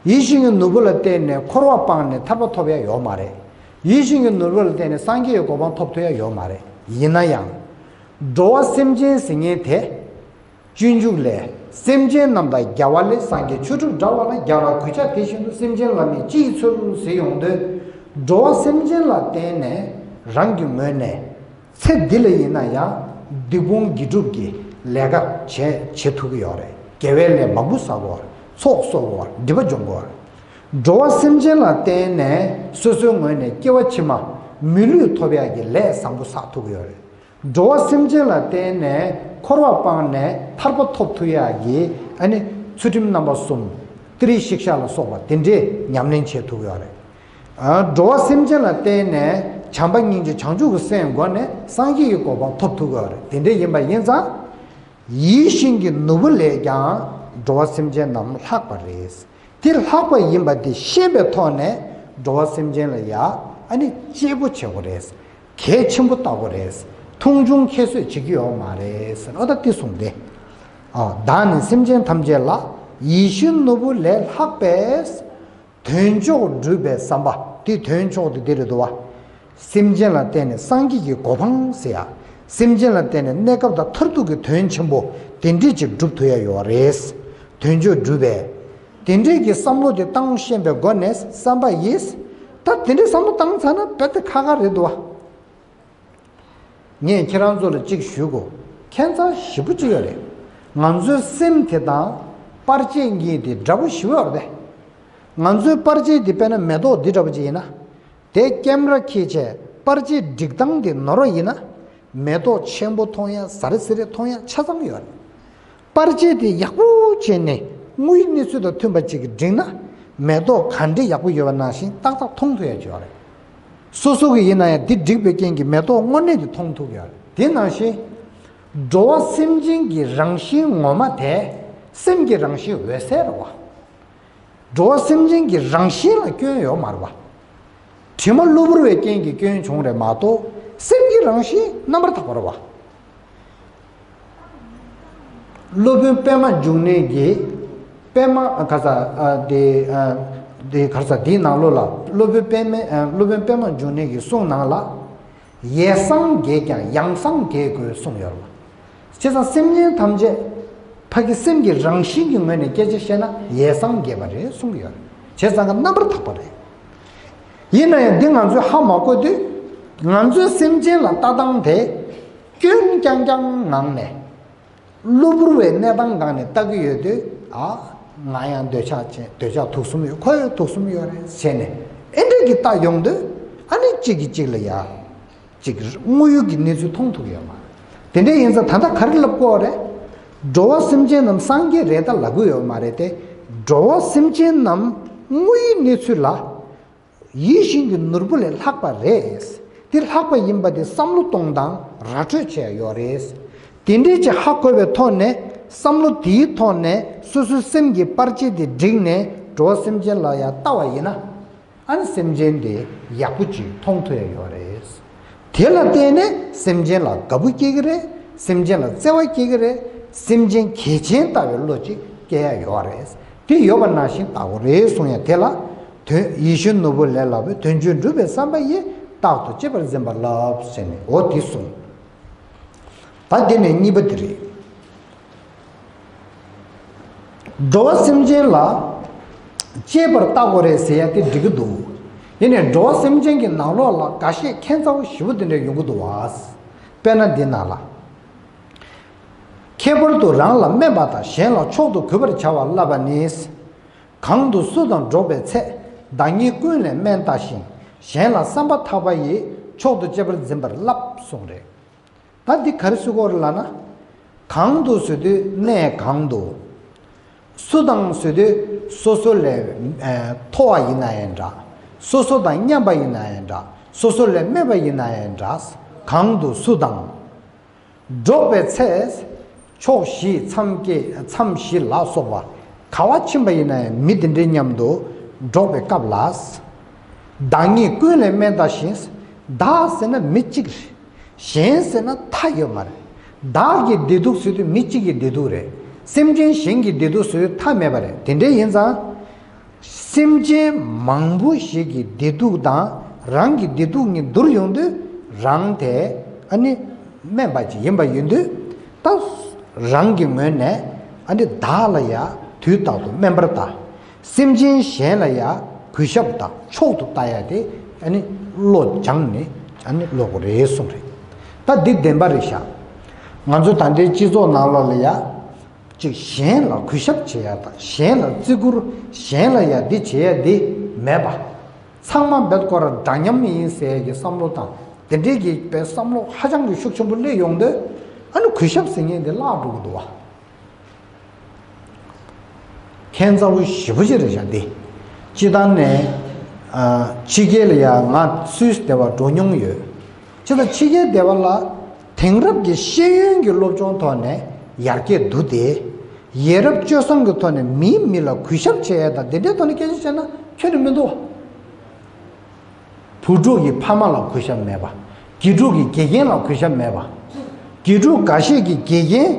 ཡིད་བཞིན་གྱི་ནོར་བུ་ལ་བརྟེན་ནས་འཁོར་བ་སྤངས་ནས་ཐར་པ་ཐོབ་ཡ་ཡོད་མ་རེད། ཡིད་བཞིན་གྱི་ནོར་བུ་ལ་བརྟེན་ནས་སངས་རྒྱས་ཀྱི་གོ་འཕང་ཐོབ་ཐུབ་ཡ་ཡོད་མ་རེད། ཡིན་ན་ཡང་། འགྲོ་བ་སེམས་ཅན་ཟེར་མཁན་དེ། སྤྱོད་འཇུག་ལས། སེམས་ཅན་རྣམས་དང་རྒྱལ་བ་ལས། སངས་རྒྱས་ཆོས་དྲུག་འདྲ་བ་ལ། རྒྱལ་བ་གུས་ཕྱག་དེ་བཞིན་དུ། སེམས་ཅན་ལ་ནི་ཅི་ཡིས་འཚོལ་ཟེར་ཡོང་དུས། འགྲོ་བ་སེམས་ཅན་ལ་བརྟེན་ནས་རང་གི་ངོས་ནས། ཚེ་འདི་ལ་ཡིན་ན་ཡང་སྡིག་སྤོང་དགེ་སྒྲུབ་ཀྱི་ལས་ཀ་བྱེད་བྱེད་ཐུབ་ཀྱི་ཡོད་རེད། དགེ་བའི་ལས་མང་པོ་བསགས་དགོས། ཚོགས་གསོག་དགོས། སྒྲིབ་པ་སྦྱོང་དགོས། འགྲོ་བ་སེམས་ཅན་ལ་བརྟེན་ནས་སོ་སོའི་ངོས་ནས་སྐྱེ་བ་ཕྱི་མ་མི་ལུས་ཐོབ་ཡག་གི་ལས་བཟང་པོ་བསགས་ཐུབ་ཀྱི་ཡོད་རེད། འགྲོ་བ་སེམས་ཅན་ལ་བརྟེན་ནས་འཁོར་བ་སྤངས་ནས་ཐར་པ་ཐོབ་ཐུབ་ཡག་གི་ཨ་ནི་ཚུལ་ཁྲིམས་རྣམ་པ་གསུམ། ཏྲི་ཤིག་ཤ་ལ་སོགས་པ་དེ་འདྲས་ཉམས་ལེན་བྱེད་ཐུབ་ཀྱི་ཡོད་རེད། ཨ། འགྲོ་བ་སེམས་ཅན་ལ་བརྟེན་ནས་བྱམས་པ་སྙིང་རྗེ་བྱང་ཆུབ་ཀྱི་སེམས་སྒོ་ནས་སངས་རྒྱས་ཀྱི་གོ་འཕང་ཐོབ་ཐུབ་ཀྱི་ཡོད་རེད། དེ་འདྲས་ཡིན་པ་ཡིན་ཙང་། ཡིད་བཞིན་གྱི་ནོར་བུ་ལས་ཀྱང་འགྲོ་བ་སེམས་ཅན་རྣམས་ལྷག་པ་རེད། དེ་ལྷག་པ་ཡིན་པ་དེ་ཤེས་པའི་ཐོག་ནས་འགྲོ་བ་སེམས་ཅན་ལ་ཡ་ཨ་ནི་གཅེས་པོ་བྱེད་དགོས་རེད། གལ་ཆེན་པོ་ལྟ་དགོས་རེད། མཐོང་ཆུང་ཁྱད་གསོད་བྱེད་ཀྱི་ཡོད་མ་རེད་ཟེར། ཨ། ད་དེ་གསུངས་ཏེ། ཨ། བདག་ནི་སེམས་ཅན་ཐམས་ཅད་ལ། ཡིད་བཞིན་ནོར་བུ་ལས་ལྷག་པའི། དོན་མཆོག་སྒྲུབ་པའི་བསམ་པ། དེ་དོན་མཆོག་དེ་འདི་རེད་འདུག་བ། སེམས་ཅན་ལ་བརྟེན་ནས་སངས་རྒྱས་ཀྱི་གོ་འཕང་ཟེར་ཡ། སེམས་ཅན་ལ་བརྟེན་ནས་གནས་སྐབས་དང་མཐར་ཐུག་གི་དོན་ཆེན་པོ་དེ་འདྲས་ཅིག་སྒྲུབ་ཐུབ་ཡ་ཡོད་རེད། དོན་མཆོག་སྒྲུབ་པའི། དེ་འདྲས་ཀྱི་བསམ་བློ་དེ་བཏང་ཤེས་པའི་སྒོ་ནས་བསམ་པ་ཡིས། ད་དེ་འདྲས་བསམ་བློ་བཏང་ཚར་ན་རྦད་དེ་ཁག་ཁག་རེད་འདུག་བ། ངས་ཁྱེད་རང་ཚོ་ལ་གཅིག་ཞུ་དགོས། ཁྱད་མཚར་ཞེ་པོ་ཅིག་ཡོད་རེད། ང་ཚོའི་སེམས་དེ་དང་པར་ཆས་གཉིས་དེ་འདྲ་པོ་ཞེ་པོ་ཡོད་རེད། ང་ཚོའི་པར་ཆས་དེ་དཔེར་ན་མེ་ཏོག་འདི་འདྲ་པོ་ཅིག་ཡིན་ན། དེ་ཀེམ་ར་འཁྱེར་བྱས་པར་ཆས་སྒྲིག་སྟངས་དེ་ནོར་བ་ཡིན་ན། མེ་ཏོག་ཆེན་པོ་མཐོང་ཡ་ཟ་རེ་ཟི་རེ་མཐོང་ཡ་ཆ་ཚང་ཡོད་རེད། པར་ཆས་དེ་ཡག་པོ་བྱས་ནས་དངོས་ཡོད་གནས་ཚུལ་དང་མཐུན་པ་ཅིག་བསྒྲིགས་ན། མེ་ཏོག་ག་འདྲ་ཡག་པོ་ཡོད་པ་ནང་བཞིན་ཏག་ཏག་མཐོང་ཐུབ་ཡ་ཅིག་ཡོད་རེད། སོ་སོ་གི་ཡིན་ན་ཡང་འདི་བསྒྲིགས་པའི་རྐྱེན་གྱིས་མེ་ཏོག་དངོས་གནས་དེ་མཐོང་ཐུབ་ཡོད་རེད། དེ་ནང་བཞིན། འགྲོ་བ་སེམས་ཅན་གྱི་རང་བཞིན་ངོ་མ་དེ་སེམས་ཀྱི་རང་བཞིན་འོད་གསལ་རེད་བ། འགྲོ་བ་སེམས་ཅན་གྱི་རང་བཞིན་ལ་སྐྱོན་ཡོད་མ་རེད་བ། དྲི་མ་གློ་བུར་བའི་རྐྱེན་གྱིས་སྐྱོན་བྱུང་རེད་མ་གཏོགས་སེམས་ཀྱི་རང་བཞིན་རྣམ་པར་དག་པ་རེད་བ། སློབ་དཔོན་པདྨ་འབྱུང་གནས་ཀྱིས། པདྨ་ག་ས་ཨ་དེ་ཨ་དེ་ག་ས་དེའི་ནང་ལོགས་ལ་སློབ་དཔོན་པདྨ་ཨ་སློབ་དཔོན་པདྨ་འབྱུང་གནས་ཀྱི་གསུང་ནང་ལ། ཡེ་སངས་རྒྱས་ཀྱང་ཡང་སངས་རྒྱས་དགོས་གསུངས་ཡོད་རེད་བ། བྱས་ཙང་སེམས་ཅན་ཐམས་ཅད་ཕ་གི་སེམས་ཀྱི་རང་བཞིན་གྱི་ངོས་ནས་སྐད་ཆ་བཤད་ན་ཡེ་སངས་རྒྱས་པ་རེད་གསུང་གི་ཡོད་རེད། བྱས་ཙང་གི་རྣམ་པར་དག་པ་རེད། ཡིན་ན་ཡང་འདི་ང་ཚོས་ཧ་མ་གོ་དུས། ང་ཚོས་སེམས་ཅན་ལ་ལྟ་སྟངས་དེ་སྐྱོན་རྐྱང་རྐྱང་ངང་ནས། གློ་བུར་བའི་གནས་སྟངས་སྒང་ནས་ལྟ་གི་ཡོད་དུས། ཨ། ང་ཡང་འདོད་ཆགས་ཅན་འདོད་ཆགས་དུག་གསུམ་ཡོད། ཁོ་ཡང་དུག་གསུམ་ཡོད་རེད་ཟེར་ནས་ཨེ་འདྲས་ཀྱི་ལྟ་ཡོང་དུས། ཨ་ནི་གཅིག་གིས་གཅིག་ལ་ཡ། གཅིག་དངོས་ཡོད་ཀྱི་གནས་ཚུལ་མཐོང་ཐུབ་ཡོད་མ་རེད། དེ་འདྲས་ཡིན་ཙང་ད་ལྟ་ག་རེ་ལབ་དགོས་རེད། འགྲོ་བ་སེམས་ཅན་རྣམས་སངས་རྒྱས་རེད་ད་ལབ་དགོས་ཡོད་མ་རེད་དེ། འགྲོ་བ་སེམས་ཅན་རྣམས་དངོས་ཡོད་གནས་ཚུལ་ལ། ཡིད་བཞིན་གྱི་ནོར་བུ་ལས་ལྷག་པ་རེད། དེ་ལྷག་པ་ཡིན་པ་དེ་བསམ་བློ་གཏོང་སྟངས་ར་འཕྲོད་བྱས་ཡོད་རེད། དེ་འདྲས་ཀྱི་ཧ་གོ་བའི་ཐོག་ནས་བསམ་བློ་དེའི་ཐོག་ནས་སོ་སོའི་སེམས་ཀྱི་པར་ཆས་དེ་བསྒྲིགས་ནས་འགྲོ་བ་སེམས་ཅན་ལ་ཡང་ལྟ་བ་ཡིན་ན། ཨ་ནི་སེམས་ཅན་དེ་ཡག་པོ་ཅིག་མཐོང་ཐུབ་ཡ་ཡོད་རེད། དེ་ལ་བརྟེན་ནས་སེམས་ཅན་ལ་དགའ་པོ་སྐྱེ་གི་རེད། སེམས་ཅན་ལ་བརྩེ་བ་སྐྱེ་གི་རེད། སེམས་ཅན་གལ་ཆེན་ལྟ་བའི་བློ་ཅིག་སྐྱེ་ཡ་ཡོད་རེད། དེ་ཡོད་པ་ནང་བཞིན་ལྟ་དགོས་རེད་གསུང་ཡ་དེ་ལ། དོན་ཡིད་བཞིན་ནོར་བུ་ལས་ལྷག་པའི་དོན་སྤྱོད་འགྲུབ་པའི་བསམ་པ་ཡིས་རྟག་ཏུ་གཅེས་པར་འཛིན་པ་ལབ་ཟེར་ནས་འོ་དེ་གསུངས། ད་དེ་ནས་གཉིས་པ་དེ་རེད། འགྲོ་བ་སེམས་ཅན་ལ་གཅེས་པར་ལྟ་དགོས་རེད་ཟེར་ཡ་དེ་འགྲིག་གི་འདུག་ཡིན་ནའི་འགྲོ་བ་སེམས་ཅན་གྱི་ནང་ལོགས་ལ་འགའ་ཤས་ཁྱད་མཚར་པོ་ཞེ་པོ་དེ་འདྲ་ཡོང་གི་འདུག་བ། དཔེར་ན་འདི་ནང་ལ། ཁྱད་པར་དུ་རང་ལ་སྨན་པ་དང་གཞན་ལ་མཆོག་ཏུ་གུས་པར་བྱ་བ་བསླབ་པ་ནི། གང་དུ་སུ་དང་འགྲོགས་པའི་ཚེ། བདག་ཉིད་ཀུན་ལས་དམན་ལྟ་ཞིང་། གཞན་ལ་བསམ་པ་ཐག་པ་ཡིས། མཆོག་ཏུ་གཅེས་པར་འཛིན་པར་བསླབ་གསུངས་རེད། ད་འདི་ག་རེ་ཟེར་གྱི་ཡོད་རེད་ལབ་ན། གང་དུ་ཟེར་དུས་གནས་གང་དུ། སུ་དང་ཟེར་དུས་སོ་སོ་ལས་ཨ་མཐོ་བ་ཡིན་ན་ཡང་འདྲ། སོ་སོ་དང་མཉམ་པ་ཡིན་ན་ཡང་འདྲ། སོ་སོ་ལས་དམན་པ་ཡིན་ན་ཡང་འདྲ། གང་དུ་སུ་དང་། འགྲོགས་པའི་ཚེ། ཕྱོགས་བཞི་མཚམས་བཅད་མཚམས་བཞི་ལ་སོགས་པ། ག་པར་ཕྱིན་པ་ཡིན་ན་ཡང་མི་དེ་འདྲའི་མཉམ་དུ་འགྲོགས་པའི་སྐབས་ལ། བདག་ཉིད་ཀུན་ལས་དམན་ལྟ་ཞིང་། བདག་ཟེར་ན་མི་གཅིག་རེད། གཞན་ཟེར་ན་མཐའ་ཡོད་མ་རེད། བདག་གི་བདེ་སྡུག་ཟེར་དུས་མི་གཅིག་གི་བདེ་སྡུག་རེད། སེམས་ཅན་གཞན་གྱི་བདེ་སྡུག་ཟེར་དུས་མཐའ་མེད་པ་རེད། དེ་འདྲ་ཡིན་ཙང་། སེམས་ཅན་མང་པོ་ཞིག་གི་བདེ་སྡུག་དང་རང་གི་བདེ་སྡུག་གཉིས་བསྡུར་ཡོང་དུས། རང་དེ་ཨ་ནི་དམན་པ་ཅིག་ཡིན་པ་ཡིན་དུས། ད་རང་གི་ངོས་ནས་ཨ་ནི་བདག་ལ་ཡ་དུས་རྟག་ཏུ་དམན་པར་ལྟ། སེམས་ཅན་གཞན་ལ་ཡ་གུས་ཞབས་དང་མཆོག་ཏུ་ལྟ་ཡ་དེ་ཨ་ནི་བློ་སྦྱངས་ནས་ཨ་ནི་ལོག་གི་རེད་གསུངས་རེད། ད་འདི་བདེན་པ་རེད་ཤག་ང་ཚོ་ད་ལྟའི་སྤྱི་ཚོགས་ནང་ལོགས་ལ་ཡ། ཅིག་གཞན་ལ་གུས་ཞབས་བྱེད་ཡ་དང་གཞན་ལ་བརྩི་བཀུར། གཞན་ལ་ཡ་འདི་བྱེད་ཡ་འདི་མེད་པ། ཚང་མ་རྦད་ཀོ་ར་འདྲ་མཉམ་ཡིན་ཟེར་ཡ་གི་བསམ་བློ་དང་དེ་འདྲས་ཀྱི་པའི་བསམ་བློ་ཧ་ཅང་གི་ཤུགས་ཆེན་པོ་སླེབས་ཡོང་དུས། ཨ་ནི་གུས་ཞབས་ཟེར་མཁན་འདི་བརླག་འགྲོ་གི་འདུག་བ། ཁྱད་མཚར་པོ་ཞེ་པོ་ཅིག་རེད་ཤག་འདི། སྤྱིར་བཏང་ནས། ཨ། ཕྱི་རྒྱལ་ལ་ཡ་ང་སུད་སི་སྡེ་བར་འགྲོ་མྱོང་ཡོད། ཅི་ལྟར་ཕྱི་རྒྱལ་སྡེ་བ་ལ་དེང་རབས་ཀྱི་ཤེས་ཡོན་གྱི་སློབ་སྦྱོང་ཐོག་ནས་ཡར་རྒྱས་འདུག་སྟེ། ཡ་རབས་སྤྱོད་བཟང་གི་ཐོག་ནས་མིས་མི་ལ་གུས་ཞབས་བྱེད་ཡ་དང་དེ་འདྲའི་ཐོག་ནས་སྐད་ཆ་བཤད་ན་ཁྱོན་ནས་མི་འདུག་བ། བུ་ཕྲུག་གི་ཕ་མ་ལ་གུས་ཞབས་མེད་པ། དགེ་ཕྲུག་གི་དགེ་རྒན་ལ་གུས་ཞབས་མེད་པ། དགེ་ཕྲུག་འགའ་ཤས་ཀྱི་དགེ་རྒན་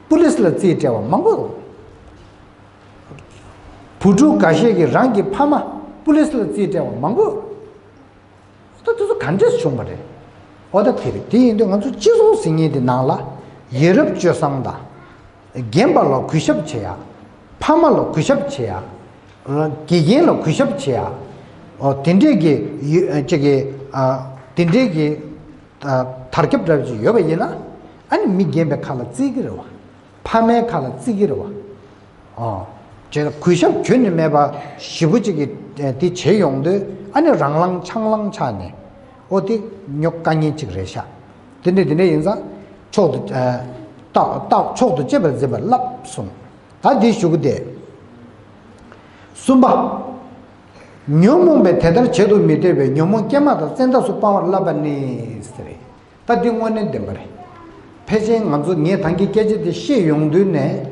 པུ་ལིས་ལ་རྩིས་སྤྲད་པ་མང་པོ་འདུག་བུ་ཕྲུག་འགའ་ཤས་ཀྱིས་རང་གི་ཕ་མ་པུ་ལིས་ལ་རྩིས་སྤྲད་པ་མང་པོ། ད་དེ་ཚོ་ག་འདྲས་བྱུང་བ་རེད། འོ་ད་དེ་རེད། དེ་ཡིན་དུས་ང་ཚོ་སྤྱི་ཚོགས་ཟེར་མཁན་དེ་ནང་ལ་ཡ་རབས་སྤྱོད་བཟང་དང་། རྒན་པ་ལ་གུས་ཞབས་བྱེད་ཡ། ཕ་མ་ལ་གུས་ཞབས་བྱེད་ཡ། དགེ་རྒན་ལ་གུས་ཞབས་བྱེད་ཡ། འོ་དེ་འདྲས་ཀྱི་ཡོ་ཅིག་གི་ཨ་དེ་འདྲས་ཀྱི་ཨ་དར་ཁྱབ་འདྲ་བ་ཅིག་ཡོད་པ་ཡིན་ན། ཨ་ནི་མི་རྒན་པའི་ཁ་ལ་བརྩི་གི་རེད་བ། ཕ་མའི་ཁ་ལ་བརྩི་གི་རེད་བ། ཨོ། བྱས་ན་གུས་ཞབས་ཁྱོན་ནས་མེད་པ་ཞེ་པོ་ཅིག་གི་དེ་བྱེད་ཡོང་དུས། ཨ་ནི་རང་ལངས་ཆང་ལངས་ཆགས་ནས། ཨོ་དེ་ཉོ་དཀའ་ངལ་ཅིག་རེད་ཤག་དེ་འདྲ་དེ་འདྲ་ཡིན་ཙང་མཆོག་ཏུ་ཨ། རྟགས་མཆོག་ཏུ་གཅེས་པར་འཛིན་པ་བསླབ་གསུངས། ད་འདི་ཞུ་གི་དེ། གསུམ་པ། ཉོན་མོངས་པས་དེ་ལྟར་བྱེད་དུ་མི་འདོད་པའི་ཉོན་མོངས་སྐྱེས་མ་དང་བཙན་ཐབས་སུ་སྤང་བར་བསླབ་པ་ནི་ཟེར། ད་འདི་དངོས་གནས་བདེན་པ་རེད། ཕལ་ཆེར་ང་ཚོ་ངས་ད་གིན་སྐད་ཆ་འདི་བཤད་ཡོང་དུས་ནས་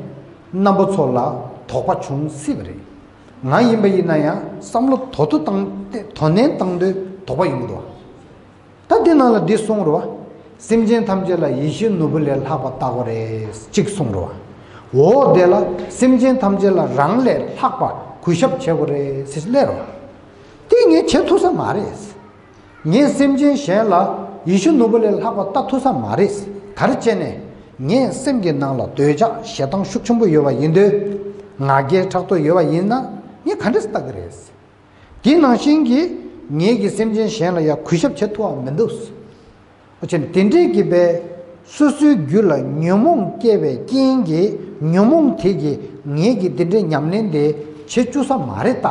རྣམ་པ་ཚོ་ལ་དོགས་པ་བྱུང་སྲིད་པ་རེད། ང་ཡིན་པ་ཡིན་ན་ཡང་བསམ་བློ་དོ་དོ་བཏང་སྟེ་དོ་ནན་བཏང་དུས་དོགས་པ་ཡོང་གི་འདུག་ད་འདི་ནང་ལ་འདི་གསུངས་རེད་བ། སེམས་ཅན་ཐམས་ཅད་ལ་ཡིད་བཞིན་ནོར་བུ་ལས་ལྷག་པ་བལྟ་དགོས་རེད་གཅིག་གསུངས་རེད་བ། འོ་དེ་ལ་སེམས་ཅན་ཐམས་ཅད་ལ་རང་ལས་ལྷག་པ་གུས་ཞབས་བྱེད་དགོས་རེད་ཟེར་སླེབས་རེད་བ། དེ་ངས་བྱེད་ཐུབ་ས་མ་རེད། ངས་སེམས་ཅན་གཞན་ལ་ཡིད་བཞིན་ནོར་བུ་ལས་ལྷག་པ་ལྟ་ཐུབ་ས་མ་རེད། ག་རེ་བྱས་ནས། ངས་སེམས་ཀྱི་ནང་ལ་འདོད་ཆགས་ཞེ་སྡང་ཤུགས་ཆེན་པོ་ཡོད་པ་ཡིན་དུས། ང་རྒྱལ་ཕྲག་དོག་ཡོད་པ་ཡིན་ན་ངས་ག་འདྲས་ལྟ་གི་རེད། དེ་ནང་བཞིན་གྱི་ངེད་ཀྱིས་སེམས་ཅན་གཞན་ལ་ཡང་གུས་ཞབས་བྱེད་ཐུབ་པ་མི་འདུག་འོ་བྱས་ནས་དེ་འདྲས་ཀྱི་པའི་སོ་སོའི་རྒྱུད་ལ་ཉོན་མོངས་སྐྱེས་པའི་རྐྱེན་གྱིས་ཉོན་མོངས་དེ་གིས་ངེད་ཀྱིས་དེ་འདྲའི་ཉམས་ལེན་དེ་བྱེད་བཅུག་ས་མ་རེད་ད།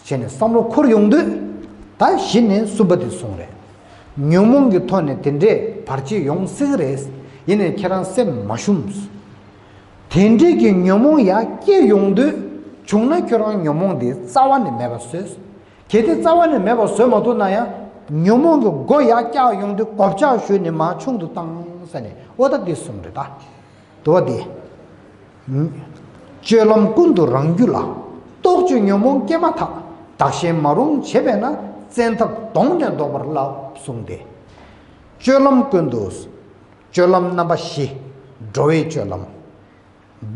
བྱས་ནས་བསམ་བློ་འཁོར་ཡོང་དུས། ད་གཞི་ནས་གསུམ་པ་དེ་གསུངས་རེད། ཉོན་མོངས་ཀྱི་ཐོག་ནས་དེ་འདྲས་བར་ཆད་ཡོང་སྲིད་ཀྱི་རེད། ཡིན་ནའི་ཁྱེད་རང་སེམས་མ་ཞུམ། དེ་འདྲས་ཀྱི་ཉོན་མོངས་ཡར་སྐྱེ་ཡོང་དུས། བྱུང་ན་ཁྱོད་རང་ཉོན་མོངས་དེ་རྩ་བ་ནས་མེད་པ་བཟོས། གལ་ཏེ་རྩ་བ་ནས་མེད་པ་བཟོས་མ་ཐུབ་ན་ཡང་། ཉོན་མོངས་ཀྱི་སྒོ་ཡར་བཀྱག་ཡོང་དུས་གོ་ཆ་ཞུས་ནས་མར་ཆུང་དུ་བཏང་ཟེར་ནས་འོ་ད་འདི་གསུངས་རེད་ད། དུ་བ་དེ། སྤྱོད་ལམ་ཀུན་ཏུ་རང་རྒྱུད་ལ། རྟོག་དཔྱོད་ཉོན་མོངས་སྐྱེས་མ་ཐག་བདག་གཞན་མ་རུངས་བྱེད་པས་ན། བཙན་ཐབས་གདོང་ནས་བཟློག་པར་བསླབ་གསུངས་ཏེ། སྤྱོད་ལམ་ཀུན་ཏུ། སྤྱོད་ལམ་རྣམ་པ་བཞི། འགྲོ་བའི་སྤྱོད་ལམ།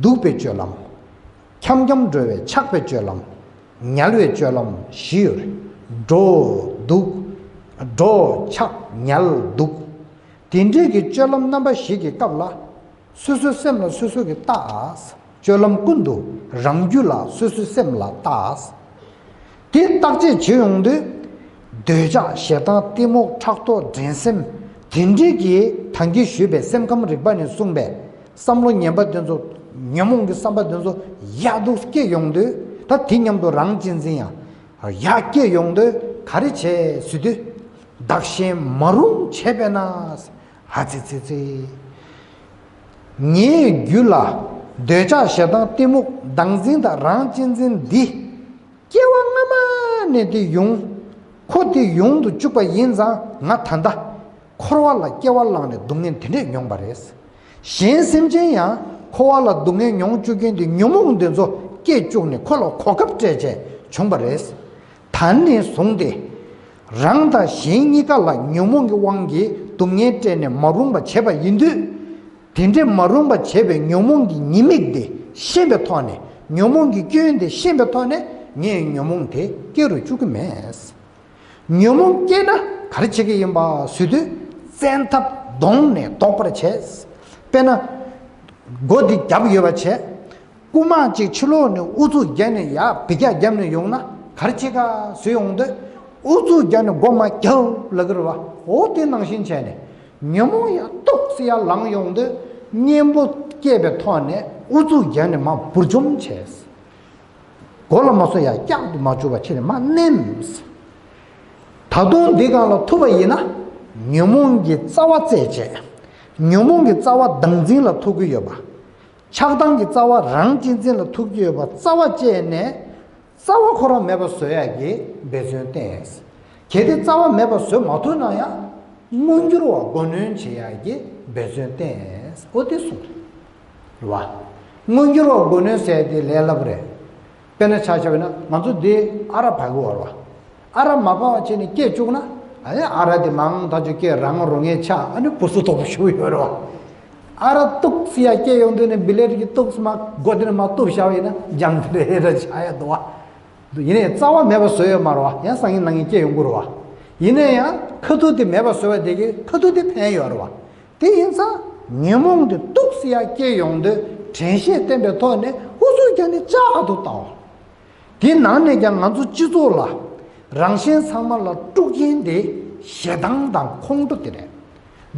འདུག་པའི་སྤྱོད་ལམ། འཁྱམ་འཁྱམ་འགྲོ་བའི་ཆགས་པའི་སྤྱོད་ལམ། ཉལ་བའི་སྤྱོད་ལམ་བཞི་ཡོད་རེད། འགྲོ། འདུག་འགྲོ། ཆགས། ཉལ། འདུག་དེ་འདྲའི་གི་སྤྱོད་ལམ་རྣམ་པ་བཞི་གི་སྐབས་ལ། སོ་སོའི་སེམས་ལ་སོ་སོ་གིས་བལྟ། སྤྱོད་ལམ་ཀུན་ཏུ་རང་རྒྱུད་ལ་སོ་སོའི་སེམས་ལ་བལྟ། དེ་བརྟག་དཔྱད་བྱེད་ཡོང་དུས། འདོད་ཆགས་ཞེ་སྡང་གཏི་མུག་ཕྲག་དོག་འགྲན་སེམས་དེ་འདྲའི་གི་ད་གིན་ཞུས་པའི་སེམས་ཁམས་རིག་པ་ནས་གསུངས་པའི་བསམ་བློ་ངན་པ་དེ་ཚོ། ཉོན་མོངས་ཀྱི་བསམ་པ་དེ་ཚོ་ཡག་སྡུག་སྐྱེ་ཡོང་དུས། ད་དེ་མཉམ་དུ་རང་གཅེས་འཛིན་ཡང་ཡག་སྐྱེ་ཡོང་དུས་ག་རེ་བྱས་ཟེར་དུས། བདག་གཞན་མ་རུངས་བྱས་པས་ན། ཨ་ཙི་ཙི་ཙི། ངའི་རྒྱུད་ལ་འདོད་ཆགས་ཞེ་སྡང་གཏི་མུག་བདག་འཛིན་དང་རང་གཅེས་འཛིན་འདི། སྐྱེ་བ་སྔ་མ་ནས་དེ་ཡོང་། ཁོ་དེ་ཡོང་དུ་བཅུག་པ་ཡིན་ཙང་ང་ད་ལྟ་འཁོར་བ་ལ་སྐྱེ་བ་བླངས་ནས་སྡུག་བསྔལ་དེ་འདྲས་མྱོང་པ་རེད། གཞན་སེམས་ཅན་ཡང་འཁོར་བ་ལ་སྡུག་བསྔལ་མྱོང་བཅུག་མཁན་དེ་ཉོན་མོངས་དེ་ཚོ་སྐྱེ་བཅུག་ནས་ཁོ་ལ་གོ་སྐབས་སྤྲད་བྱས་བྱུང་པ་རེད། ད་ནས་བཟུང་སྟེ། རང་དང་གཞན་གཉིས་ཀ་ལ་ཉོན་མོངས་ཀྱི་དབང་གིས་སྡུག་བསྔལ་སྤྲད་ནས་མ་རུངས་པ་བྱས་པ་ཡིན་དུས། དེ་འདྲའི་མ་རུངས་པ་བྱས་པའི་ཉོན་མོངས་ཀྱི་ཉེས་དམིགས་དེ་ཤེས་པའི་ཐོག་ནས། ཉོན་མོངས་ཀྱི་སྐྱོན་དེ་ཤེས་པའི་ཐོག་ནས་ངས་ཉོན་མོངས་དེ་སྐྱེ་རུ་བཅུག་གི་མེད། ཉོན་མོངས་སྐྱེས་ན་ག་རེ་བྱེད་ཀྱི་ཡིན་པ་ཟེར་དུས། བཙན་ཐབས་གདོང་ནས་བཟློག་པར་བྱས། དཔེར་ན། སྒོ་འདི་རྒྱབ་ཡོད་པ་བྱས། རྐུན་མ་གཅིག་ཕྱི་ལོགས་ནས་ཨུ་ཚུགས་བརྒྱབ་ནས་ཡར་འབུད་རྒྱག་བརྒྱབ་ནས་ཡོང་ན་ག་རེ་བྱེད་ག་ཟེར་ཡོང་དུས། ཨུ་ཚུགས་བརྒྱབ་ནས་སྒོ་མར་རྒྱབ་ལབ་ཀྱི་རེད་བ། འོ་དེ་ནང་བཞིན་བྱས་ནས་ཉོན་མོངས་ཡར་ཏོག་ཙམ་ཡར་ལངས་ཡོང་དུས། གཉེན་པོ་སྐྱེས་པའི་ཐོག་ནས་ཨུ་ཚུགས་བརྒྱབ་ནས་མར་འབུར་འཇོམས་བྱས། སྒོ་ལ་མ་སོང་ཡར་བཀྱག་ཏུ་མ་བཅུག་པ་བྱས་ནས་མར་མནན། ད་དུང་འདི་སྒང་ལ་ཐུབ་པ་ཡིན་ན། ཉོན་མོངས་ཀྱི་རྩ་བ་རྩད་བཅད། ཉོན་མོངས་ཀྱི་རྩ་བ་བདག་འཛིན་ལ་ཐུག་གི་ཡོད་པ། ཆགས་སྡང་གི་རྩ་བ་རང་གཅེས་འཛིན་ལ་ཐུག་གི་ཡོད་པ་རྩ་བ་བཅད་ནས། རྩ་བ་ཁོ་རང་མེད་པ་བཟོ་ཡག་གི་འབད་བརྩོན་བསྟེན། གལ་ཏེ་རྩ་བ་མེད་པ་བཟོ་མ་ཐུབ་ན་ཡང་། མངོན་གྱུར་བ་མགོ་གནོན་བྱེད་ཡག་གི་འབད་བརྩོན་བསྟེན། འོ་དེ་གསུངས་རེད་བ། མངོན་གྱུར་བ་མགོ་གནོན་ཟེར་དེ་ལས་སླ་པོ་རེད། དཔེར་ན་ཆ་བཞག་པ་ན་ང་ཚོ་འདི་ཨ་རག་འབག་གི་ཡོད་རེད་བ། ཨ་རག་མ་འབག་པ་བྱས་ནས་སྐྱེས་བཅུག་ན། ཨ་ནི་ཨ་རག་དེ་མང་ཐག་ཆོད་སྐྱེས་རང་རུ་ངའི་ཆ་ཨ་ནི་བུ་སུ་དོག་པོ་ཞུ་ཡོད་རེད་བ། ཨ་རག་ཏོག་ཙི་ཡ་སྐྱེས་ཡོང་དུས་ནས་བི་ལེ་ཊི་གི་ཏོག་ཙི་མ་སྒོ་དེ་ནས་མ་གཏུབ་བཞག་པ་ཡིན་ན་འཇམ་དེ་རེད་ཆགས་ཡ་འདུག་བ། ཡིན་ནའི་རྩ་བ་མེད་པ་བཟོས་ཡོད་མ་རེད་བ། ཡང་སང་ཉིན་གནངས་ཉིན་སྐྱེས་ཡོང་གི་རེད་བ། ཡིན་ན་ཡང་ཁ་ཐུག་དེ་མེད་པ་བཟོས་པ་དེ་གིས་ཁ་ཐུག་དེ་ཕན་ཡོད་རེད་བ། དེ་ཡིན་ཙང་ཉོན་མོངས་དེ་ཏོག་ཙི་ཡ་སྐྱེ་ཡོང་དུས་དྲན་ཤེས་བསྟེན་པའི་ཐོག་ནས་ཨུ་ཚུགས་རྒྱག་ནས་བཅག་ཏུ་བཏང་བ། དེ་ནང་ནས་ཀྱང་ང་ཚོ་སྤྱི་ཚོགས་ལ་རང་གཞན་ཚང་མ་ལ་དཀྲུག་རྐྱེན་དེ་ཞེ་སྡང་དང་ཁོང་ཁྲོ་དེ་རེད།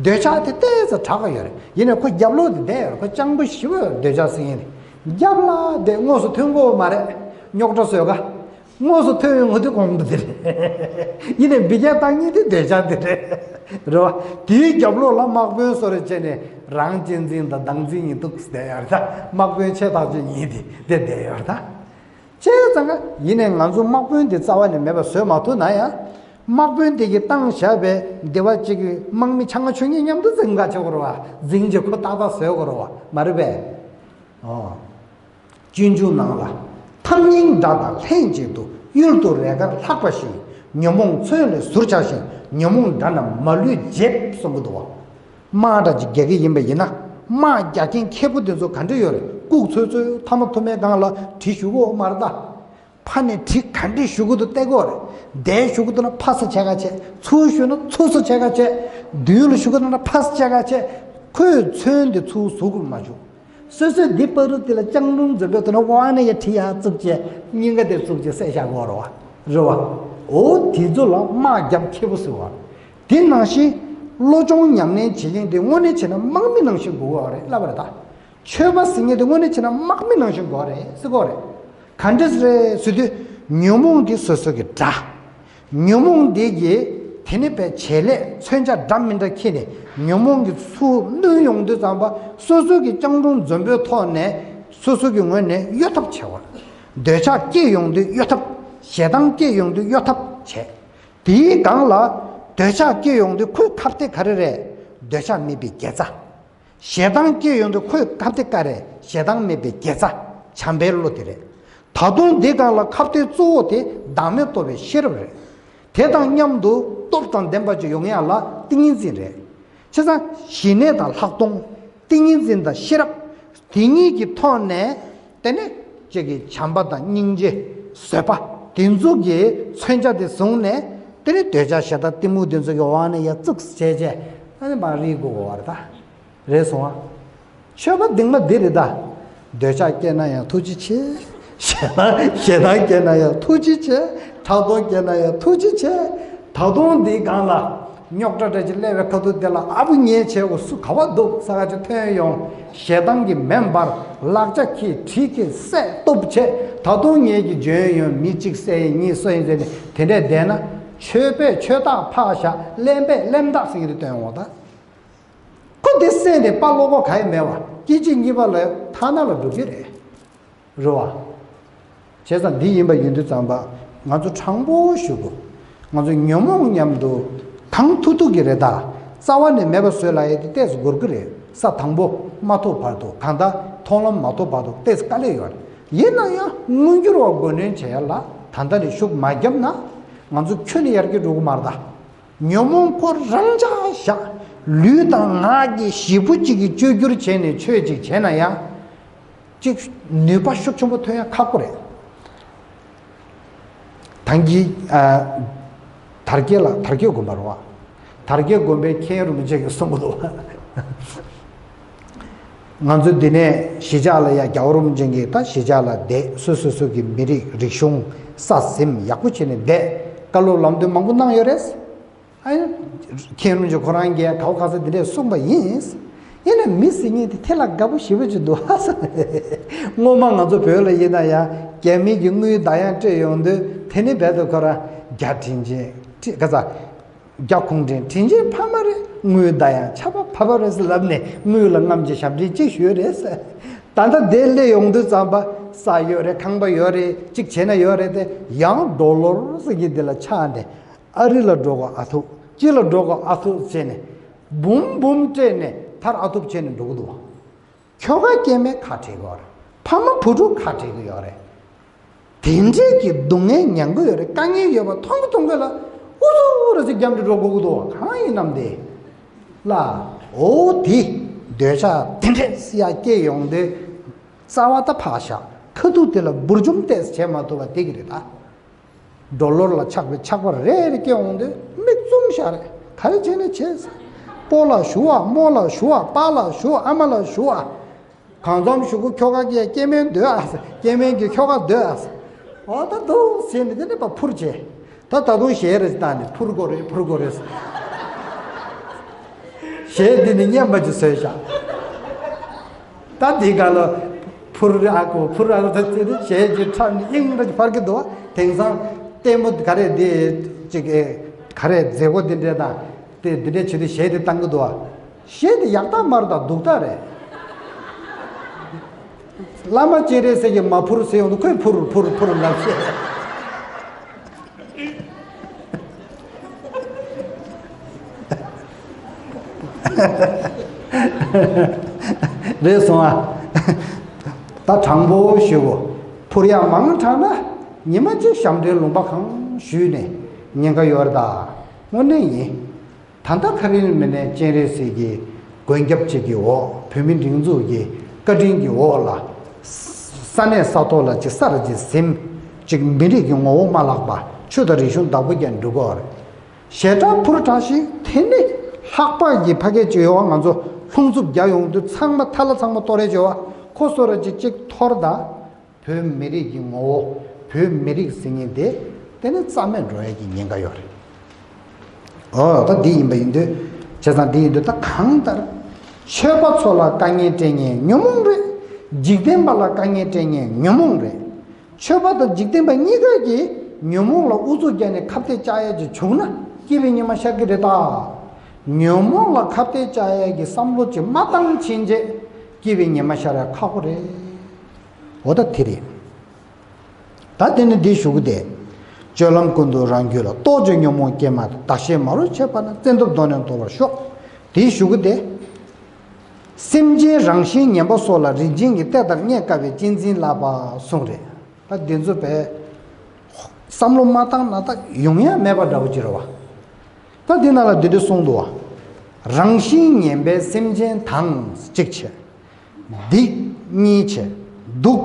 འདོད་ཆགས་དེ་ཏོག་ཙམ་དྲག་ག་ཡོད་རེད། ཡིན་ནའི་ཁོ་རྒྱབ་ལོགས་དེ་བསྡད་ཡོད་རེད། ཁོ་སྤྱང་པོ་ཞེ་པོ་ཡོད་རེད། འདོད་ཆགས་ཟེར་མཁན་དེ་རྒྱབ་ལ་བསྡད་དངོས་སུ་ཐོན་གྱི་ཡོད་མ་རེད། རྙོག་དྲ་བཟོས་ག་དངོས་སུ་ཐོན་ཡོང་གི་དེ་ཁོང་ཁྲོ་དེ་རེད། ཡིན་ནའི་འབུད་རྒྱག་བཏང་མཁན་དེ་འདོད་ཆགས་དེ་རེད། རེད་བ། དེའི་རྒྱབ་ལོགས་ལ་དམག་དཔོན་བཟོ་འདྲ་བྱས་ནས་ རང་གཅེས་འཛིན་དང་བདག་འཛིན་གཉིས་འདུག་བསྡད་ཡོད་རེད་ད། དམག་དཔོན་ཆེ་ཐག་ཆོད་གཉིས་དེ་དེ་བསྡད་ཡོད་རེད་ད། བྱས་ཙང་ཀ་ཡིན་ནའི་ང་ཚོ་དམག་དཔོན་དེ་རྩ་བ་ནས་མེད་པ་བཟོས་མ་ཐུབ་ན་ཡང་། དམག་དཔོན་དེ་གིས་བཏང་བཞག་པའི་སྡེ་བ་གཅིག་གི་དམག་མི་ཆ་ལྔ་ཆོས་ཉིད་མཉམ་དུ་འཛིང་ག་བྱེད་དགོས་རེད་བ། འཛིང་རྗེས་ཁོ་ཏག་ཏག་བཟོས་དགོས་རེད་བ། མ་རེད་པས། ཨོ། སྤྱོད་འཇུག་ནང་ལ། ཐབས་སྙིང་དགྲ་དང་ལྷན་ཅིག་ཏུ། གཡུལ་དུ་རེས་འགའར་ལྷགས་པ་བཞིན། ཉོན་མོངས་མཚོན་ལས་ཟུར་ཆགས་ཤིང་། ཉོན་མོངས་དགྲ་རྣམས་མ་ལུས་འཇིབ་གསུང་གི་འདུག་བ། དམག་འདྲ་ཅིག་རྒྱག་གི་ཡིན་པ་ཡིན་ན། དམག་རྒྱག་མཁན་མཁས་པོ་དེ་ཚོ་ག་འདྲ་ཡོད་རེད། ལྐུགས་ཚོད་ཚོད་ཐ་མ་ཐུ་མའི་སྒང་ལ་གྲི་གཞུ་གི་ཡོད་མ་རེད་ད། ཕར་ནས་གྲི་ག་འདྲས་གཞུ་གི་འདུག་བལྟ་གི་ཡོད་རེད། བསྡད་གཞུ་གི་འདུག་ན་ཕར་ས་ཆད་ག་བྱེད། ཚུར་གཞུ་ན་ཚུར་ས་ཆད་ག་བྱེད། མདུན་ལ་གཞུ་གི་འདུག་ན་ཕར་ས་ཆད་ག་བྱེད། ཁོས་མཚོན་དེ་ཚུར་ཟུག་གི་མ་བྱུང་། སོ་སོས་འདི་པ་རུ་དེ་ལ་སྤྱང་གྲུང་འཛོམས་པའི་དོན་ན་དབང་ནས་ཡ་གྲི་ཡ་བཙུགས་བྱས་སྙིང་ག་དེ་བཙུགས་བྱས་བསད་བཞག་གི་ཡོད་རེད་བ། རེད་བ། འོ་དེ་ཚོ་ལ་དམག་རྒྱབ་མཁས་པོ་ཟེར་བ། དེ་ནང་བཞིན་བློ་སྦྱོང་ཉམས་ལེན་བྱེད་མཁན་དེ་དངོས་གནས་བྱས་ན་དམག་མི་ནང་བཞིན་དགོས་ཀྱི་ཡོད་རེད་ལབ་པ་རེད་ད། ཆོས་པ་ཟེར་མཁན་དེ་དངོས་གནས་བྱས་ན་དམག་མི་ནང་བཞིན་དགོས་རེད་ཟེར་གྱི་ཡོད་རེད། ག་འདྲས་རེད་ཟེར་དུས། ཉོན་མོངས་འདི་སོ་སོ་གི་དགྲ། ཉོན་མོངས་འདི་གིས་དེ་ནི་པའི་བྱེད་ལས་མཚོན་ཆ་འདྲ་མི་འདྲ་འཁྱེར་ནས་ཉོན་མོངས་ཀྱི་ཚུར་བསྣུན་ཡོང་དུས་ཙམ་པ་སོ་སོ་གི་སྤྱང་གྲུང་འཛོམས་པོའི་ཐོག་ནས་སོ་སོ་གི་ངོས་ནས་གཡོལ་ཐབས་བྱེད་པ། འདོད་ཆགས་སྐྱེས་ཡོང་དུས་གཡོལ་ཐབས། ཞེ་སྡང་སྐྱེས་ཡོང་དུས་གཡོལ་ཐབས་བྱེད། དེའི་སྒང་ལ་འདོད་ཆགས་སྐྱེས་ཡོང་དུས་ཁོའི་ཁ་གཏད་ག་རེ་རེད། འདོད་ཆགས་མེད་པའི་དགེ་རྩ། ཞེ་སྡང་སྐྱེས་ཡོང་དུས་ཁོའི་ཁ་གཏད་ག་རེ། ཞེ་སྡང་མེད་པའི་དགེ་རྩ། བྱམས་པའི་བློ་དེ་རེད། ད་དུང་འདི་སྒང་ལ་ཁ་གཏད་གཙོ་བོ་དེ་བདག་མེད་རྟོགས་པའི་ཤེས་རབ་རེད། དེ་དང་མཉམ་དུ་སྟོབས་དང་ལྡན་པ་ཅིག་ཡོང་ཡག་ལ་ཏིང་ངེ་འཛིན་རེད། བྱས་ཙང་ཞི་གནས་དང་ལྷག་མཐོང་། ཏིང་ངེ་འཛིན་དང་ཤེས་རབ། དེ་གཉིས་ཀྱི་ཐོག་ནས་དེ་ནི་ཅིག་གི་བྱམས་པ་དང་སྙིང་རྗེ། བཟོད་པ། དེ་ཚོ་གི་མཚོན་ཆ་དེ་བཟུང་ནས་དེ་ནི་འདོད་ཆགས་ཞེ་སྡང་གཏི་མུག་དེ་ཚོ་གི་དབང་ནས་ཡར་བཙུགས་བྱས་བྱས་ཨ་ནི་མར་རིལ་དགོས་པ་རེད་ད། རེད་སོང་ཨ། ཆོས་པ་གདིང་མ་འདི་རེད་ད། འདོད་ཆགས་སྐྱེས་ན་ཡང་ཐུགས་རྗེ་ཆེ། ཞེ་སྡང་ཞེ་སྡང་སྐྱེས་ན་ཡང་ཐུགས་རྗེ་ཆེ། ཕྲག་དོག་སྐྱེས་ན་ཡང་ཐུགས་རྗེ་ཆེ། ད་དུང་འདིའི་སྒང་ལ་རྙོག་དྲ་འདྲ་ཅིག་སླེབས་པའི་ཁ་ཐུག་དེ་ལ་ཨ་བུ་ངའི་བྱས་འོ་སུ་ག་བ་འདུག་ས་ག་ཅིག་ཐོན་ཡོང་། ཞེ་སྡང་གི་མེ་འབར་ལག་ཆ་ཁྱེར་གྲི་ཁྱེར་བསད་གཏུབ་བྱས། ད་དུང་ངེད་ཀྱི་འཇོན་ཡོང་མི་གཅིག་བསད་ཡིན་གཉིས་གསོད་ཡིན་ཟེར་ནས་དེ་འདྲས་བསྡད་ན་ཆོས་པས་ཆོས་བདག་ཕག་ཞག་གླེན་པས་གླེན་བདག་ཟེར་གྱི་དེ་སྟོན་འོང་ད། ཁོ་དེ་བསད་ནས་དཔའ་བློ་ཁོག་ག་ཡེ་མེད་བ་སྐད་ཅིག་གཉིས་པ་ལ་ཐ་ན་ལ་འགྲོ་གི་རེད། རེད་བ། བྱས་ཙང་འདི་ཡིན་པ་ཡིན་དུས་ཙམ་པ་ང་ཚོ་དྲང་པོ་ཞུ་དགོས། ང་ཚོ་ཉོན་མོངས་མཉམ་དུ་གང་ཐུབ་ཐུབ་ཀྱི་རེད་ད། རྩ་བ་ནས་མེད་པ་བཟོས་ལ་ཡས་དེ་ཏོག་ཙམ་འགོར་གི་རེད། ས་དང་པོ་མ་ཐོབ་བར་དུ་གང་ལྟར་མཐོང་ལམ་མ་ཐོབ་བར་དུ་ཏོག་ཙམ་དཀའ་ལས་ཡོད་རེད། ཡིན་ན་ཡང་མངོན་འགྱུར་བ་མགོ་གནོན་བྱེད་ཡ་ལ་ད་ལྟ་ནས་ཤུགས་མ་བརྒྱབ་ན་ང་ཚོ་ཁྱོན་ནས་ཡར་རྒྱས་འགྲོ་གི་མ་རེད་ད། ཉོན་མོངས་ཁོ་རང་ཆ་བཞག་ལུས་དང་ངག་གི་ཞེ་པོ་གཅིག་གི་བཅོས་བསྒྱུར་བྱས་ནས་ཆོས་གཅིག་བྱས་ན་ཡང་གཅིག་ནུས་པ་ཤུགས་ཆེན་པོ་ཐོན་ཡ་ཁག་པོ་རེད། ཐང་གི་ཨ། དར་རྒྱས་ལ་དར་རྒྱས་དགོན་པ་རེད་བ། དར་རྒྱས་དགོན་པའི་མཁན་རིན་པོ་ཆེ་གིས་གསུང་གི་འདུག་བ། ང་ཚོ་འདི་ནས་གཞིས་ཆགས་ལ་ཡ་རྒྱལ་བ་རིན་པོ་ཆེ་གིས་ད་གཞིས་ཆགས་ལ་བསྡད་སོ་སོ་སོ་གི་མི་རིགས་རིག་གཞུང་ས་ཟིན་ཡག་པོ་བྱས་ནས་བསྡད་བཀའ་སློབ་ལམ་སྟོན་མང་པོ་གནང་ཡོད་རེད། ཨ་ཡ། མཁན་རིན་པོ་ཆེ་ཁོ་རང་གིས་ག་བ་ག་ས་འདི་འདྲས་གསུངས་པ་ཡིན། ཡིན་ན་མི་ཟེར་མཁན་དེ་དེ་ལ་དགའ་པོ་ཞེ་པོ་ཅིག་འདུག་ཨ་ས། སྔོན་མ་ང་ཚོ་བོད་ལ་ཡིན་ན་ཡང་རྒྱ་མི་གི་དངུལ་ཟླ་ཡང་སྤྲད་ཡོང་དུས་དེ་ནི་རྦད་དེ་ཁོ་རང་རྒྱ་དྲིན་ཆེན་ཁྲི་ག་ས། རྒྱ་གུང་ཁྲན་དྲིན་ཆེན་ཕ་མ་རེད། དངུལ་ཟླ་ཡང་ཆར་པ་བབས་པ་རེད་ཟེར་ལབ་ནས་དངུལ་ལ་རྔམ་གྱི་ཞབས་འདྲེན་གཅིག་ཞུས་རེད་ཟེར། ད་ལྟ་དེ་སླེབས་ཡོང་དུས་ཙམ་པ་ས་ཡོད་རེད། ཁང་པ་ཡོད་རེད། གཅིག་བྱས་ན་ཡོད་རེད་དེ་ཡང་ཌོ་ལར་ཟེར་གྱི་འདི་ལ་ཆགས་ནས་ཨ་རི་ལ་འགྲོ་དགོས་ཨ་ཐུག་ཅི་ལ་འགྲོ་དགོས་ཨ་ཐུག་བྱས་ནས་འབུམ་འབུམ་སྤྲད་ནས་མཐར་ཨ་ཐུག་བྱས་ནས་འགྲོ་གི་འདུག་ཁྱོ་ག་སྐྱེས་དམན་ཁ་བྲལ་གི་ཡོད་རེད། ཕ་མ་བུ་ཕྲུག་ཁ་བྲལ་གི་ཡོད་རེད། དེ་འདྲས་ཀྱི་སྡུག་བསྔལ་མྱང་གི་ཡོད་རེད། དཀའ་ངལ་ཡོད་པ་མཐོང་གི་མཐོང་གི་ལ་ཨུ་ཚུགས་རེ་ཟེར་རྒྱབ་འདྲེ་འགྲོ་དགོས་ཀྱི་འདུག་གང་ཡིན་ནམ་དེ་ལ། འོ་དེ་འདོད་ཆགས་དེ་འདྲས་སི་ཡ་སྐྱེས་ཡོང་དུས་རྩ་བ་ད་ཕག་ཤ་ཁ་ཐུག་དེ་ལ་འབུར་འཇོམས་ཏོག་ཙམ་བྱས་མ་ཐུབ་པ་དེ་གི་རེད་ད། ཌོ་ལར་ལ་ཆགས་པའི་ཆགས་པ་རེ་རེ་སྐྱེ་འོང་དུས་མིག་བཙུམ་བཞག་རེད། ག་རེ་བྱས་ན་བྱས། སྤོ་ལགས་ཞུ་བ་རྨོ་ལགས་ཞུ་བ་པཱ་ལགས་ཞུ་བ་ཨ་མ་ལགས་ཞུ་བ། གང་འཚམ་ཞུ་གུ་ཁྱོ་ག་གིས་སྐྱེ་དམན་འདོད་ཨ་ཟེར། སྐྱེ་དམན་གྱིས་ཁྱོ་ག་འདོད་ཨ་ཟེར། འོ་ད་འདུག་ཟེར་ནས་དེ་ནས་ཕར་འཕུར་བྱས། ད་ད་དུང་གཞས་རེ་བཏང་ནས་འཕུར་དགོས་རེད་འཕུར་དགོས་རེད་ཟེར། གཞས་འདི་ནི་སྙན་པ་ཅིག་བཟོས་བཞག་ད་འདི་ག་ལ་འཕུར་ཨ་ཁུ་འཕུར་ཨ་ཁུ་ད་ཅི་ནི་གཞས་ཅིག་འཁྲབ་ནས་དབྱིངས་རེ་འཕར་གྱི་འདུག་བ། དེང་སང་ལྟད་མོ་ག་རེ་འདི་ཅིག་ག་རེ་མཛེས་སྒོ་འདི་འདྲས་དང་དེ་འདི་འདྲས་བྱེད་དུས་གཞས་འདི་བཏང་གི་འདུག་བ། གཞས་དེ་ཡག་རྟགས་མ་རེད་ད། སྡུག་རྟགས་རེད། བླ་མ་སྤྱན་རས་གཟིགས་ཀྱིས་མ་འཕུར་ཟེར་ཡོང་དུས་ཁོས་འཕུར་འཕུར་འཕུར་ལབ་བྱས། རེད་སོང་ཨ། ད་དྲང་པོ་ཞུ་གོ། འཕུར་ཡག་མང་དྲགས་ན་ཉི་མ་གཅིག་ཞབས་འདྲེན་ལུང་པ་གང་ཞུས་ནས་ཉེན་ཁ་ཡོད་རེད་ད། དངོས་གནས་ཡིན། ད་ལྟ་ཁ་རིང་མིན་ནས་སྤྱན་རས་གཟིགས་ཀྱི་མགོན་སྐྱབས་གཅིག་གི་འོག་བོད་མི་སྒྲིག་འཛུགས་ཀྱི་བཀའ་དྲིན་གྱི་འོག་ལ། ས་གནས་ས་ཐོག་ལ་ཅིག་གསར་གྱི་ཟིན། ཅིག་མི་རིགས་ཀྱི་ངོ་བོ་མ་བརླག་པ། ཆོས་དང་རིག་གཞུང་བདག་པོ་རྒྱག་འགྲོ་གི་ཡོད་རེད། ཞེ་དྲག་འཕུར་དྲགས་ཤིག་དེ་ནི་ལྷག་པར་གྱི་ཕ་སྐད་ཅིག་ཡོད་བ། ང་ཚོ་ལྷུང་འཚུབ་རྒྱག་ཡོང་དུས་ཚང་མ་ཐ་ལ་ཚང་མ་གཏོར་རེ་བྱེད་བ། ཁོ་སོ་ར་ཅིག་ཅིག་འཐོར་ད། བོད་མི་རིགས་ཀྱི་ངོ་བོ། བོད་མི་རིགས་ཟེར་མཁན་དེ་དེ་ནི་རྩ་མེད་འགྲོ་ཡ་གི་ཉེན་ཁ་ཡོད་རེད། ཨོ་ད་འདི་ཡིན་པ་ཡིན་དུས། བྱས་ཙང་འདི་ཡིན་དུས་ད་གང་ལྟར། ཆོས་པ་ཚོ་ལ་དཀའ་ངལ་སྤྲད་མཁན་ཉོན་མོངས་རེད། འཇིག་རྟེན་པ་ལ་དཀའ་ངལ་སྤྲད་མཁན་ཉོན་མོངས་རེད། ཆོས་པ་དང་འཇིག་རྟེན་པ་གཉིས་ཀ་གིས་ཉོན་མོངས་ལ་ཨུ་ཚུགས་བརྒྱབ་ནས་ཁ་གཏད་བཅག་ཡ་ཅིག་བྱུང་ན་སྐྱིད་པའི་ཉི་མ་ཤར་གི་རེད་ད། ཉོན་མོངས་ལ་ཁ་གཏད་བཅག་ཡ་གི་བསམ་བློ་ཅིག་མ་བཏང་ཕྱིན་ཆད་སྐྱིད་པའི་ཉི་མ་ཤར་ཡ་ཁག་པོ་རེད། འོ་ད་དེ་རེད། ད་དེ་ནི་འདི་ཞུ་གི་དེ། སྤྱོད་ལམ་ཀུན་ཏུ་རང་རྒྱུད་ལ། རྟོག་དཔྱོད་ཉོན་མོངས་སྐྱེས་མ་ཐག་བདག་གཞན་མ་རུ་ཕྱེ་བ་ན། བཙན་ཐབས་གདོང་ནས་འདོར་བར་ཤོག་དེ་ཞུ་གི་དེ། སེམས་ཅན་རང་བཞིན་ངན་པ་སོགས་ལ་རིན་ཆེན་གྱི་གཏེར་ལྟར་རྙེད་དཀའ་བའི་གཅེས་འཛིན་ལགས་པ་གསུངས་རེད། ད་འདི་ཚོ་བས་བསམ་བློ་མ་བཏང་ན་ད་ཡོང་ཡ་མེད་པ་འདྲ་བོ་ཅིག་རེད་བ། ད་འདི་ནང་ལ་འདི་འདྲ་གསུངས་འདུག་བ། རང་བཞིན་ངན་པའི་སེམས་ཅན་དང་གཅིག་བྱས། སྡིག་གཉིས་བྱས། སྡུག་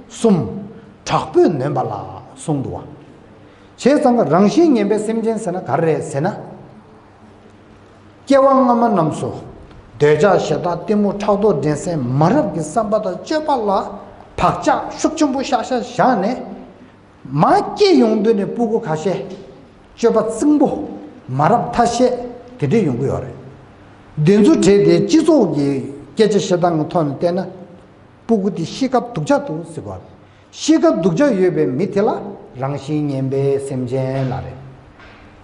གསུམ། དྲག་པོས་ནོན་པ་ལ་གསུངས་འདུག་བ། བྱས་ཙང་རང་བཞིན་ངན་པའི་སེམས་ཅན་ཟེར་ན་ག་རེ་རེད་ཟེར་ན། སྐྱེ་བ་སྔ་མ་རྣམས་སུ། འདོད་ཆགས་ཞེ་སྡང་གཏི་མུག་ཕྲག་དོག་འགྲན་སེམས་མ་རབས་ཀྱི་བསམ་པ་དང་སྤྱོད་པ་ལ་བག་ཆགས་ཤུགས་ཆེན་པོ་ཤ་ཤ་བཞག་ནས། མ་སྐྱེས་ཡོང་དུས་ནས་སྤུ་གུ་ཁ་ཤས། སྤྱོད་པ་རྩིང་པོ། མ་རབས་ཐ་ཤལ། དེ་འདྲས་ཡོང་གི་ཡོད་རེད། འདི་ཚོ་གྲས་དེ་སྤྱི་ཚོགས་ཀྱི་སྐད་ཆ་བཤད་སྟངས་ཀྱི་ཐོག་ནས་བལྟས་ན། སྤུ་གུ་དེ་ཤི་སྐབས་སྡུག་ཅག་འདུག་ཟེར་གོ། ཤི་སྐབས་སྡུག་ཅག་ཡོད་པའི་མི་དེ་ལ་རང་བཞིན་ངན་པའི་སེམས་ཅན་ལབ་རེད།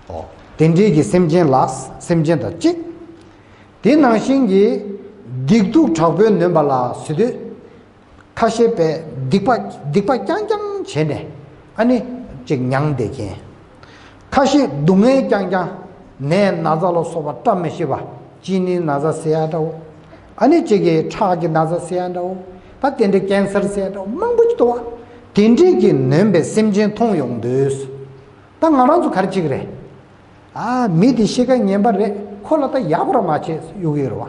ཨོ། དེ་འདྲས་ཀྱི་སེམས་ཅན་ལ་སེམས་ཅན་དང་གཅིག་དེ་ནང་བཞིན་གྱི་སྡིག་སྡུག་དྲག་པོས་ནོན་པ་ལ་ཟེར་དུས། ཁ་ཤས་པས་སྡིག་པ་སྡིག་པ་རྐྱང་རྐྱང་བྱས་ནས་ཨ་ནི་ཅིག་མྱངས་བསྡད་མཁན། ཁ་ཤས་སྡུག་བསྔལ་རྐྱང་རྐྱང་། ནད་ན་ཚ་ལ་སོགས་པ་བཀྲ་མི་ཤིས་པ། གཅིན་སྙིའི་ན་ཚ་ཟེར་ཡ་འདྲ་བོ། ཨ་ནི་ཅིག་གིས་ཁྲག་གི་ན་ཚ་ཟེར་ཡ་འདྲ་བོ། ད་དེ་འདྲའི་ཀན་སར་ཟེར་ཡ་འདྲ་བོ་མང་པོ་ཅིག་འདུག་བ། དེ་འདྲས་ཀྱིས་ནོན་པའི་སེམས་ཅན་མཐོང་ཡོང་དུས། ད་ང་རང་ཚོ་ག་རེ་བྱེད་ཀྱི་རེད། ཨ། མི་དེ་ཤི་ཁ་ངན་པ་རེད། ཁོ་ལ་ད་ཡག་པོ་ར་མ་བྱེད་གཡུག་གི་རེད་བ།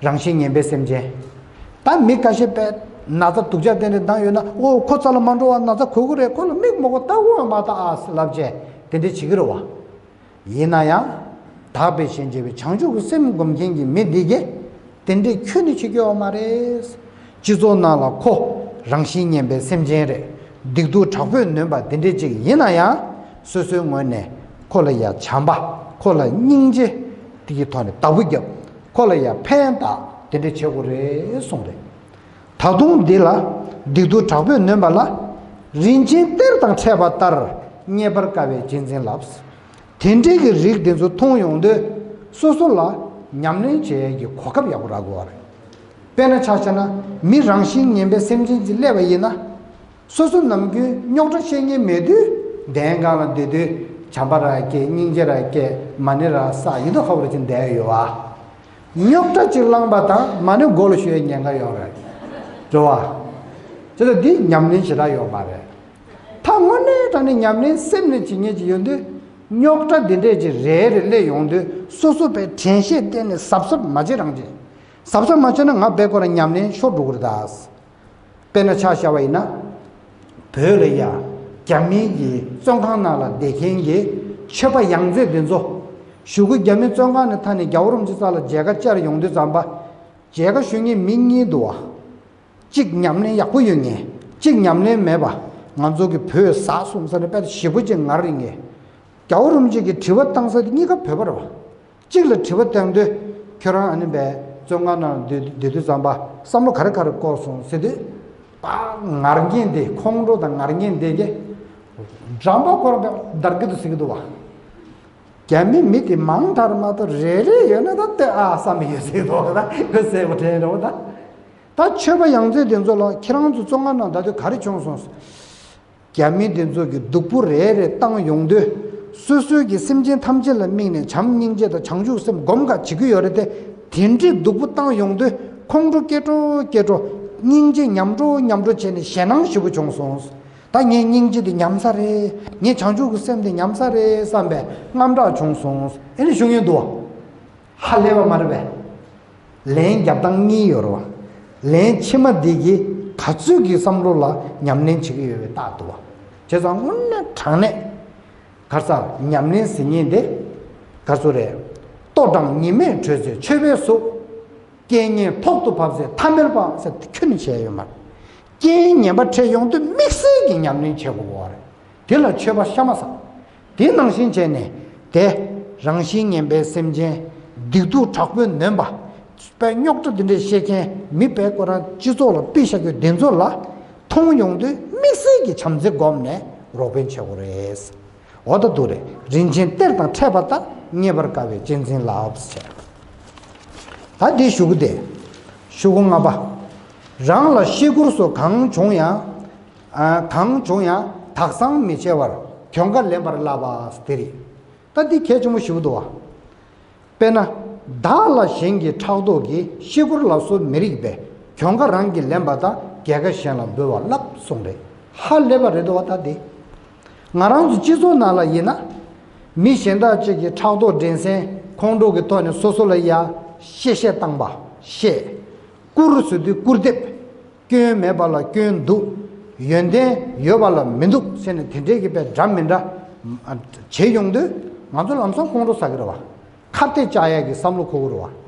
རང་བཞིན་ངན་པའི་སེམས་ཅན། ད་མི་ཁ་ཤས་པས་ན་ཚ་སྡུག་ཅག་དེ་འདྲ་ལྡང་ཡོད་ན། ཨོ། ཁོ་རྩ་ལ་མ་འགྲོ་བ། ན་ཚ་གོ་གི་རེད། ཁོ་ལ་མིག་མ་གོ་ལྟ་དགོས་མ་ད་ཨ་ལབ་བྱས་དེ་འདྲ་བྱེད་ཀྱི་རེད་བ། ཡིན་ན་ཡང་། དག་པའི་ཞིང་བྱེད་པའི་བྱང་ཆུབ་ཀྱི་སེམས་སྒོམ་མཁན་གྱི་མི་འདི་གས་དེ་འདྲས་ཁྱོན་ནས་བྱེད་ཀྱི་ཡོད་མ་རེད། སྤྱི་ཚོགས་ནང་ལ་ཁོ་རང་བཞིན་ངན་པའི་སེམས་ཅན་རེད། སྡིག་སྡུག་དྲག་པོས་ནོན་པ་འདི་འདྲས་ཅིག་ཡིན་ན་ཡང་། སོ་སོའི་ངོས་ནས་ཁོ་ལ་ཡ་བྱམས་པ། ཁོ་ལ་སྙིང་རྗེ། དེ་གི་ཐོག་ནས་བདག་པོ་རྒྱབ། ཁོ་ལ་ཡ་ཕན་བཏགས་དེ་འདྲས་བྱེད་དགོས་རེད་གསུངས་རེད། ད་དུང་འདི་ལ་སྡིག་སྡུག་དྲག་པོས་ནོན་པ་ལ། རིན་ཆེན་གཏེར་དང་འཕྲད་པ་ལྟར་རྙེད་པར་དཀའ་བའི་གཅེས་འཛིན་ལགས། དེ་འདྲའི་གི་རིགས་དེ་ཚོ་མཐོང་ཡོང་དུས་སོ་སོ་ལ་ཉམས་ལེན་བྱེད་ཡས་ཀྱི་གོ་སྐབས་ཡག་པོ་རག་དགོས་པ་རེད། དཔེར་ན་ཆ་བཞག་ན་མི་རང་བཞིན་ངན་པའི་སེམས་ཅན་ཅིག་སླེབས་པ་ཡིན་ན། སོ་སོ་ནམ་རྒྱུན་རྙོག་དྲ་བཤད་མཁན་མེད་དུས་གདན་སྒང་ལ་སྡོད་དུས་བྱམས་པ་ར་སྐྱེ། སྙིང་རྗེ་ར་སྐྱེ། མ་ཎི་ར་བསགས། ཡིན་མདོག་ཁ་པོ་ར་ཅིག་བསྡད་ཡོད་བ། རྙོག་དྲ་ཅིག་བསླངས་པ་དང་མ་ཎི་མགོ་ལ་གཞུ་ཡའི་ཉེན་ཁ་ཡོང་རེད། འགྲོ་བ། དེ་ལ་འདི་ཉམས་ལེན་ཞེ་དྲག་ཡོད་མ་རེད། ད་དངོས་གནས་དྲང་གནས་ཉམས་ལེན་སེམས་ནས་བྱེད་མཁན་ཅིག་ཡོང་དུས། རྙོག་དྲ་འདི་འདྲས་ཅིག་རེ་རེ་སླེབས་ཡོང་དུས་སོ་སོ་པའི་དྲན་ཤེས་གཏན་ནས་གཟབ་གཟབ་མ་བྱེད་རང་བྱེད། གཟབ་གཟབ་མ་བྱས་ན་ང་དཔེ་ཁོ་རང་ཉམས་ལེན་ཤོར་འགྲོ་གི་རེད་ད། དཔེར་ན་ཆ་བཞག་པ་ཡིན་ན། བོད་ལ་ཡ་རྒྱ་མིའི་གི་བཙོན་ཁང་ནང་ལ་བསྡད་མཁན་གྱི་ཆོས་པ་ཡང་རྩེ་འདི་ཚོ། གཞུག་གུ་རྒྱ་མི་བཙོན་ཁང་ནས་ཐར་ནས་རྒྱལ་བ་རིན་པོ་ཆེ་རྩ་ལ་མཇལ་ཁ་བཅར་ཡོང་དུས་ཙམ་པ། མཇལ་ཁ་ཞུ་མཁན་མི་གཉིས་འདུག་བ། གཅིག་ཉམས་ལེན་ཡག་པོ་ཡོད་མཁན། གཅིག་ཉམས་ལེན་མེད་པ། ང་ཚོ་གི་བོད་ཟ་གསུངས་ས་ནས་དཔེ་ཞེ་པོ་ཅིག་ངར་ཡིན་མཁན། རྒྱལ་བ་རིན་པོ་ཆེ་གིས་དྲི་བ་བཏང་ས་དེ་གཉིས་ཀ་བོད་པ་རེད་བ། གཅིག་ལ་དྲི་བ་བཏང་དུས། ཁྱོད་རང་ཨ་ནི་བས་བཙོན་ཁང་ནང་སྡོད་སྡོད་དུས་ཙམ་པ་བསམ་བློ་ག་རེ་ག་རེ་འཁོར་སོང་ཟེར་དུས། པ། ངར་མཁན་དེ། ཁོང་ཁྲོ་དང་ངར་མཁན་དེ་གས། འགྲམ་པ་སྐོར་བས་འདར་གི་འདུག་ཟེར་གི་འདུག་བ། རྒྱ་མི་མི་དེ་མང་དྲགས་མ་གཏོགས་རེ་རེ་ཡོད་ན་ད་ལྟོས་ཨ་བསམ་ཡོད་སྲིད་འདུག་ད་ཁོ་གསལ་པོ་དྲན་འགྲོ་ད། ད་ཆོས་པ་ཡང་རྩེ་དེ་ཚོ་ལ་ཁྱེད་རང་ཚོ་བཙོན་ཁང་ནང་ད་དུས་ག་རེ་བྱུང་སོང་། རྒྱ་མི་དེ་ཚོ་གི་སྡུག་པོ་རེ་རེ་བཏང་ཡོང་དུས། སོ་སོའི་གི་སེམས་ཅན་ཐམས་ཅད་ལ་དམིགས་ནས་བྱམས་སྙིང་རྗེ་དང་བྱང་ཆུབ་སེམས་སྒོམ་ག་བྱེད་ཀྱི་ཡོད་རེད་དེ། དེ་འདྲའི་སྡུག་པོ་བཏང་ཡོང་དུས་ཁོང་ཁྲོ་སྐྱེ་འགྲོ་སྐྱེ་འགྲོ། སྙིང་རྗེ་ཉམས་འགྲོ་ཉམས་འགྲོ་བྱས་ནས་ཞེད་སྣང་ཞེ་པོ་བྱུང་སོང་། ད་ངའི་སྙིང་རྗེ་དེ་ཉམས་ས་རེད། ངའི་བྱང་ཆུབ་ཀྱི་སེམས་དེ་ཉམས་ས་རེད་བསམ་པའི་དངངས་སྐྲག་བྱུང་སོང་། ཨེ་ནི་ཞུ་མཁན་འདུག་བ། ཧ་ལས་པ་མ་རེད་པས། ལན་རྒྱབ་སྟངས་གཉིས་ཡོད་རེད་བ། ལན་ཕྱི་མ་འདི་གིས་ག་ཚོད་ཀྱི་བསམ་བློ་ལ་ཉམས་ལེན་བྱེད་ཀྱི་ཡོད་པའི་རྟགས་འདུག་བ། བྱས་ཙང་དངོས་གནས་དྲང་གནས། ག་རེ་ཟེར་ཉམས་ལེན་ཟེར་མཁན་དེ། ག་ཚོད་རེད། ལྟོ་འགྲངས་ཉི་མས་དྲོས་ཚེ་མཆོད་པའི་གཟུགས། རྐྱེན་ངན་ཐོག་ཏུ་བབས་ཚེ་ཐ་མལ་པ་ཟེར་དེ་ཁྱོན་ནས་བྱས་ཡོད་མ་རེད། རྐྱེན་ངན་པ་འཕྲད་ཡོང་དུས་དམིགས་བསལ་གྱི་ཉམས་ལེན་བྱེད་དགོས་པ་རེད། དེ་ལ་ཆོས་པ་གཤའ་མ་ཟ། དེ་ནང་བཞིན་བྱས་ནས་དེ་རང་བཞིན་ངན་པའི་སེམས་ཅན། སྡིག་སྡུག་དྲག་པོས་ནོན་པ། དཔེ་རྙོག་དྲ་འདི་འདྲས་བཤད་མཁན་མི་དཔེ་ཁོ་རང་སྤྱི་ཚོགས་ལ་ཕུད་བཞག་རྒྱུ་དེ་ཚོ་ལ་མཐོང་ཡོང་དུས་དམིགས་བསལ་གྱི་བྱམས་བརྩེ་བསྒོམས་ནས་རོགས་ཕན་བྱེད་དགོས་རེད། འོ་ད་འདུག་རེད། རིན་ཆེན་གཏེར་དང་འཕྲད་པ་ལྟར། རྙེད་པར་དཀའ་བའི་གཅེས་འཛིན་ལ་ཟེར། ད་འདི་ཞུ་གི་དེ། ཞུ་སྒོ་ལྔ་པ། རང་ལ་གཤེ་སྐུར་སོགས་གང་བྱུང་ཡང་། ཨ། གང་བྱུང་ཡང་དག་ཚང་མི་བྱེད་པར་གྱོང་ཁ་ལེན་པར་བསླབ་པ་དེ་རེད། ད་འདི་གལ་ཆེན་པོ་ཞེ་པོ་འདུག་བ། དཔེར་ན། བདག་ལ་གཞན་གྱི་ཕྲག་དོག་གིས། གཤེ་སྐུར་ལ་སོགས་མི་རིགས་པའི། གྱོང་ཁ་རང་གིས་ལེན་པ་དང་། རྒྱལ་ཁ་གཞན་ལ་འབུལ་བར་བསླབ་གསུངས་རེད། ཧ་ལས་པ་རེད་འདུག་བ་ད་འདི། ང་རང་ཚོ་སྤྱི་ཚོགས་ནང་ལ་ཡིན་ན། མི་གཞན་དག་ཅིག་གི་ཕྲག་དོག་འགྲན་སེམས་ཁོང་ཁྲོ་གི་ཐོག་ནས་སོ་སོ་ལ་ཡ་གཤེ་གཤེ་བཏང་པ། གཤེ། སྐུར་ཟེར་དུས་སྐུར་འདེབས། སྐྱོན་མེད་པ་ལ་སྐྱོན་འདུག་ཡོན་ཏན་ཡོད་པ་ལ་མི་འདུག་ཟེར་ནས་དེ་འདྲའི་གི་དཔེ་འདྲ་མི་འདྲ་བྱེད་ཡོང་དུས། ང་ཚོ་ལམ་སང་ཁོང་ཁྲོ་ཟ་གི་རེད་བ། ཁ་གཏད་བཅག་ཡག་གི་བསམ་བློ་འཁོར་གི་རེད་བ།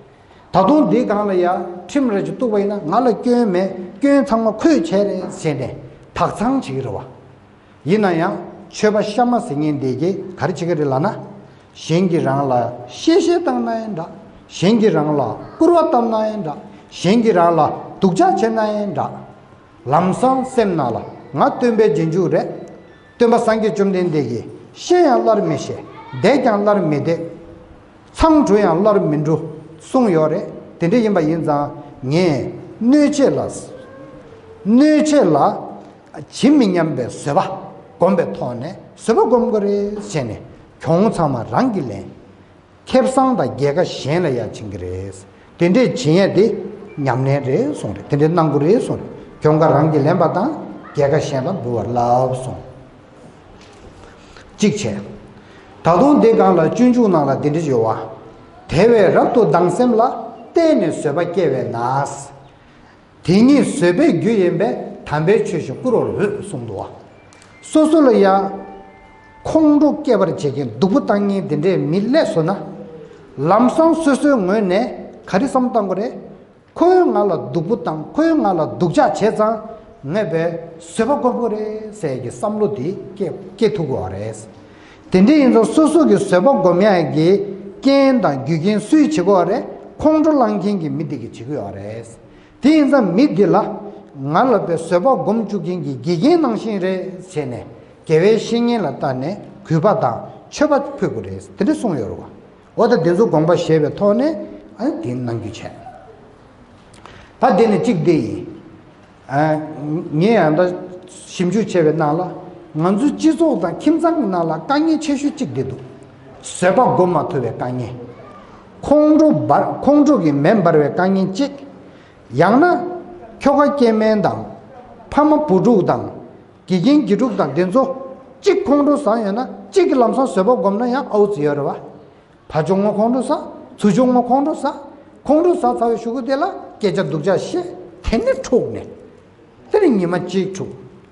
ད་དུང་འདིའི་སྒང་ལ་ཡ་ཁྲིམས་རེ་ཅིག་གཏུགས་པ་ཡིན་ན། ང་ལ་སྐྱོན་མེད། སྐྱོན་ཚང་མ་ཁོས་བྱས་རེད་ཟེར་ནས་དག་ཚང་བྱེད་ཀྱི་རེད་བ། ཡིན་ན་ཡང་ཆོས་པ་གཤའ་མ་ཟེར་མཁན་འདི་གིས་ག་རེ་བྱེད་ཀྱི་རེད་ལབ་ན། གཞན་གྱིས་རང་ལ་གཤེ་གཤེ་བཏང་ན་ཡང་འདྲ། གཞན་གྱིས་རང་ལ་སྐུར་བ་བཏབ་ན་ཡང་འདྲ། གཞན་གྱིས་རང་ལ་སྡུག་ཅག་བྱས་ན་ཡང་འདྲ། ལམ་སང་སེམས་ནང་ལ་ང་སྟོན་པའི་རྗེས་འཇུག་རེད། སྟོན་པ་སངས་རྒྱས་བཅོམ་ལྡན་འདས་ཀྱིས་གཤེ་ཡང་སླར་མི་གཤེ། བསྡད་ཀྱང་སླར་མི་བསྡད། མཚང་འབྲུ་ཡང་སླར་མི་འབྲུ་གསུངས་ཡོད་རེད། དེ་འདྲ་ཡིན་པ་ཡིན་ཙང་ངས་གནོད་བྱེད་ལ། གནོད་བྱེད་ལ་ཇི་མི་སྙམ་པའི་བཟོད་པ་བསྒོམ་པའི་ཐོག་ནས། བཟོད་པ་སྒོམ་དགོས་རེད་ཟེར་ནས་གྱོང་ཚང་མ་རང་གིས་ལེན། ཁེ་བཟང་དང་རྒྱལ་ཁ་གཞན་ལ་ཡ་བྱིན་གྱི་རེད། དེ་འདྲས་བྱེད་ཡ་དེ་ཉམས་ལེན་རེད་གསུངས་རེད། དེ་འདྲས་གནང་དགོས་རེད་གསུངས་རེད། གྱོང་ཁ་རང་གིས་ལེན་པ་དང་རྒྱལ་ཁ་གཞན་ལ་འབུལ་བར་བསླབ་གསུངས། གཅིག་བྱས། ད་དུང་འདི་སྒང་ལ་སྤྱོད་འཇུག་ནང་ལ་འདི་འདྲ་ཡོད་བ། དེ་བས་རབ་ཏུ་སྡང་སེམས་ལ། བརྟེན་ནས་བཟོད་པ་སྐྱེ་བས་ན། དེ་ཉིད་བཟོད་པའི་རྒྱུ་ཡིན་པས། དམ་པའི་ཆོས་བཞིན་བཀུར་བར་འོས་གསུངས་འདུག་བ། སོ་སོ་ལ་ཡ་ཁོང་ཁྲོ་སྐྱེད་པར་བྱེད་མཁན། སྡུག་པོ་བཏང་མཁན་དེ་འདྲའི་མི་སླེབས་སོང་ན། ལམ་སང་སོ་སོའི་ངོས་ནས་ག་རེ་བསམ་བཏང་དགོས་རེད། ཁོས་ང་ལ་སྡུག་པོ་བཏང་། ཁོས་ང་ལ་སྡུག་ཅག་བྱས་ཙང་། ངས་བས་བཟོད་པ་སྒོམ་དགོས་རེད་ཟེར་གྱི་བསམ་བློ་དེ་སྐྱེ་སྐྱེ་ཐུབ་དགོས་པ་རེད། དེ་འདྲ་ཡིན་ཙང་སོ་སོ་གི་བཟོད་པ་སྒོམ་ཡག་གི་རྐྱེན་དང་རྒྱུ་རྐྱེན་སུས་བྱེད་དགོས་པ་རེད། ཁོང་ཁྲོ་ལངས་མཁན་གྱི་མི་དེ་གིས་བྱེད་དགོས་པ་རེད། དེ་ཡིན་ཙང་མི་དེ་ལ་ང་ལ་བས་བཟོད་པ་སྒོམ་བཅུག་མཁན་གྱི་དགེ་རྒན་ནང་བཞིན་རེད་ཟེར་ནས། དགེ་བའི་བཤེས་གཉེན་ལ་བལྟ་ནས་གུས་པ་དང་མཆོད་པ་ཕུལ་དགོས་རེད། དེ་འདྲ་གསུངས་ཡོད་རེད་བ། འོ་ད་དེ་ཚོ་དགོངས་པ་བཞེས་པའི་ཐོག་ནས་ཨ་ནི་དེ་གནང་རྒྱུ་བྱས། ད་དེ་ནས་གཅིག་དེ་ཡིན། ཨ། ངས་ཡང་ད་ཞིབ་འཇུག་བྱས་པའི་ནང་ལ། ང་ཚོའི་སྤྱི་ཚོགས་དང་ཁྱིམ་ཚང་གི་ནང་ལ་དཀའ་ངལ་ཆེ་ཤོས་གཅིག་དེ་འདུག་བཟོད་པ་སྒོམ་མ་ཐུབ་པའི་དཀའ་ངལ། ཁོང་ཁྲོ་འབར། ཁོང་ཁྲོ་གི་མེ་འབར་བའི་དཀའ་ངལ་གཅིག་ཡང་ན་ཁྱོ་ག་སྐྱེ་དམན་དང་། ཕ་མ་བུ་ཕྲུག་དང་། དགེ་རྒན་དགེ་ཕྲུག་དང་དེ་ཚོ་གཅིག་ཁོང་ཁྲོ་ཟ་ཡོད་ན། གཅིག་གིས་ལམ་སང་བཟོད་པ་སྒོམ་ན་ཡང་ཨའུ་ཙི་ཡོད་རེད་བ། ཕ་ཆུང་ངོ་ཁོང་ཁྲོ་ཟ། ཚུ་ཆུང་ངོ་ཁོང་ཁྲོ་ཟ། ཁོང་ཁྲོ་ཟ་ཚར་བའི་གཞུག་གུ་དེ་ལ་སྐད་ཆ་སྡུག་ཅག་བཤད། དེ་ནས་འཁྲུག་ནས། དེ་ནས་ཉི་མ་གཅིག་འཁྲུག་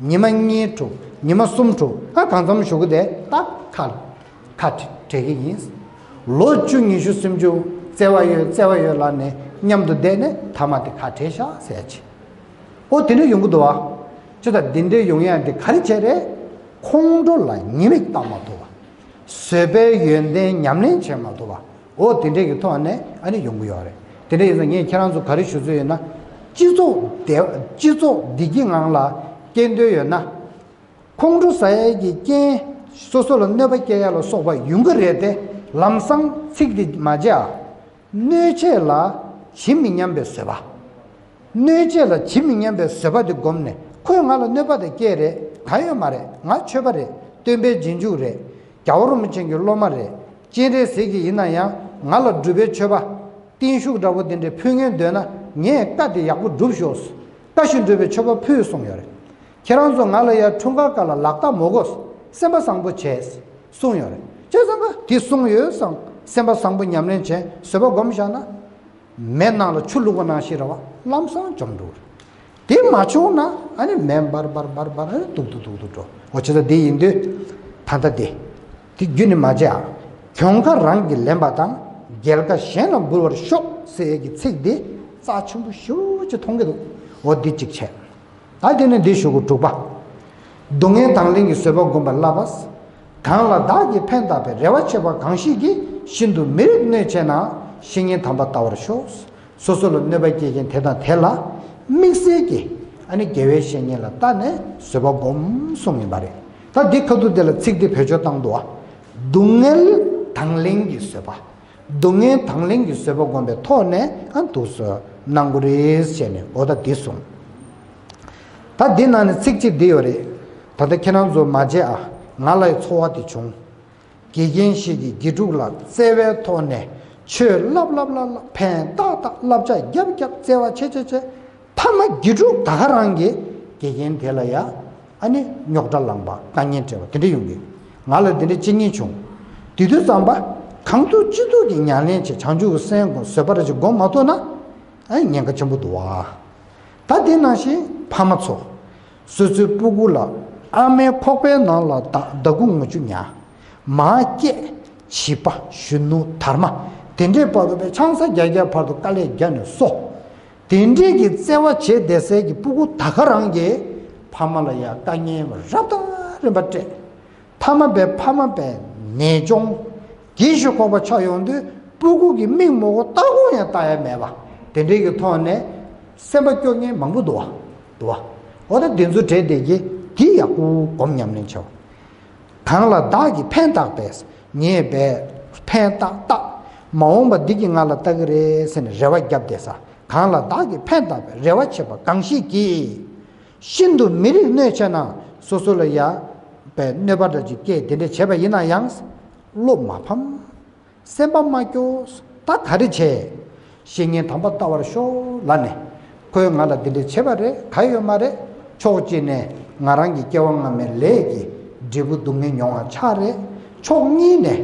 ཉི་མ་གཉིས་འཁྲུག་ཉི་མ་གསུམ་འཁྲུག་ཨ། གང་འཚམ་གཞུག་གུ་དེ་ད་ཁ་ཁ་བྲལ་གི་ཡིན། ལོ་བཅུ་ཉི་ཤུ་སུམ་ཅུ་བརྩེ་བ་ཡོད། བརྩེ་བ་ཡོད་ལབ་ནས་མཉམ་དུ་བསྡད་ནས་མཐའ་མ་དེ་ཁ་བྲལ་ཤག་ཟེར་ཡ་ཅིག་འོ་དེ་འདྲ་ཡོང་གི་འདུག་བ། ཅི་ལྟར་འདི་འདྲའི་ཡོང་ཡ་འདི་ག་རེ་བྱས་རེད། ཁོང་ཁྲོ་ལ་ཉེས་དམིགས་བལྟ་མ་ཐུབ་པ། བཟོད་པའི་ཡོན་ཏན་ཉམས་ལེན་བྱེད་མ་ཐུབ་པ། འོ་དེ་འདྲའི་གི་ཐོག་ནས་ཨ་ནི་ཡོང་གི་ཡོད་རེད། དེ་འདྲ་ཡིན་ཙང་ངས་ཁྱེད་རང་ཚོ་ག་རེ་ཞུ་རྩིས་ཡོད་ན། སྤྱི་ཚོགས་བདེ། སྤྱི་ཚོགས་བདེ་སྐྱིད་ངང་ལ་སྐྱེལ་འདོད་ཡོད་ན། ཁོང་ཁྲོ་ཟ་ཡས་ཀྱི་རྐྱེན། སོ་སོ་ལ་གནོད་པ་སྐྱེལ་ཡ་ལ་སོགས་པ་ཡོང་གི་རེད་དེ། ལམ་སང་ཚིག་འདི་མ་བརྗེད་ཨ། གནོད་བྱེད་ལ་ཇི་མི་སྙམ་པའི་བཟོད་པ། གནོད་བྱེད་ལ་ཇི་མི་སྙམ་པའི་བཟོད་པ་འདི་བསྒོམས་ནས། ཁོས་ང་ལ་གནོད་པ་དེ་བསྐྱལ་རེད། གང་ཡོད་མ་རེད། ང་ཆོས་པ་རེད། སྟོན་པའི་རྗེས་འཇུག་རེད། རྒྱལ་བ་རིན་པོ་ཆེ་གི་སློབ་མ་རེད། སྤྱན་རས་གཟིགས་ཀྱི་ཡིན་ན་ཡང་ང་ལ་སྒྲུབ་པའི་མཆོད་པ་བརྟན་བཞུགས་འདྲ་པོ་དེ་འདྲའི་ཕུལ་མཁན་འདོད་ན་ངས་བཀའ་དེ་ཡག་པོ་སྒྲུབ་ཤོག་བཀའ་བཞིན་སྒྲུབ་པའི་མཆོད་པ་ཕུལ་གསུངས་ཡོད་རེད། ཁྱེད་རང་ཚོ་ང་ལ་ཡ་འཁྲུངས་སྐར་སྐབས་ལ་ལག་རྟགས་མ་དགོས། སེམས་པ་བཟང་པོ་བྱས་གསུངས་ཡོད་རེད། བྱས་ཙང་ཀ་དེ་གསུངས་ཡོད་ཙང་སེམས་པ་བཟང་པོ་ཉམས་ལེན་བྱས་བཟོད་པ་སྒོམ་བཞག་ན། མེ་ནང་ལ་ཆུ་བླུགས་པ་ནང་བཞིན་རེད་བ། ལམ་སང་འཇོམས་འགྲོ་གི་རེད། དེ་མ་བྱུང་ན་ཨ་ནི་མེ་འབར་འབར་འབར་འབར་ཨ་ནི་སྡུག་ཏུ་སྡུག་ཏུ་འགྲོ། འོ་བྱས་ཙང་དེ་ཡིན་དུས་ད་ལྟ་དེ། དེ་རྒྱུན་ནས་མ་བརྗེད་ཨ། གྱོང་ཁ་རང་གིས་ལེན་པ་དང་། རྒྱལ་ཁ་གཞན་ལ་འབུལ་བར་ཤོག་ཟེར་ཡས་ཀྱི་ཚིག་འདི་རྩ་ཆེན་པོ་ཞེ་པོ་ཅིག་མཐོང་གི་འདུག་འོ་འདི་གཅིག་བྱས། ད་དེ་ནས་འདི་ཞུ་དགོས་དྲུག་པ། སྡུག་བསྔལ་དང་ལེན་གྱི་བཟོད་པ་བསྒོམ་པ་བསླབ་པ། གང་ལ་བདག་གིས་ཕན་བཏགས་པའི། རེ་བ་བྱེད་པ་གང་ཞིག་གིས། ཤིན་ཏུ་མི་རིགས་གནོད་བྱེད་ན། བཤེས་གཉེན་དམ་པ་ལྟ་བར་ཤོག་སོ་སོ་ལ་གནོད་པ་སྐྱེལ་མཁན་དེ་དང་དེ་ལ་དམིགས་བསལ་གྱིས་ཨ་ནི་དགེ་བའི་བཤེས་གཉེན་ལ་ལྟ་ནས་བཟོད་པ་སྒོམ་གསུངས་ཡིན་པ་རེད། ད་འདི་ཁ་ཐུག་དེ་ལ་ཚིག་འདི་བེད་སྤྱོད་བཏང་འདུག་ཨ། སྡུག་བསྔལ་དང་ལེན་གྱི་བཟོད་པ། སྡུག་བསྔལ་དང་ལེན་གྱི་བཟོད་པ་བསྒོམ་པའི་ཐོག་ནས་ཨ་འདུག་སེ་གནང་དགོས་རེད་ཟེར་ནས་འོ་ད་འདི་གསུངས། ད་འདི་ནང་ནས་ཚིག་གཅིག་འདི་ཡོད་རེད། ད་ལྟ་ཁྱེད་རང་ཚོ་མ་བརྗེད་ཨ། ང་ལ་ཡི་ཚོར་བ་དེ་བྱུང་། དགེ་རྒན་ཞིག་གིས་དགེ་ཕྲུག་ལ་བརྩེ་བའི་ཐོག་ནས་ཆོས་བསླབ་བསླབ་བསླབ་བསླབ། ཕན་ཏག་ཏག་བསླབ་བྱ་རྒྱབ་རྒྱབ་བརྩེ་བ་ཆེ་ཆེ་ཆེ། མཐའ་མ་དགེ་ཕྲུག་ད་ག་རང་གིས་དགེ་རྒན་དེ་ལ་ཡ་ཨ་ནི་རྙོག་དྲ་ལངས་པ། དཀའ་ངལ་འཕྲད་པ་དེ་འདྲ་ཡོང་གི། ང་ལ་དེ་འདྲ་ཅི་ཉིད་བྱུང་། དེ་དུས་ཙམ་པ་གང་ཐུབ་ཅི་ཐུབ་ཀྱིས་ཉམས་ལེན་བྱེད། བྱང་ཆུབ་ཀྱི་སེམས་སྒོམ། བཟོད་པ་རེ་ཅིག་སྒོམ་མ་ཐུབ་ན་ཨ་ནི་ཉེན་ཁ་ཆེན་པོ་འདུག་བ། ད་དེ་ནང་བཞིན་ཕ་མ་ཚོ། སོ་སོའི་སྤུ་གུ་ལ་ཨ་མའི་ཁོག་པའི་ནང་ལ་ཟླ་ཟླ་དགུ་ངུ་ཆུ་ཉལ། མར་སྐྱེས། བྱིས་པ། གཞོན་ནུ། དར་མ། དེ་འདྲའི་བར་དུ་པའི་ཆང་ས་རྒྱག་རྒྱག་བར་དུ་དཀའ་ལས་བརྒྱབ་ནས་གསོ། དེ་འདྲའི་གི་བརྩེ་བ་བྱེད་བསྡད་སའི་གི་སྤུ་གུ་ད་ག་རང་གིས་ཕ་མ་ལ་ཡ་དཀའ་ངལ་རབ་དང་རིམ་པ་སྤྲད། མཐའ་མ་པའི་ཕ་མ་པའི་ནད་གཅོང་། དགེ་ཞིག་ཁོག་པ་ཆགས་ཡོང་དུས་སྤུ་གུ་གི་མིག་མོ་གོ་ལྟ་གོ་ཡང་ལྟ་ཡ་མེད་པ། དེ་འདྲའི་གི་ཐོག་ནས་སེམས་པ་སྐྱོ་མཁན་མང་པོ་འདུག་བ། འདུག་བ། འོ་ད་དེ་ཚོ་བྲལ་བསྡད་ཀྱི་དེ་ཡག་པོ་སྒོམ་ཉམས་ལེན་བྱའོ། གང་ལ་བདག་གིས་ཕན་བཏགས་པས། ངས་བས་ཕན་བཏགས་བཏགས། མ་འོངས་པ་འདི་གིས་ང་ལ་བལྟ་གི་རེད་ཟེར་ནས་རེ་བ་བརྒྱབ་བསྡད་ས། གང་ལ་བདག་གིས་ཕན་བཏགས་པའི་རེ་བ་བྱེད་པ་གང་ཞིག་གིས། ཤིན་ཏུ་མི་རིགས་གནོད་བྱེད་ན། སོ་སོ་ལ་ཡ་བའི་གནོད་པ་འདྲ་ཅིག་སྐྱེལ་དེ་འདྲ་བྱས་པ་ཡིན་ན་ཡང་། བློ་མ་ཕམ། སེམས་པ་མ་སྐྱོ། ད་ག་རེ་བྱས། བཤེས་གཉེན་དམ་པ་ལྟ་བར་ཤོག་ལབ་ནས། ཁོས་ང་ལ་འདི་འདྲ་བྱས་པ་རེད། ག་ཡོད་མ་རེད། ཕྱོགས་གཅིག་ནས་ང་རང་གི་སྐྱེ་བ་སྔ་མའི་ལས་ཀྱི་འབྲས་བུ་སྡུག་བསྔལ་མྱོང་བ་ཆགས་རེད། ཕྱོགས་གཉིས་ནས་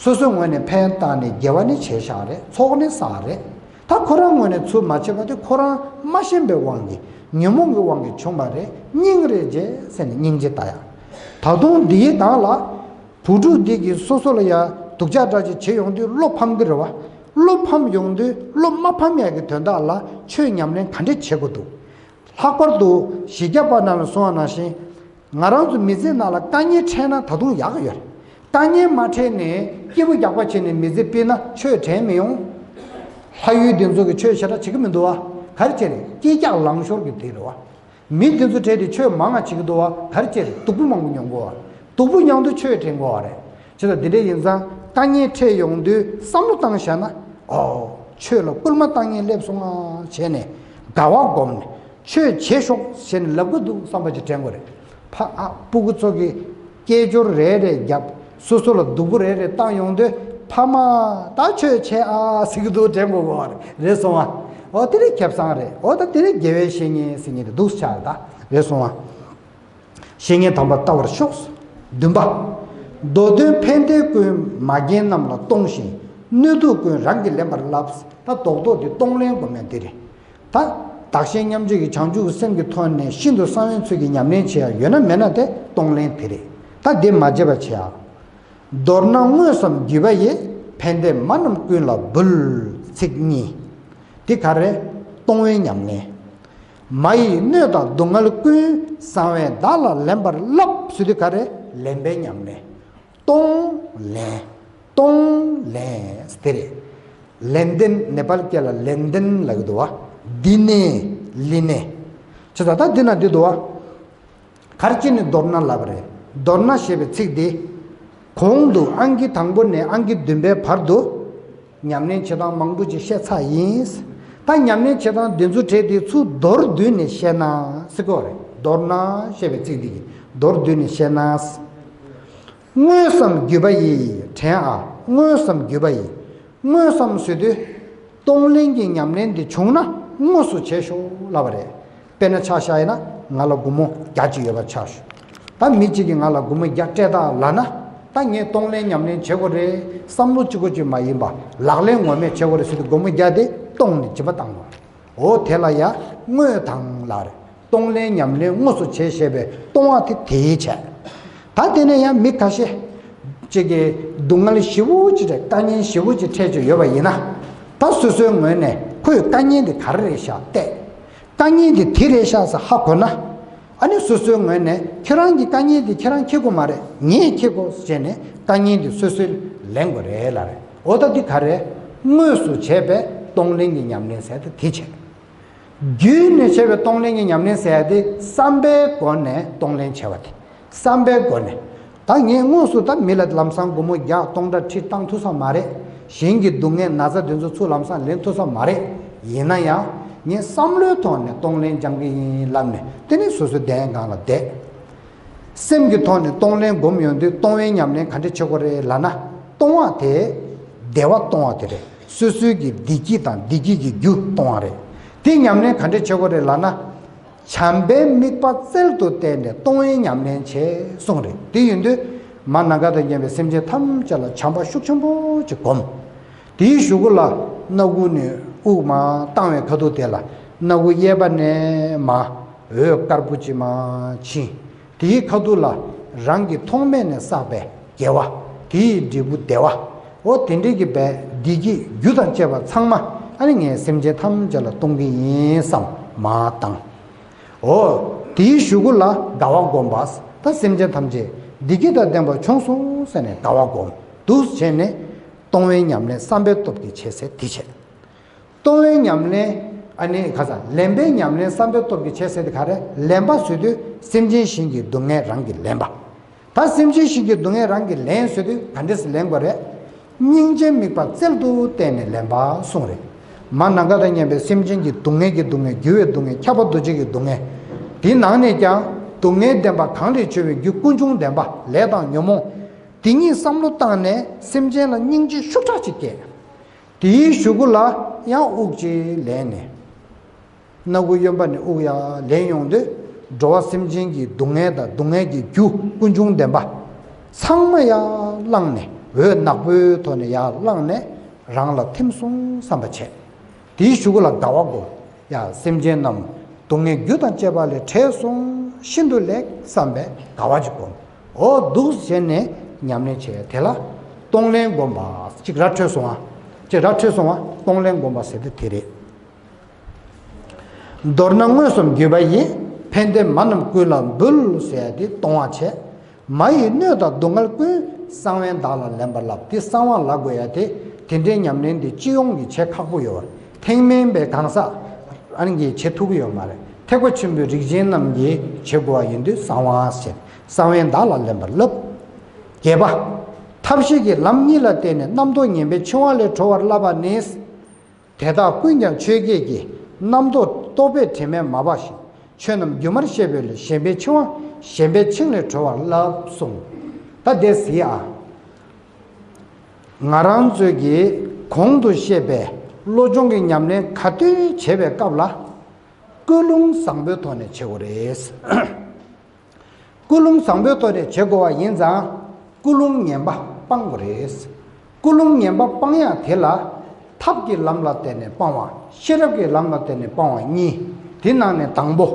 སོ་སོའི་ངོས་ནས་ཕན་བཏགས་ནས་དགེ་བ་ནི་བྱས་བཞག་རེད། ཚོགས་ནི་བསགས་རེད། ད་ཁོ་རང་ངོས་ནས་ཚུར་མ་བྱས་པ་དེ་ཁོ་རང་མ་ཤེས་པའི་དབང་གིས་ཉོན་མོངས་ཀྱི་དབང་གིས་བྱུང་བ་རེད། སྙིང་རེ་རྗེ་ཟེར་ནས་སྙིང་རྗེ་ལྟ་ཡ། ད་དུང་འདིའི་ནང་ལ། བུ་ཕྲུག་འདི་གིས་སོ་སོ་ལ་ཡ་སྡུག་ཅག་འདྲ་ཅིག་བྱེད་ཡོང་དུས་བློ་ཕམ་གི་རེད་བ། བློ་ཕམ་ཡོང་དུས་བློ་མ་ཕམ་ཡག་གི་དོན་དག་ལ་ཆོས་ཉམས་ལེན་ག་འདྲས་བྱེད་དགོས་འདུག་ལྷག་པར་དུ་གཞི་རྒྱ་པ་རྣམས་ལ་གསུངས་པ་ནང་བཞིན། ང་རང་ཚོ་མི་ཚེ་ནང་ལ་དཀའ་ངལ་འཕྲད་ན་ད་དུང་ཡག་གི་ཡོད་རེད། དཀའ་ངལ་མ་འཕྲད་ནས་སྐྱིད་པོ་རྒྱག་པ་བྱས་ནས་མི་ཚེ་སྤེལ་ན་ཆོས་དྲན་མི་ཡོང་། ལྷ་ཡུལ་འདི་ཚོ་གི་ཆོས་ཞེ་དྲག་བྱེད་ཀྱི་མི་འདུག་བ། ག་རེ་བྱས་ནས་སྐྱིད་རྒྱག་ལང་ཤོར་གི་དེ་རེད་བ། མི་དེ་ཚོ་གྲས་དེ་ཆོས་མང་ང་བྱེད་ཀྱི་འདུག་བ། ག་རེ་བྱས་རེད། སྡུག་པོ་མང་པོ་མྱོང་དགོས་བ། སྡུག་པོ་མྱོང་དུས་ཆོས་དྲན་དགོས་བ་རེད། བྱས་ཙང་དེ་འདྲ་ཡིན་ཙང་དཀའ་ངལ་འཕྲད་ཡོང་དུས་བསམ་བློ་བཏང་བཞག་ན། ཨོ། ཆོས་ལ་སྐུལ་མ་བཏང་མཁན་སླེབས་སོང་ང་བྱས་ནས་དགའ་བ་བསྒོམས་ནས་ཆོས་བྱེད་ཤོག་ཟེར་ནས་ལབ་ཀྱི་འདུག་བསམ་པ་ཅིག་དྲན་དགོས་རེད། ཕ་ཨ་སྤུ་གུ་ཚོ་གིས་སྐད་ཅོར་རེ་རེ་བརྒྱབ། སོ་སོ་ལ་སྡུག་པོ་རེ་རེ་བཏང་ཡོང་དུས་ཕ་མ་ད་ཆོས་བྱེད་ཨ་ཟེར་གྱི་འདུག་དྲན་དགོས་གོ་བ་རེད། རེད་སོང་ཨ། འོ་དེ་རིང་ཁེ་བཟང་རེད། འོ་ད་དེ་རིང་དགེ་བའི་བཤེས་གཉེན་ཟེར་མཁན་དེ་འདུག་ཆགས་རེད་ད། རེད་སོང་ཨ། བཤེས་གཉེན་དམ་པ་ལྟ་བར་ཤོག་བདུན་པ། མདོ་དོན་ཕན་བདེ་ཀུན་མ་རྒན་རྣམས་ལ་གཏོང་ཞིང་། གནོད་སྡུག་ཀུན་རང་གིས་ལེན་པར་བསླབ། ད་རྡོག་རྡོག་འདི་གཏོང་ལེན་དགོས་མེད་འདི་རེད། ད་བདག་གཞན་མཉམ་བརྗེ་གི་བྱང་ཆུབ་ཀྱི་སེམས་ཀྱི་ཐོག་ནས་ཤིན་ཏུ་གསང་བའི་ཚུལ་གྱིས་ཉམས་ལེན་བྱེད་ཡ་ཡོད་ན་མེད་ན་དེ་གཏོང་ལེན་དེ་རེད། ད་འདི་མ་བརྗེད་པ་བྱེད་ཡ། མདོར་ན་དངོས་སམ་བརྒྱུད་པ་ཡི། ཕན་བདེ་མ་རྣམས་ཀུན་ལ་འབུལ། ཚིག་གཉིས། འདི་ག་རེ། གཏོང་བའི་ཉམས་ལེན། མ་ཡི་གནོད་དང་སྡུག་བསྔལ་ཀུན། གསང་བས་བདག་ལ་ལེན་པར་བསླབ་ཟེར་དུས་ག་རེ། ལེན་པའི་ཉམས་ལེན། གཏོང་ལེན། གཏོང་ལེན་དེ་རེད། ལེན་ཏེན། ནེ་པཱལ་སྐད་ལ་ལེན་ཏེན་ལབ་ཀྱི་འདུག་བ། འདི་ནས་ལི་ནས། བྱས་ཙང་ད་འདི་ན་འདི་འདུག་བ། ག་རེ་བྱས་ནས་མདོར་ན་ལབ་པ་རེད། མདོར་ན་ཞེས་པའི་ཚིག་འདི། གོང་དུ་ཨང་ཀི་དང་པོ་ནས་ཨང་ཀི་བདུན་པའི་བར་དུ་ཉམས་ལེན་བྱེད་སྟངས་མང་པོ་ཅིག་བཤད་ཚར་ཡིན། ད་ཉམས་ལེན་བྱེད་སྟངས་འདི་ཚོ་གྲས་དེ་ཚུར་མདོར་བསྡུས་ནས་བཤད་ན་ཟེར་གོ་རེད། མདོར་ན་ཞེས་པའི་ཚིག་འདི་གིས་མདོར་བསྡུས་ནས་བཤད་ན། དངོས་སམ་བརྒྱུད་པ་ཡིས་དྲན་ཨ། དངོས་སམ་བརྒྱུད་པ་ཡིས། དངོས་སམ་ཟེར་དུས། གཏོང་ལེན་གྱི་ཉམས་ལེན་འདི་བྱུང་ན་དངོས་སུ་བྱེད་ཤོག་ལབ་པ་རེད། དཔེར་ན་ཆ་བཞག་ཡིན་ན་ང་ལ་སྒོར་མོ་བརྒྱ་ཅིག་ཡོད་པ་ཆ་བཞག་ད་མི་གཅིག་གིས་ང་ལ་སྒོར་མོ་བརྒྱ་སྤྲད་དང་ལབ་ན། ད་ངས་གཏོང་ལེན་ཉམས་ལེན་བྱེད་དགོས་རེད། བསམ་བློ་གཅིག་པོ་གཅིག་མ་ཡིན་པ་ལག་ལེན་ངོ་མས་བྱེད་དགོས་རེད་ཟེར་དུས་སྒོར་མོ་བརྒྱ་དེ་གཏོང་ནས་སྦྱིན་པ་བཏང་དགོས། འོ་དེ་ལ་ཡང་དངོས་དང་ལབ་རེད། གཏོང་ལེན་ཉམས་ལེན་དངོས་སུ་བྱེད་ཞེས་པའི་གཏོང་བ་དེ་དེའི་བྱས། ད་དེ་ནས་ཡང་མི་ཁ་ཤས་ཅིག་གིས་སྡུག་བསྔལ་ཞེ་པོ་ཅིག་འཕྲད། དཀའ་ངལ་ཞེ་པོ་ཅིག་འཕྲད་ཀྱི་ཡོད་པ་ཡིན་ན། ད་སོ་སོའི་ངོས་ནས་ཁོའི་དཀའ་ངལ་དེ་ག་རེ་རེད་ཤག་བལྟས། དཀའ་ངལ་དེ་དེ་རེད་ཤག་ཟེར་ཧ་གོ་ན། ཨ་ནི་སོ་སོའི་ངོས་ནས་ཁྱེད་རང་གི་དཀའ་ངལ་དེ་ཁྱེད་རང་འཁྱེར་དགོས་མ་རེད། ངས་འཁྱེར་དགོས་ཟེར་ནས་དཀའ་ངལ་དེ་སོ་སོས་ལེན་དགོས་རེད་ལབ་རེད། འོ་ད་འདི་ག་རེད། དངོས་སུ་བྱས་པའི་གཏོང་ལེན་གྱི་ཉམས་ལེན་ཟེར་དེ་དེ་བྱས། བརྒྱུད་ནས་བྱས་པའི་གཏོང་ལེན་གྱི་ཉམས་ལེན་ཟེར་ཡ་དེ་བསམ་པའི་སྒོ་ནས་གཏོང་ལེན་བྱས་པ་དེ། བསམ་པའི་སྒོ་ནས། ད་ངས་དངོས་སུ་ད་མི་ལ་ལམ་སང་སྒོར་མོ་བརྒྱ་སྟོང་ཕྲག་ཁྲི་བཏང་ཐུབ་ས་མ་རེད། གཞན་གྱི་སྡུག་བསྔལ་ན་ཚ་དེ་ཚོ་ཚུར་ལམ་སང་ལེན་ཐུབ་ས་མ་རེད། ཡིན་ན་ཡང་ངས་བསམ་བློའི་ཐོག་ནས་གཏོང་ལེན་སྦྱང་གི་ཡིན་ལབ་ནས་དེ་ནས་སོ་སོའི་གདན་སྒང་ལ་བསྡད། སེམས་ཀྱི་ཐོག་ནས་གཏོང་ལེན་སྒོམ་ཡོང་དུས་གཏོང་བའི་ཉམས་ལེན་ག་འདྲ་བྱེད་དགོས་རེད་ལབ་ན། གཏོང་བ་དེ་བདེ་བ་གཏོང་བ་དེ་རེད། སོ་སོའི་གི་བདེ་སྐྱིད་དང་བདེ་སྐྱིད་ཀྱི་རྒྱུ་གཏོང་བ་རེད། དེ་ཉམས་ལེན་ག་འདྲ་བྱེད་དགོས་རེད་ལབ་ན། བྱམས་པའི་དམིགས་པ་རྩལ་དུ་བཏོན་ནས་གཏོང་བའི་ཉམས་ལེན་བྱེད་གསུངས་རེད། དེ་ཡིན་དུས་མ་ནམ་མཁའ་དང་མཉམ་པའི་སེམས་ཅན་ཐམས་ཅད་ལ་བྱམས་པ་ཤུགས་ཆེན་པོ་ཅིག་སྒོམ། དེའི་གཞུག་གུ་ལ་སྣ་ཁུག་ནས་དབུགས་མར་བཏང་བའི་ཁ་ཐུག་དེ་ལ་སྣ་ཁུག་གཡས་པ་ནས་མར་འོད་དཀར་པོ་ཅིག་མར་ཕྱིན། དེའི་ཁ་ཐུག་ལ་རང་གི་ཐོག་མེད་ནས་བསགས་པའི་དགེ་བ། དེའི་འབྲས་བུ་བདེ་བ། འོ་དེ་འདྲའི་གི་བའི་བདེ་སྐྱིད་རྒྱུ་དང་བཅས་པ་ཚང་མ་ཨ་ནི་ངས་སེམས་ཅན་ཐམས་ཅད་ལ་གཏོང་གི་ཡིན་བསམ་མར་བཏང་། འོ་དེའི་གཞུག་གུ་ལ་དགའ་བ་བསྒོམ་པ། ད་སེམས་ཅན་ཐམས་ཅད་བདེ་སྐྱིད་དང་ལྡན་པ་བྱུང་སོང་ཟེར་ནས་དགའ་བ་བསྒོམ། འདུག་བྱས་ནས་གཏོང་བའི་ཉམས་ལེན་བསམ་པའི་སྟོབས་ཀྱིས་བྱེད་ཟེར་དེ་བྱེད། གཏོང་བའི་ཉམས་ལེན། ཨ་ནི་ཁ་སང་ལེན་པའི་ཉམས་ལེན་བསམ་པའི་སྟོབས་ཀྱིས་བྱེད་ཟེར་དེ་ག་རེ། ལེན་པ་ཟེར་དུས་སེམས་ཅན་གཞན་གྱི་སྡུག་བསྔལ་རང་གིས་ལེན་པ། ད་སེམས་ཅན་གཞན་གྱི་སྡུག་བསྔལ་རང་གིས་ལེན་ཟེར་དུས་ག་འདྲས་སེ་ལེན་དགོས་རེད། སྙིང་རྗེའི་དམིགས་པ་རྩལ་དུ་བསྟན་ནས་ལེན་པ་གསུངས་རེད། མ་ནམ་མཁའ་དང་མཉམ་པའི་སེམས་ཅན་གྱི་སྡུག་བསྔལ་གྱི་སྡུག་བསྔལ། འགྱུར་བའི་སྡུག་བསྔལ། ཁྱབ་པ་འདུ་བྱེད་ཀྱི་སྡུག་བསྔལ། དེའི་ནང་ནས་ཀྱང་སྡུག་བསྔལ་བདེན་པ་གང་ལས་བྱུང་བའི་རྒྱུ་ཀུན་འབྱུང་བདེན་པ་ལས་དང་ཉོན་མོངས། དེ་ཉིད་བསམ་བློ་བཏང་ནས་སེམས་ཅན་ལ་སྙིང་རྗེ་ཤུགས་དྲག་ཅིག་སྐྱེས། དེའི་གཞུག་གུ་ལ་ཡང་དབུགས་གཅིག་ལེན་ནས། སྣ་ཁུག་གཡོན་པ་ནས་དབུགས་ཡར་ལེན་ཡོང་དུས་འགྲོ་བ་སེམས་ཅན་གྱི་སྡུག་བསྔལ་དང་སྡུག་བསྔལ་གྱི་རྒྱུ་ཀུན་འབྱུང་བདེན་པ་ཚང་མ་ཡར་བླངས་ནས། འོད་ནག་པོའི་ཐོག་ནས་ཡར་བླངས་ནས་རང་ལ་ཐིམ་སོང་བསམ་པ་བྱས། དེའི་གཞུག་གུ་ལ་དགའ་བ་བསྒོམ། ཡ། སེམས་ཅན་རྣམས་སྡུག་བསྔལ་རྒྱུ་དང་བཅས་པ་ལས་བྲལ་སོང་། ཤིན་ཏུ་ལེགས་བསམ་པའི་དགའ་བ་ཅིག་བསྒོམ། འོ་འདུག་བྱས་ནས་ཉམས་ལེན་བྱས། དེ་ལ་གཏོང་ལེན་བསྒོམ་པ་ཅིག་ར་འཕྲོད་སོང་བ། ཅིག་ར་འཕྲོད་སོང་བ། གཏོང་ལེན་བསྒོམ་པ་ཟེར་དེ་དེ་རེད། མདོར་ན་དངོས་སམ་བརྒྱུད་པ་ཡིས། ཕན་བདེ་མ་རྣམས་ཀུན་ལ་འབུལ་ཟེར་ཡ་དེ་གཏོང་བ་བྱས། མ་ཡི་གནོད་དང་སྡུག་བསྔལ་ཀུན། གསང་བས་བདག་ལ་ལེན་པར་བསླབ། དེ་གསང་བ་ལབ་དགོས་ཡ་དེ། དེ་འདྲའི་ཉམས་ལེན་དེ་སྤྱི་ཡོངས་ཀྱིས་བྱེད་ཁག་པོ་ཡོད་རེད། ཐེག་དམན་པའི་གང་ཟག་ཨ་ནི་གིས་བྱེད་ཐུབ་ཀྱི་ཡོད་མ་རེད། ཐེག་པ་ཆེན་པོའི་རིགས་ཅན་རྣམས་ཀྱིས་བྱེད་དགོས་པ་ཡིན་དུས་གསང་བ་ཟེར། གསང་བས་བདག་ལ་ལེན་པར་བསླབ། བརྒྱད་པ། ཐབས་ཤེས་ཀྱི་ལམ་གཉིས་ལ་བརྟེན་ནས་རྣམ་རྟོག་ངན་པའི་འཆིང་བ་ལས་གྲོལ་བར་བསླབ་པ་ནི། དེ་དག་ཀུན་ཀྱང་ཆོས་བརྒྱད་ཀྱི། རྣམ་རྟོག་རྟོག་པས་དྲི་མས་མ་སྦགས་ཤིང་། ཆོས་རྣམས་སྒྱུ་མར་ཤེས་པས་ལས། ཞེན་པའི་འཆིང་བ། ཞེན་པའི་འཆིང་ལས་གྲོལ་བར་བསླབ་གསུངས། ད་དེ་གཟིགས་ཨ། ང་རང་ཚོས་ཀྱིས་གོང་དུ་བཤད་པའི་བློ་སྦྱོང་གི་ཉམས་ལེན་ག་དུས་བྱེད་པའི་སྐབས་ལ། ཀུན་སློང་བཟང་པོའི་ཐོག་ནས་བྱེད་དགོས་རེད། ཀུན་སློང་བཟང་པོའི་ཐོག་ནས་བྱེད་དགོས་པ་ཡིན་ཙང་། ཀུན་སློང་ངན་པ་སྤང་དགོས་རེད། ཀུན་སློང་ངན་པ་སྤང་ཡག་དེ་ལ། ཐབས་ཀྱི་ལམ་ལ་བརྟེན་ནས་སྤང་བ། ཤེས་རབ་ཀྱི་ལམ་ལ་བརྟེན་ནས་སྤང་བ་གཉིས། དེ་ནང་ནས་དང་པོ།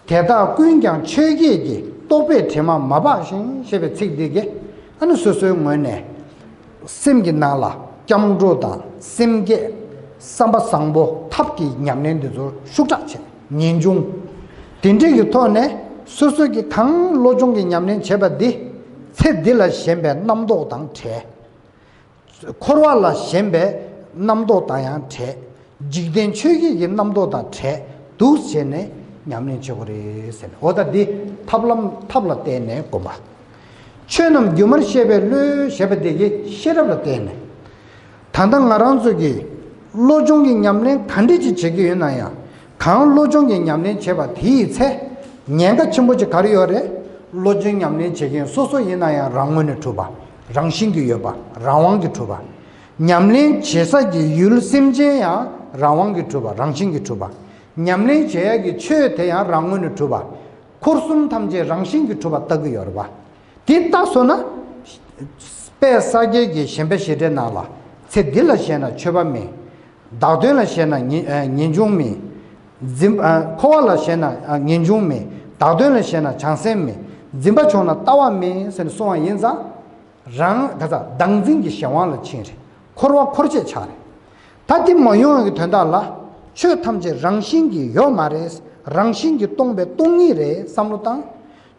དེ་དག་ཀུན་ཀྱང་ཆོས་བརྒྱད་ཀྱི། རྟོག་པས་དྲི་མ་མ་སྦགས་ཤིང་ཞེས་པའི་ཚིག་འདི་གིས་ཨ་ནི་སོ་སོའི་ངོས་ནས། སེམས་ཀྱི་ནང་ལ་སྐྱབས་འགྲོ་དང་སེམས་བསྐྱེད། བསམ་པ་བཟང་པོ། ཐབས་ཀྱི་ཉམས་ལེན་འདི་ཚོ་ཤུགས་དྲག་བྱེད། ངེས་འབྱུང་དེ་འདྲའི་གི་ཐོག་ནས་སོ་སོ་གི་གང་བློ་སྦྱོང་གི་ཉམས་ལེན་བྱེད་པ་འདི། ཚེ་འདི་ལ་ཞེན་པའི་རྣམ་རྟོག་དང་བྲལ། འཁོར་བ་ལ་ཞེན་པའི་རྣམ་རྟོག་དང་ཡང་བྲལ། འཇིག་རྟེན་ཆོས་བརྒྱད་ཀྱི་རྣམ་རྟོག་དང་བྲལ། འདུག་བྱས་ནས་ཉམས་ལེན་བྱེད་དགོས་རེད་ཟེར་ནས། འོ་ད་འདི་ཐབས་ལམ་ཐབས་ལ་བརྟེན་ནས་སྒོམ་པ། ཆོས་རྣམས་སྒྱུ་མར་ཤེས་པའི་བློས་ཞེས་པ་དེ་གི་ཤེས་རབ་ལ་བརྟེན་ནས། ད་ལྟ་ང་རང་ཚོ་གིས་བློ་སྦྱོང་གི་ཉམས་ལེན་ག་འདྲ་ཅིག་བྱེད་ཀྱི་ཡོད་ན་ཡང་། གང་བློ་སྦྱོང་གི་ཉམས་ལེན་བྱེད་པ་དེའི་ཚེ། ཉེན་ཁ་ཆེན་པོ་ཅིག་ག་རེ་ཡོད་རེད། བློ་སྦྱོང་ཉམས་ལེན་བྱེད་མཁན་སོ་སོ་ཡིན་ན་ཡང་རང་ངོས་ནས་གྲུབ་པ། རང་བཞིན་གྱིས་ཡོད་པ། རང་དབང་གིས་གྲུབ་པ། ཉམས་ལེན་བྱེད་ས་ཀྱི་ཡུལ་སེམས་ཅན་ཡང་རང་དབང་གིས་གྲུབ་པ། རང་བཞིན་གྱིས་གྲུབ་པ། ཉམས་ལེན་བྱེད་ཡག་གི་ཆོས་དེ་ཡང་རང་ངོས་ནས་གྲུབ་པ། འཁོར་གསུམ་ཐམས་ཅད་རང་བཞིན་གྱིས་གྲུབ་པ་ལྟ་གི་ཡོད་རེད་པ། དེ་ལྟ་སོང་ན། དཔལ་ས་སྐྱའི་གི་ཞེན་པའི་བྱེད་འབྲེལ་ནང་ལ། ཚེ་འདི་ལ་ཞེན་ན་ཆོས་པ་མིན། བདག་དོན་ལ་ཞེན་ན་ངེས་ཨ་ངེས་འབྱུང་མིན། འཛིན་ཨ་འཁོར་བ་ལ་ཞེན་ན་ཨ་ངེས་འབྱུང་མིན། བདག་དོན་ལ་ཞེན་ན་བྱང་སེམས་མིན། འཛིན་པ་བྱུང་ན་ལྟ་བ་མིན་ཟེར་ནས་གསུངས་པ་ཡིན་ཙང་། རང་ག་ས་བདག་འཛིན་གྱི་གཞན་དབང་ལ་ཕྱིན་རེད། འཁོར་བ་འཁོར་བྱེད་ཆགས་རེད། ད་དེ་མ་ཡོང་བའི་དོན་དག་ལ། ཆོས་ཐམས་ཅད་རང་བཞིན་གྱིས་ཡོད་མ་རེད། རང་བཞིན་གྱིས་སྟོང་པས་སྟོང་ཉིད་རེད་བསམ་བློ་བཏང་།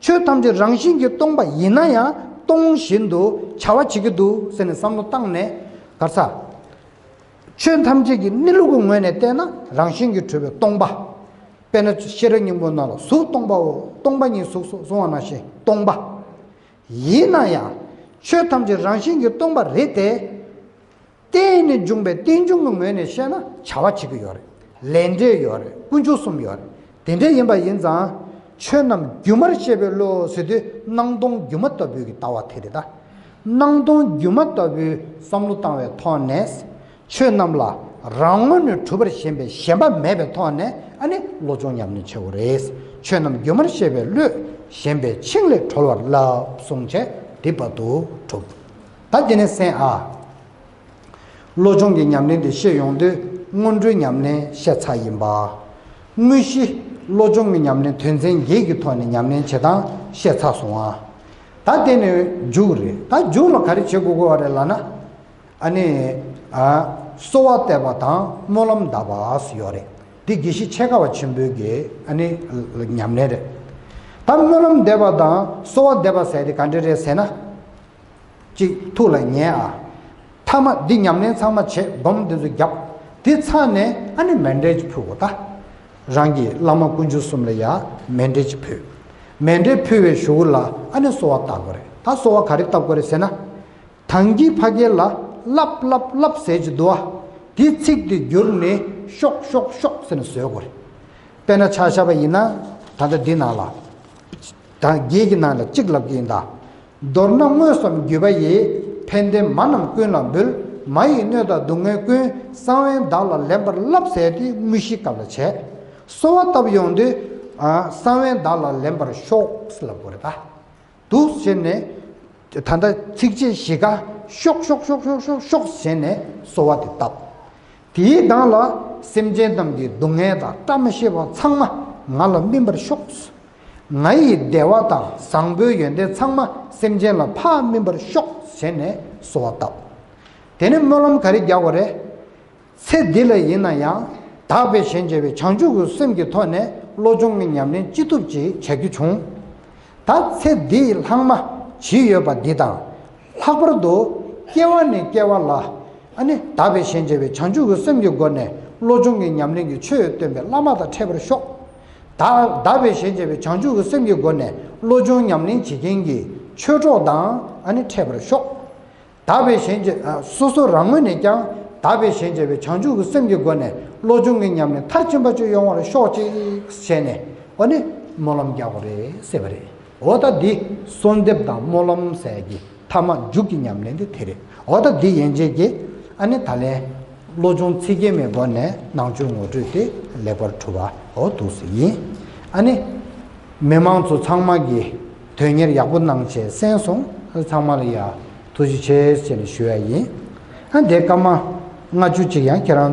ཆོས་ཐམས་ཅད་རང་བཞིན་གྱིས་སྟོང་པ་ཡིན་ན་ཡང་སྟོང་བཞིན་དུ་བྱ་བ་བྱེད་ཀྱི་འདུག་ཟེར་ནས་བསམ་བློ་བཏང་ནས། ག་ས། ཆོས་ཐམས་ཅད་ཀྱི་གནས་ལུགས་ཀྱི་ངོས་ནས་བལྟས་ན་རང་བཞིན་གྱིས་གྲུབ་པའི་སྟོང་པ། དཔེར་ན་ཤེས་རབ་སྙིང་པོ་ནང་ལ་གཟུགས་སྟོང་པའོ། སྟོང་པ་ཉིད་གཟུགས་སོ་གསུངས་པ་ནང་བཞིན་སྟོང་པ། ཡིན་ན་ཡང་། ཆོས་ཐམས་ཅད་རང་བཞིན་གྱིས་སྟོང་པ་རེད་དེ། རྟེན་ནས་འབྱུང་བའི་རྟེན་འབྱུང་གི་ངོས་ནས་བཤད་ན་བྱ་བ་བྱེད་ཀྱི་ཡོད་རེད། ལས་འབྲས་ཡོད་རེད། ཀུན་འབྱུང་གསུམ་ཡོད་རེད། དེ་འདྲ་ཡིན་པ་ཡིན་ཙང་། ཆོས་རྣམས་སྒྱུ་མར་ཤེས་པའི་བློ་ཟེར་དུས་སྣང་སྟོང་སྒྱུ་མ་ལྟ་བུའི་གི་ལྟ་བ་དེ་རེད་ད། སྣང་སྟོང་སྒྱུ་མ་ལྟ་བུའི་བསམ་བློ་བཏང་བའི་ཐོག་ནས། ཆོས་རྣམས་ལ་རང་ངོས་ནས་གྲུབ་པར་ཞེན་པའི་ཞེན་པ་མེད་པའི་ཐོག་ནས་ཨ་ནི་བློ་སྦྱོང་ཉམས་ལེན་བྱེད་དགོས་རེད། ཆོས་རྣམས་སྒྱུ་མར་ཤེས་པའི་བློས་ཞེན་པའི་ཕྱིང་ལས་གྲོལ་བར་བསླབ་གསུངས་བྱས་དེ་བར་དུ་གྲུབ། ད་དེ་ནས་གསན་ཨ། བློ་སྦྱོང་གི་ཉམས་ལེན་དེ་བཤད་ཡོང་དུས་སྔོན་འགྲོའི་ཉམས་ལེན་བཤད་ཚར་ཡིན་པ། དངོས་གཞི་བློ་སྦྱོང་གི་ཉམས་ལེན་དོན་ཚན་བརྒྱད་ཀྱི་ཐོག་ནས་ཉམས་ལེན་བྱེད་སྟངས་བཤད་ཚར་སོང་ཨ། ད་དེ་ནས་མཇུག་རེད། ད་མཇུག་ལ་ག་རེ་བྱེད་དགོས་ཀྱི་ཡོད་རེད་ལབ་ན། ཨ་ནི། ཨ། གསོལ་བ་འདེབས་པ་དང་སྨོན་ལམ་གདབ་པ་ཡོད་རེད། འདི་དགེ་བཤེས་ཆེ་ཁ་བ་ཆེན་པོའི་གི་ཨ་ནི་ཉམས་ལེན་རེད། ད་སྨོན་ལམ་འདེབས་པ་དང་གསོལ་བ་འདེབས་པ་ཟེར་དེ་ག་འདྲ་རེད་ཟེར་ན། གཅིག་ཐུགས་ལ་ངེས་ཨ། མཐའ་མ་འདི་ཉམས་ལེན་ཚང་མ་བྱེད། སྒོམ་འདི་ཚོ་བརྒྱབ། དེ་ཚར་ནས་ཨ་ནི་མཎྜལ་ཅིག་ཕུལ་དགོས་ད། རང་གི་བླ་མ་དཀོན་མཆོག་གསུམ་ལ་ཡ་མཎྜལ་ཅིག་ཕུལ། མཎྜལ་ཕུལ་བའི་གཞུག་ལ་ཨ་ནི་གསོལ་བ་བཏབ་དགོས་རེད། ད་གསོལ་བ་ག་རེ་བཏབ་དགོས་རེད་ཟེར་ན། དང་གི་ཕ་གི་ལ་ལབ་ལབ་ལབ་ཟེར་གྱི་འདུག་ཨ། དེ་ཚིག་དེ་བསྒྱུར་ནས་ཤོག་ཤོག་ཤོག་ཟེར་ནས་བཟོས་དགོས་རེད། དཔེར་ན་ཆ་བཞག་པ་ཡིན་ན། ད་ལྟ་འདི་ནང་ལ། ད་བརྒྱད་ཀྱི་ནང་ལ་གཅིག་ལབ་ཀྱི་ཡིན་ད། མདོར་ན་དངོས་སམ་བརྒྱུད་པ་ཡིས། ཕན་བདེ་མ་རྣམས་ཀུན་ལ་འབུལ། མ་ཡི་གནོད་དང་སྡུག་བསྔལ་ཀུན། གསང་བས་བདག་ལ་ལེན་པར་བསླབ་ཟེར་དེ་དངོས་གཞིའི་སྐབས་ལ་བྱས། གསོལ་བ་བཏབ་ཡོང་དུས། ཨ། གསང་བས་བདག་ལ་ལེན་པར་ཤོག་ལབ་དགོས་རེད་ད། འདུག་ཟེར་ནས། ད་ལྟ་ཚིགས་བཅད་བཞི་ཀ་ཤོག་ཤོག་ཤོག་ཤོག་ཤོག་ཤོག་ཟེར་ནས་གསོལ་བ་དེ་བཏབ། དེའི་སྒང་ལ་སེམས་ཅན་རྣམས་ཀྱི་སྡུག་བསྔལ་དང་བཀྲ་མི་ཤིས་པ་ཚང་མ་ང་ལ་སྨིན་པར་ཤོག། ང་ཡི་བདེ་བ་དང་བཟང་པོའི་ཡོན་ཏན་ཚང་མ་སེམས་ཅན་ལ་ཕར་སྨིན་པར་ཤོག་ཟེར་ནས་གསོལ་བ་བཏབ། དེ་ནས་སྨོན་ལམ་ག་རེ་རྒྱག་དགོས་རེད། ཚེ་འདི་ལ་ཡིན་ན་ཡང་དག་པའི་ཞེན་བྱ་བའི་བྱང་ཆུབ་ཀྱི་སེམས་ཀྱི་ཐོག་ནས་བློ་སྦྱོང་གི་ཉམས་ལེན་ཅི་ཐུབ་ཅིག་བྱ་རྒྱུ་བྱུང་། ད་ཚེ་འདིའི་ལྷག་མ་ཇི་ཡོད་པ་འདི་དང་། ལྷག་པར་དུ་སྐྱེ་བ་ནས་སྐྱེ་བ་ལ་ཨ་ནི་དག་པའི་ཞེན་བྱ་བའི་བྱང་ཆུབ་ཀྱི་སེམས་ཀྱི་སྒོ་ནས་བློ་སྦྱོང་གི་ཉམས་ལེན་གྱི་ཆོས་སྟོན་པའི་བླ་མ་དང་འཕྲད་པར་ཤོག། དག་དག་པའི་ཞེན་བྱ་བའི་བྱང་ཆུབ་ཀྱི་སེམས་ཀྱི་སྒོ་ནས་བློ་སྦྱོང་ཉམས་ལེན་བྱེད་མཁན་གྱི་ཆོས་གྲོགས་དང་ཨ་ནི་འཕྲད་པར་ཤོག། དག་པའི་ཞེན་བྱ། ཨ། སོ་སོ་རང་ངོས་ནས་ཀྱང་དག་པའི་ཞེན་བྱ་བའི་བྱང་ཆུབ་ཀྱི་སེམས་ཀྱི་སྒོ་ནས་བློ་སྦྱོང་གི་ཉམས་ལེན་མཐར་ཕྱིན་པ་ཅིག་ཡོང་བར་ཤོག་ཅིག་ཟེར་ནས། འོ་ནི་སྨོན་ལམ་རྒྱག་དགོས་རེད་ཟེར་བ་རེད། འོ་ད་འདི་གསོལ་འདེབས་དང་སྨོན་ལམ་ཟེར་གྱི་མཐའ་མ་མཇུག་གི་ཉམས་ལེན་དེ་དེ་རེད། འོ་ད་འདི་ཡན་ཆད་ཀྱི་ཨ་ནི་ད་ལན་བློ་སྦྱོང་ཚིག་བརྒྱད་མའི་སྒོ་ནས་ནང་ཆོས་ངོ་སྤྲོད་དེ་ལེགས་པར་གྲུབ་པ་འོ་འདུག་སེ་ཡིན། ཨ་ནི། མི་མང་ཚོ་ཚང་མ་གིས་དོན་གཉེར་ཡག་པོ་གནང་བྱས་གསན་སོང་། ཚང་མ་ལ་ཡ་ཐུགས་རྗེ་ཆེ་ཟེར་ནས་ཞུ་ཡ་ཡིན། ཨ་འདི་སྐར་མ་ལྔ་བཅུ་ཅིག་ཡང་ཁྱེད་རང་